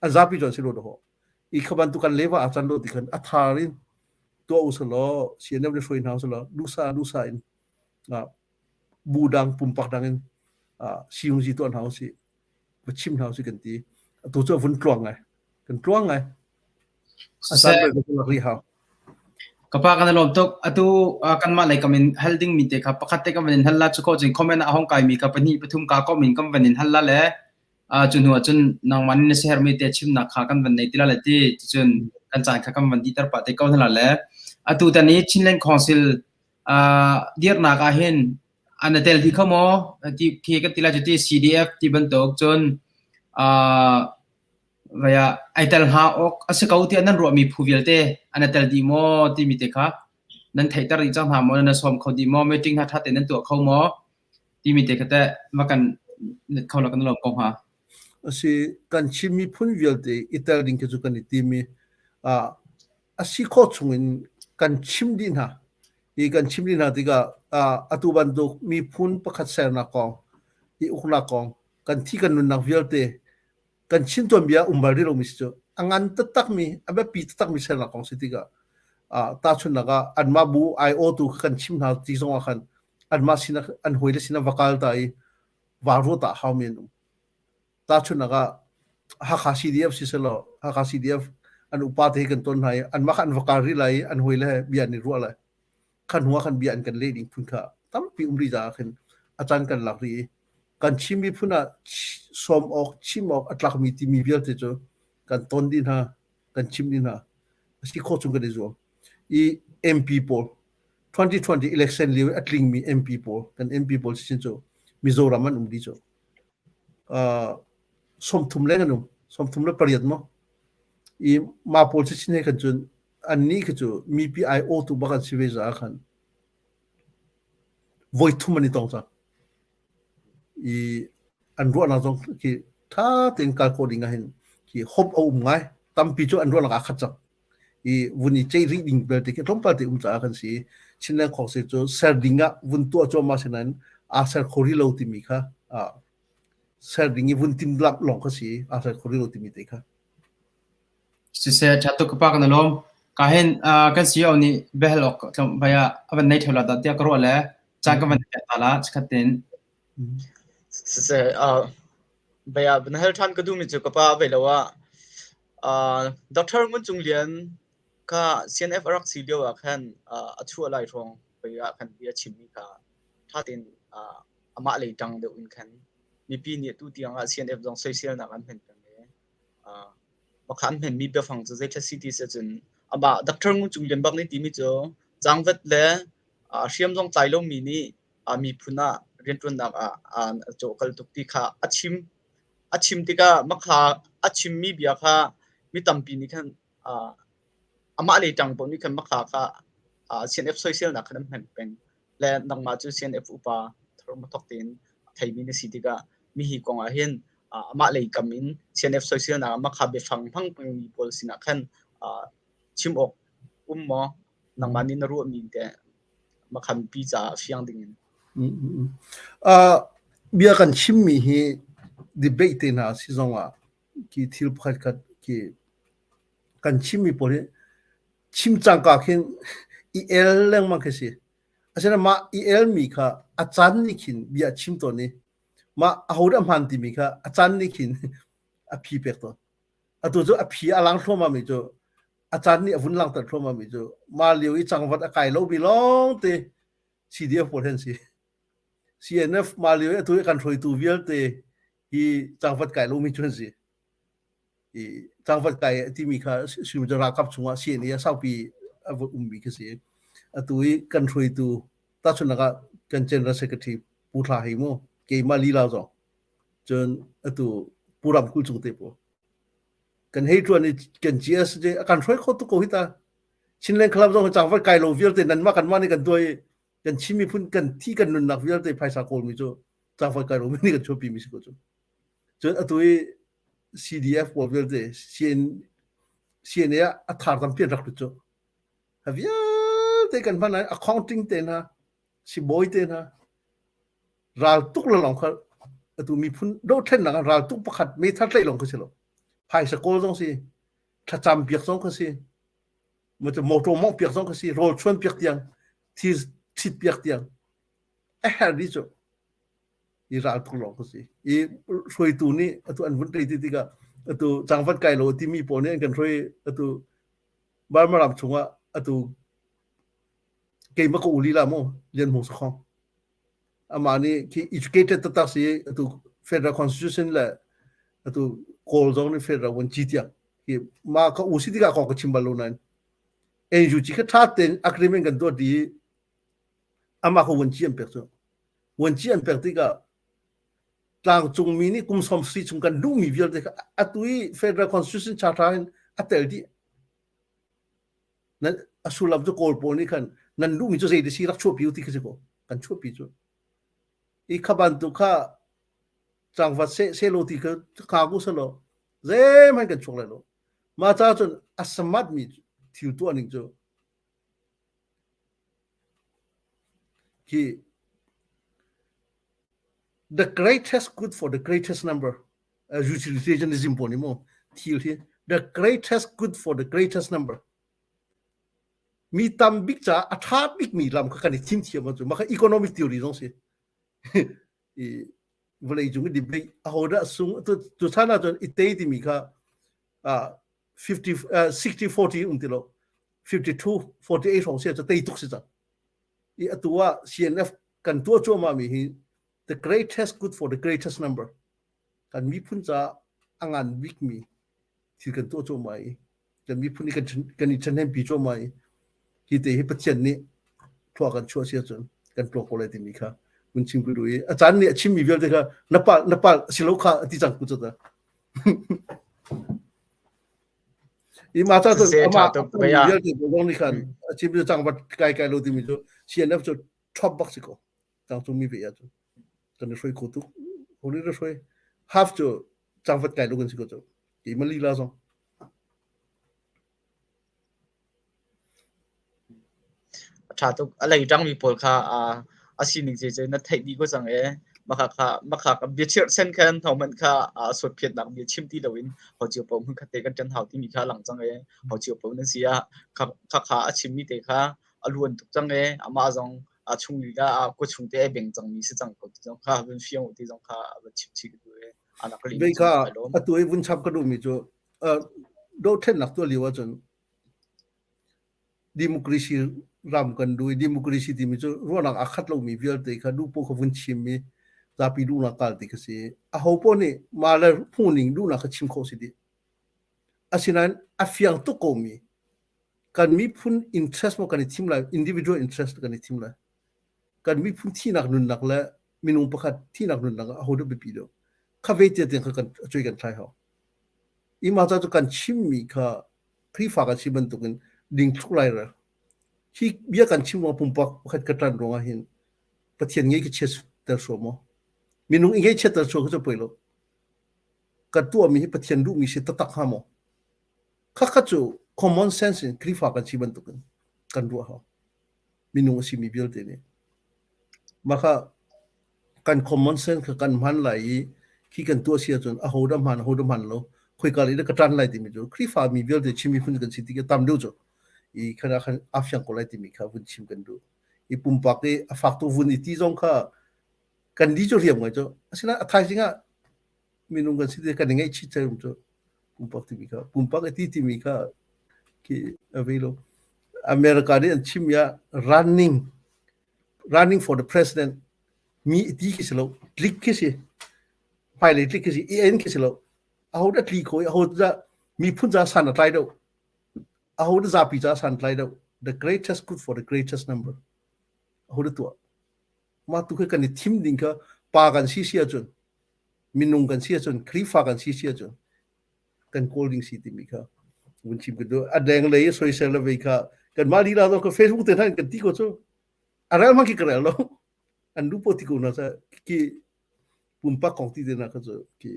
an zapi jon si lo do i kha bantuk kan leva a chan lo ti khan a thar in tuah u selaw CNF le hruai hna u selaw dusa dusa in bu dang pumpak dang in siungzi tuah hna u si va chim hna u si kan ti atu cu vun tluang ngai kan tluang ngai ri hau Ka pa kan i lawm tuk. Atu kanmah lei kam in hal dingmi te kha pakhat te kan van in hal la. Cu ko cun comment ah a hong kaimi kha pahnih pathum ka kom in kan van in hal la le cu hnu ah cun nangmah nih na siaherhmi te chimnak kha kan van nei ti la le ti. Cucun kan caan kha kan van dihter pah te ko hna la le. Atu tan i Chinland Council dirnak ah hin an tel dih kho maw? Ti khi kan ti la cu ti CDF ti bantuk cun Vei ah ai tel hnga awk a si ko tiah nan ruahmi phu vialte an i tel dih maw timi te kha nan theihter dih cang hna maw, nan sawm kho dih maw, meeting hna ṭha tein nan tuah kho maw timi te kha teh va kan let kho la kan lawm ko hnga. A si, kan Chin miphun vialte i tel ding khi cu kan i tim i ah a si khawh chung in kan chim dih hna. I kan chim dih hna tikah ah atu bantuk miphun pakhat sernak kong, i uknak kong, kan thi kan nunnak vialte kan Chin tuanbia um bal rih lomi si cu a ngan taktakmi a biapi taktakmi sernak kong si tikah tahchunhnak ah anmah bu aiawtu kha kan chim hna ti zong ah khan anmah sinah an hawile sinah va kal ta i va ruat ah haumi an um. Tahchunhnak ah Hakha CDF si selaw Hakha CDF an upa te hi kan ton hna i anmah kha an va kal rih lai i an hawile he bia an i ruah lai. Kha hnu ah khan bia an kan leh ding phun kha tampi um rih caah khin a caan kan lak rih i. Kan Chin miphun ah sawm awk, chim awk a tlakmi timi vialte cu kan ton dih hna, kan chim dih hna. A si khawh chung kan i zuam. I MP pawl 2020 election lio i a tlingmi MP pawl, kan MP pawl sin cu Mizoram an um dih cu. Uh, 30 leng an um. 38 maw? I mah pawl chin he khan cun annih khi cu mipi aiawtu bak an si ve caah khan voi thum an i tong cang. I an ruahnak zong khi ṭha tein kal khawh ding ahhin khi hope a um ngai. Tampi cu an ruahnak aa khat cang. I vun i ceih rih ding belte khi tlawmpal te um caah kan si. Chinland Council cu ser ding ah vun tuah cuahmah si nain aa ser kho rih lo timi kha ah ser ding i vun timhlamh lawng kha si aa ser kho rih lo timi te kha. Siseh, ṭha tuk ka pa kan i lawm. Ka hin uh, kan CEO nih biahal awk tlawmpal ah a van nei ṭheo la dah tiah ka ruah le caan ka van pek ta la chikkhat tein. Siseh, uh, bia na hal ṭhan ka duhmi cu ka pa a vei lo ah uh, Dr. Ngun Cung Lian kha CNF a rak si lio ah khan uh, a chuah lai hrawng pei ah khan bia chimmi kha ṭha tein uh, amah lei ṭang deuh in khan mipi nih atu tiang ah CNF zong soiselnak an hman peng i uh, Makha an hmanmi biafang cu zei si ti si ahcun amah Doctor Ngun Cung Lian bak nih timi cu zaangvat le hriam zong tlai lomi nih miphun ah rianṭuannak ah a cawhkal tuk ti kha a chim. A chim tikah makha a chimmi bia kha mi tampi nih khan amah lei ṭang paoh nih khan makha kha CNF soiselnak khan an hman peng. Le nangmah cu CNF upa thar tein a theimi na si tikah mihi kong ah hin amah lei kam in CNF soiselnak ah makha biafang hmang pengmi pawl sinah khan chim awk um maw nangmah nih na ruahmi teh makha mipi caah fiang ding in. Uh, bia kan chimmi hi debate te hna si zong ah khi thil pakhat khat khi kan chimmi pawl hi chim cangka khin i el lengmang khi si. Asinain mah i elmi kha a caan nih khin bia a chim tawn i mah ahodah hmaan timi kha a caan nih khin a phi pek tawn. Atu cu a phi a lang thluahmahmi cu a caan nih a vun langhter thluahmahmi cu mah lio i cangvat a kai lomi lawngte CDF pawl hi an si. CNF mah lio i atu i kan hruaitu vialte hi cangvat kai lomi cu an si. I cangvat kai a timi kha simu ralkap chungah CNA a saupi a va ummi khi si. Atu i kan hruaitu tahchunhnak ah kan General Secretary Pu Thla Hei mu keimah lila zong cun atu Pu Ram Kulh Cung te pawl kan hei ṭuan i kan GS te a kan hruai kho tuk ko hi ta. Chinland Club zong hi cangvat kai lo vialte nanmah kanmah nih kan tuah i kan Chin miphun kan thi kan nunnak vialte phaisa kawlmi cu cangvat kai lomi nih kan chuahpi mi si ko cu. Cun atu i CDF pawl vialte CN, CNA ah a thar tampi an rak lut cu. Ha vialte kan hman ai accounting te hna, sibawi te hna, ral tuk le lawng kha atu miphun dothlennak ah ral tuk pakhat meithal tlaih lawng kha si lo. Phaisa kawl zong si, thlacam piak zong kha si, motor mawngh piak zong kha si, rawl chuan piak tiang, thil thit piak tiang a herh dih cu. I ral tuk lawng kha si. I hruaitu nih atu an vun tei ti tikah atu cangvat kai lo timi pawl nih an kan hruai atu Burma ram chungah atu keimah ka u lila mu Lian Hmung Sakhong amah nih khi educated taktak si atu federal constitution le atu kawl zong nih federal vun ci tiang hi ma ka u si tikah kong ka chim bal lo nain NUG kha tha tein agreement kan tuah ti amah kha vun ci an pek cu vun ci an pek tikah tlangcungmi nih kum som si chung kan duhmi vialte kha atu i federal constitution charter in a tel dih nan a sullam cu kawl pawl nih khan nan duhmi cu zei si rak chuahpi u ti khi si ko kan chuahpi cu i kha bantuk kha cangvat se se lo ti kha kha ku selo zeihmanh kan chuak lai lo mah ca cun a smart mi thil tuah ning cu khi the greatest good for the greatest number uh, utilitarianism pawl nih mu thil hi the greatest good for the greatest number mi tam bik caah a ṭha bikmi lam kha kan i thim thiam ahcun mah kha economic theory zong si i vawlei cung i debate ahodah sung tu tu chan ahcun i tei timi kha uh, 50 uh, 60 40 um ti lo 52 48 hrawng si cu tei tuk si cang i atu ah CNF kan tuah cuahmah mi hi. The greatest good for the greatest number. Kan miphun caah a ngan bikmi thil kan tuah cuahmah i kan miphun i kan kan i ṭhahnempi cuahmah i hi te hi Pathian nih thlua kan chuah si ahcun kan tuah ko lai timi kha kun chim ku duh i a caan nih a chimmi vialte kha na pal na pal si lo kha a ti cang ku cu ta. I ma ca cu ama vialte zong nih khan a chim cu cang vat kai kai lo timi cu CNF cu ṭhop bak si ko. Tlangcungmi ve ahcun kan i hruai kho tuk. Ho nih dah hruai? Half cu cangvat kai lo kan si ko cu. Keimah lila zong. A ṭha tuk. A lei ṭangmi pawl kha a sining cu na theih dih ko cang ee. Makha kha makha ka bia chirhchan khan hohmanh kha suatphiatnak bia chim ti loin ho cio paoh hmunkhat te kan ṭan hau timi kha a lang cang ee. Ho cio paoh nan si ah kha kha a chimmi te kha a luan tuk cang ee. Amah zong a chung lila a kua chung te ai beng cangmi si cang ko ti zong kha vun fiang u ti zong kha van chim chih ka duh i anak lin Bei kha atu i vun chap ka duhmi cu dothlennak tuah lio ahcun democracy ram kan duh i democracy timi cu ruahnak aa khat lomi vialte kha duh paoh kha vun chim i zapi duhnak kal ti kha si. Aho paoh nih mah le hmuhning duhnak kha chim khawh si dih. Asinain a fiang tuk komi kan miphun interest maw kan i thim lai individual interest kan i thim lai kan miphun thinak nunnak le minung pakhat thinak nunnak ah aho dah biapi deuh kha ve tia tiang kha kan cuai kan thlai hau ima ca cu kan chimmi kha Khrihfa kan si bantukin ding thluk lai ra hi bia kan chim ruang pumpak pakhat ka ṭan ruangah hin Pathian ngei ka chiat ter suam maw minung i ngei chiat ter suam kha cu poi lo kan tuahmi hi Pathian duhmi si taktak hnga maw Khakha cu common sense in Khrihfa kan si bantukin kan ruah hau. Minung a simi vialte nih. Mah kha kan common sense kha kan hman lai i khi kan tuah si ahcun aho dah hman aho dah hman lo khoika lei dah ka ṭan lai timi cu Khrihfa mi vialte Chin miphun kan si tik i tam deuh cu i khan ah khan aa fiang ko lai timi kha vun chim kan duh. I pumpak i a fak tuk vun i ti zong kha kan di cu riam ngai cu. Asinain a thaizing ah minung kan si ti kan i ngaihchih cem cu pumpak timi kha pumpak i ti timi kha khi a vei lo America nih an chim ya running running for the president mi ti khi si lo tlik khi si hmailei tlik khi si i en khi si lo aho dah tli kho i aho dah miphun ca san a tlai deuh aho dah zapi ca san tlai deuh the greatest good for the greatest number aho dah tuah mah tu khi kan i thim ding kha pa kan si si ahcun minung kan si ahcun Khrihfa kan si si ahcun kan kawl ding si timi kha vun chim ka duh a deng lei soisel le vei kha kan mah lila zong ka Facebook te hna kan ti ko cu a rel hmang khi ka rel lo an lu po ti ko na sa ki pumpak kong ti te na kha cu ki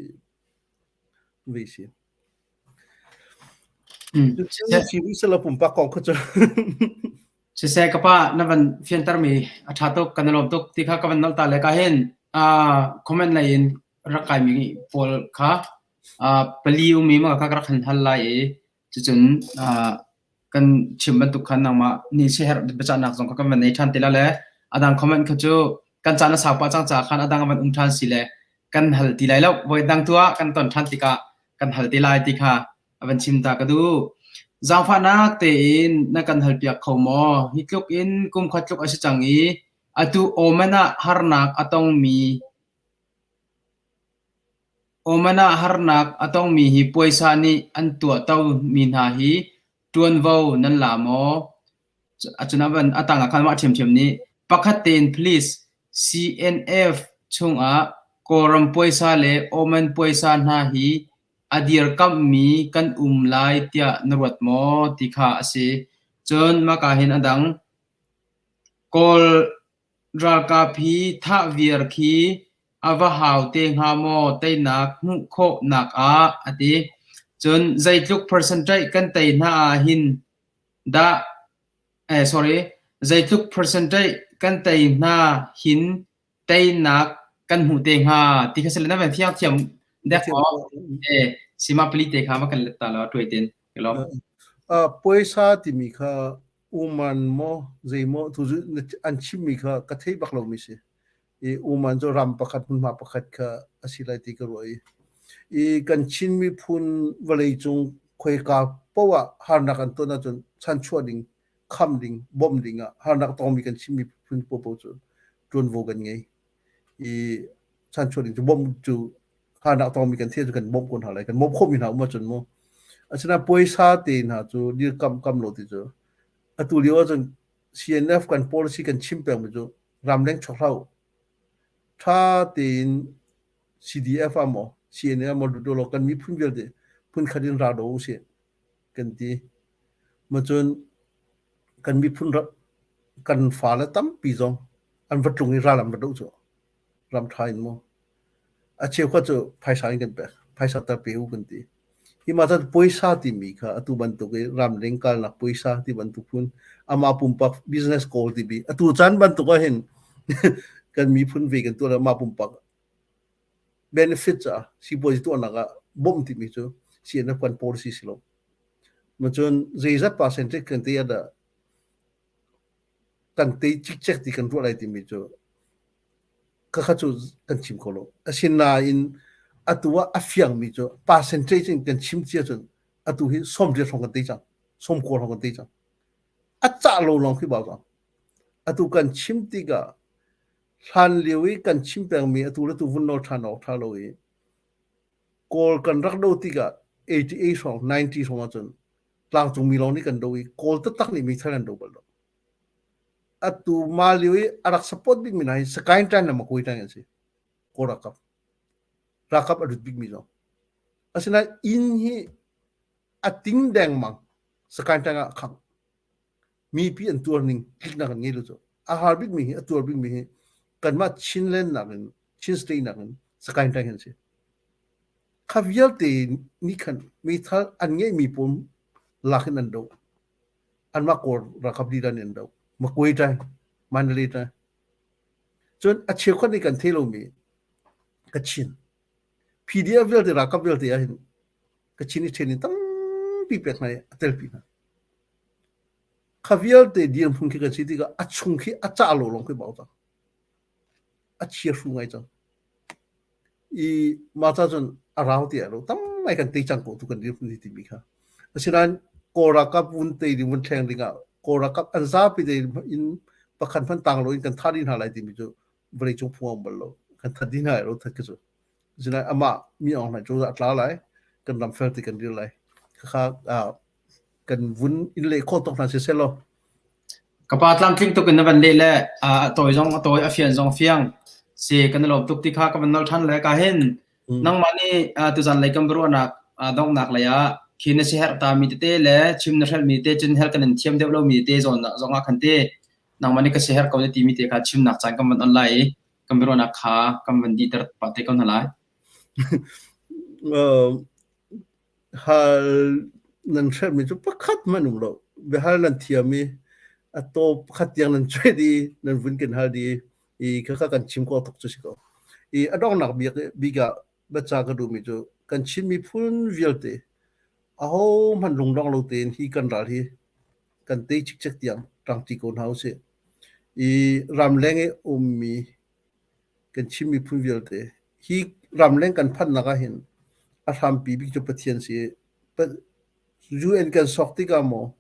vei si Cu sala pumpak kong kha cu Siseh ka pa na van fiantermi a ṭha tuk kan i lawm tuk ti kha ka van nolh ta le ka hin comment lei in rak kaimi pawl kha pali ummi ma kha ka rak han hal lai i cucun kan chim bantuk khan nangmah nih siaherh biacahnak zong kha kan van nei ṭhan ti la le a dang comment kha cu kan caan a sau pah cang caah khan a dang a van um ṭhan si le kan hal ti lai lo voi dang tu ah kan ton ṭhan tikah kan hal te lai ti kha a van chim ta ka duh. Zaangfahnak tein na kan halpiak kho maw? Hi tluk in kum khat tluk a si cang i atu Oman ah harnak a tongmi Oman ah harnak a tongmi hi puaisa nih an tuahtomi hna hi ṭuanvo nan la maw? Cun a tang ah khan mah ṭhiamṭhiam nih pakhat tein please CNF chungah Kawlram puaisa le Oman puaisa hna hi a dirkamhmi kan um lai tiah na ruat maw ti kha a si. Cun mahka hin a dang. Kawl ralkap hi thah viar khi a va hau te hnga maw teinak hmuh khawhnak ah a ti. Cun zeitluk percentage kan tei hna ah hin dah eh sorry zeitluk percentage kan tei hna hin teinak kan hmuh te hnga ti kha si le na van fiang thiam dek maw eh sima pali te kha ma kan let ta lo tuai ten lo puaisa timi kha uman maw zei maw tu an chimmi kha ka thei bak lomi si i uman cu ram pakhat hmunhma pakhat kha a si lai ti ka ruah i i kan Chin miphun vawlei cung khoika poah ah harnak an ton ahcun chanchuah ding kham ding bawmh ding ah harnak tongmi kan Chin miphun popo cu ṭuanvo kan ngei. I chanchuah ding cu bawmh cu harnak tongmi kan thiam cu kan bawmh ko hna lai. Kan bawmh khawhmi hna um ahcun mu. Asinain puaisa te hna cu dirkamh kam lo ti cu atu lio ahcun CNF kan policy kan chim pengmi cu ramleng chuak hlah u. Ṭha tein CDF ah maw CNA ah maw lut ulaw kan miphun vialte phunkhat in ra do usih kan ti. Macun kan miphun kan fale tampi zong an va tlung i ral an va doh cu ram ṭha in mu. A cheukhat cu phaisa in kan pek. Phaisa tar pe u kan ti. Hi mah cun puaisa timi kha atu bantuk i ramleng kalnak puaisa ti bantuk phun amah pumpak business goal timi atu caan bantuk ahhin kan miphun ve kan tuah mah pumpak benefit caah sipuazi tuahnak ah bawmh timi cu CNF kan policy si lo. Macun zeizat percentage kan ti ah dah kan tei cikcek ti kan ruah lai timi cu khakha cu kan chim kho lo. Asinain atu ah a fiangmi cu percentage in kan chim cia cun atu hi 80 hrawng kan tei cang. 90 hrawng kan tei cang. A cah lo lawng khi bau cang. Atu kan chim tikah hlan lio i kan chim pengmi atu le tu vun nawl ṭhan awk ṭha lo i Kawl kan rak do tikah 88 hrawng 90 hrawng ahcun tlangcungmi lawng nih kan do i Kawl taktak nih meithal an do bal lo. Atu mah lio i a rak support bikmi hna hi Sakaing ṭan le Makoi ṭan an si. Kawl ralkap. Ralkap a lut bikmi zong. Asinain inn hi a ting dengmang Sakaing ṭan ah a khangh. Mipi an tuar ning tliknak an ngei lo cu. A har bikmi hi a tuar bikmi hi kanmah Chinland nakin Chin State nakin Sakaing ṭan hi an si. Kha vialte nih khan meithal an ngeihmi pawl lak in an doh. Anmah Kawl ralkap lila nih an doh. Makwe ṭai, Mandalay ṭai. Cun a cheukhat nih kan thei lomi Kachin. PDF vialte ralkap vialte ahhin Kachin i ṭhen in tampi pek hna i a telpi hna. Kha vialte dirhmun khi kan si tikah a chung khi a cah lo lawng khi bau cang. A chiahru ngai cang. I mah ca cun a rau ti lo tam ngai kan tei cang ko tu kan dirhmun hi timi kha. Asinain Kawl ralkap vun tei ding vun thleng ding ah Kawl ralkap an zapi te in pakhat hmanh tang loin kan thah dih hna lai timi cu vawleicung phung a um bal lo. Kan that dih hna lo that khi cu. Asinain amah mi Aung Hlaing cozah a tla lai, kan ram fel ti kan dir lai. Khakha kan vun in leh khawh tuk hna siseh law. Ka pa tlamtling tuk in na van leh le a tawi zong a tawi a fian zong fiang si kan i lawm tuk ti kha ka van nol ṭhan le ka hin nangmah nih tuzan lei kan biaruahnak donghnak lei ah khi na siaherh ta mi tete le chim na hrelh mi tete cun hel kan in thiam deuh lo mi tete zawn zong ah khan te nangmah nih ka siaherh ko na ti mi te kha chimnak caan kan van on lai i kan biaruahnak kha kan van dihter pah te ko hna lai. Hal nan hrelhmi cu pakhat hmanh um lo. Biahal nan thiam i a taw pakhat tiang nan cuai dih i nan vun kan hal dih i khakha kan chim khawh tuk cu si ko. I a donghnak bik bik ah biaca ka duhmi cu kan Chin miphun vialte ahohmanh lungdong lo tein hi kan ral hi kan tei cikcek tiang ṭangṭi ko hna usih. I ramleng i ummi kan Chin miphun vialte hi ramleng kan phanhnak ahhin a hrampi bik cu Pathian si i UN kan sok tikah maw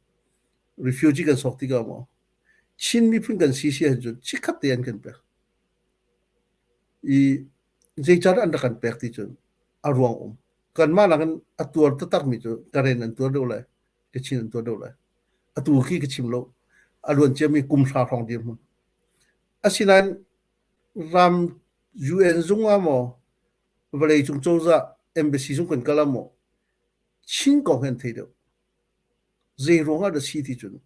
refugee kan sok tikah maw Chin miphun kan si si ahcun chikkhat te an kan pek. I zeicahdah an rak kan pek ti cun a ruang um. Kanmah nakin a tuar taktakmi cu Karen an tuar deuh lai, Kachin an tuar deuh lai. Atu khi ka chim lo. A luan ciami kum hra hrawng dirhmun. Asinain ram UN zung ah maw vawleicung cozah embassy zung kan kal ah maw Chin kong hi an thei deuh. Zei ruang ah dah si ti cun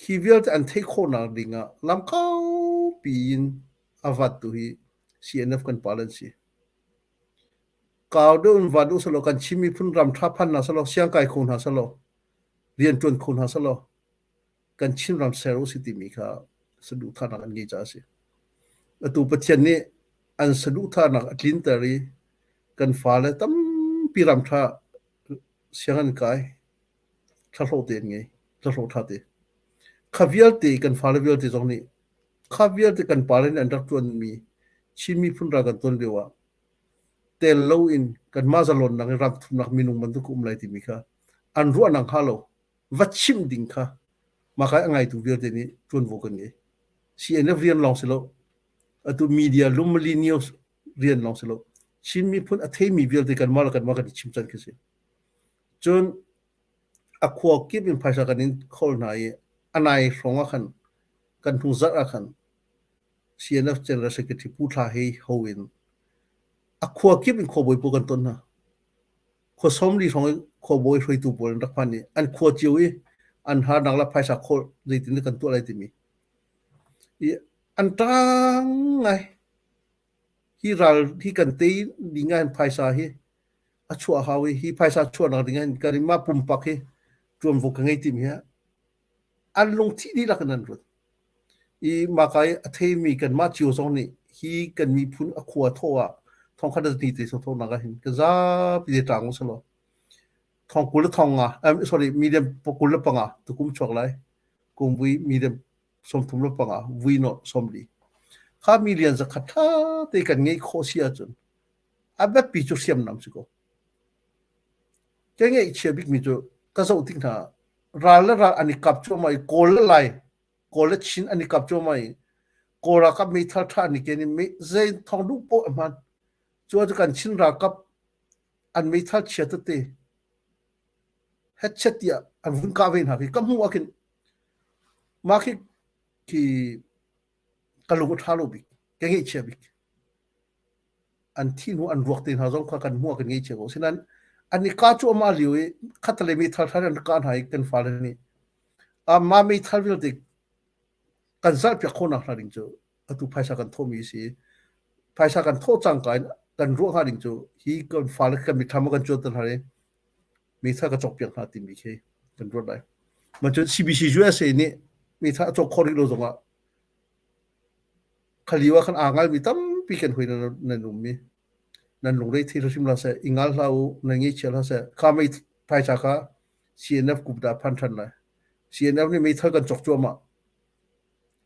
hi vialte an theih khawhnak ding ah lam kaupi in a vattu hi CNF kan pa an si. Kau deuh in vat u selaw kan Chin miphun ram ṭha phan hna selaw siangkai kho hna selaw rian ṭuan kho hna selaw kan Chinram ser u si timi kha saduhthahnak an ngei caah a si. Atu Pathian nih an saduhthahnak a tlinter i kan fale tampi ram ṭha siang an kai, thlahlawh te an ngei, thlahlawh ṭha te. Kha vialte kan fale vialte zong nih kha vialte kan pale nih an rak ṭuanmi Chin miphun ral kan tuan lio ah tel loin kanmah zalonnak i ram thumnak minung bantuk um lai timi kha an ruahnak hnga lo va chimh ding kha mah kai a ngaitu vialte nih ṭuanvo kan ngei. CNF rian lawng si lo. Atu media Lumali News rian lawng si lo. Chin miphun a theimi vialte kanmah le kanmah kan i chim can khi si. Cun a khua kip in phaisa kan in khawl hna i a nai hrawng ah khan kan hnu zarh ah khan CNF General Secretary Pu Thla Hei ho in a khua kip in khuabawi pawl kan ton hna. Khua 40 hrawng i khuabawi hruaitu pawl an rak phan i an khua cio i an harnak le phaisa khawl zeitin dah kan tuah lai timi. I an ṭang ngai. Hi ral hi kan tei ding ahhin phaisa hi a chuah hau i hi phaisa chuahnak ding ahhin kanmah pumpak hi ṭuanvo ka ngei timi hi an lungthih dihlak in an ruat. I mahka i a theimi kanmah cio zong nih hi kan miphun a khua thawh ah thongkhat le ni te thawhnak ahhin kan zapi te ṭang u selaw thong 20 le thong nga sorry million 25 tukum chuak lai kumvui million 35 vui no 40 kha million zakhat ṭha te kan ngeih khawh si ahcun a biapi cu hriamnam si ko. Ka ngaihchia bikmi cu ka zoh tik hna ral le ral an i kap cuahmah i Kawl le Lai, Kawl le Chin an i kap cuahmah i Kawl ralkap meithal ṭha an i ken i mei zei thawng duh poah a hman. Cu ahcun kan Chin ralkap an meithal chia tete hetchet tiah an vun kah ve hna khi ka hmuh ah khin mah khi khi ka lung a ṭha lo bik, ka ngaihchia bik. An thi hnu an ruak te hna zong kha kan hmuh ah kan ngaihchia ko. Asinain an i kah cuahmah lio i khatalei meithal thar an kah hna i kan fale nih mah meithal vialte kan zalhpiak khawhnak hna ding cu atu phaisa kan thawhmi a si. Phaisa kan thawh cangka in kan ruah hnga ding cu hi kan fale kan mitthlam ah kan cuanter hna i meithal ka cawkpiak hna timi khi kan ruat lai. Mah cun CBC USA nih meithal a cawk khawh rih lo zongah kha lio ah khan aa ngalmi tampi kan hoi nan um i nan lungre thei hrim hlah seh, i ngal hlah u, nan ngaihchia hlah seh. Kha mei phaisa kha CNF kut ah phan ṭhan lai. CNF nih meithal kan cawk cuahmah.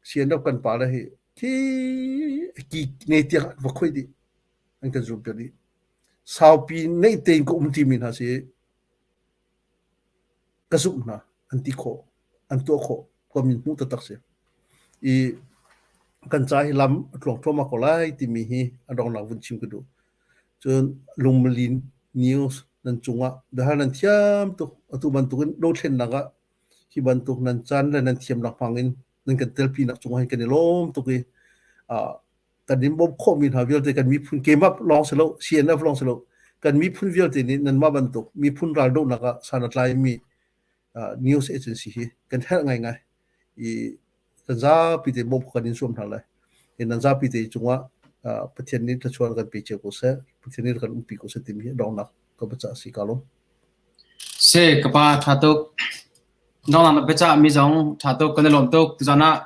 CNF kan pale hi khi ki ne tiang an va khoi dih. An kan zum piak dih. Saupi neih tein ka um timi hna si ka zumh hna an ti khawh an tuah khawh ka min hmuh taktak si i kan ca hi lam a tluang thluahmah ko lai timi hi a donghnak vun chim ka duh cun lungmalin news nan cungah biahal nan thiam tuk atu bantukin dothlennak ah hi bantuk nan caan le nan thiamnak hmang in nan kan telpinak cungah hin kan i lawm tuk i kan in bawmh khawhmi hna vialte kan miphun KMAP lawng si lo CNF lawng si lo kan miphun vialte nih nanmah bantuk miphun raldohnak ah san a tlaimi news agency hi kan herh ngaingai i kan zapi te bawmh kan in zuam hna lai i nan zapi te cungah Pathian nih thluachuah kan pe cio ko seh Pathian nih kan umpi ko seh timi hi donghnak ka biacah si ka lawm. Si ka pa ṭha tuk. Donghnak na biacah mi zong ṭha tuk kan i lawm tuk. Tuzaan ah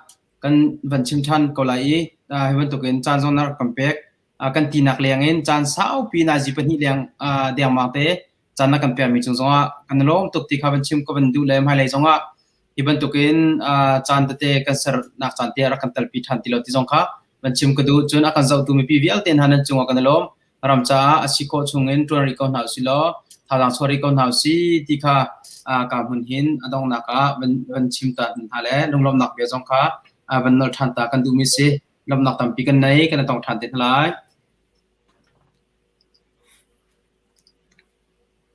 kan van chim ṭhan ko lai i hi bantukin caan zong na rak kan pek. Kan tinak leng in caan saupi nazi pahnih leng dengmang te caan na kan pekmi cung zongah kan i lawm tuk ti kha van chim ka van duh le hmailei zongah hi bantukin caan tete kan sernak caan te rak kan telpi ṭhan ti lo ti zong kha van chim ka duh. Cun a kan zohtu mipi vialte hna nan cungah kan i lawm. Ram caah a si khawh chungin ṭuan rih ko hna usih law thazaang chuah rih ko hna usih ti kha ka hmun hin a donghnak ah van, van chim ta hna le lunglawmhnak bia zong kha van nolh ṭhan ta kan duhmi si. Lawmhnak tampi kan nei, kan i tong ṭhan te hna lai.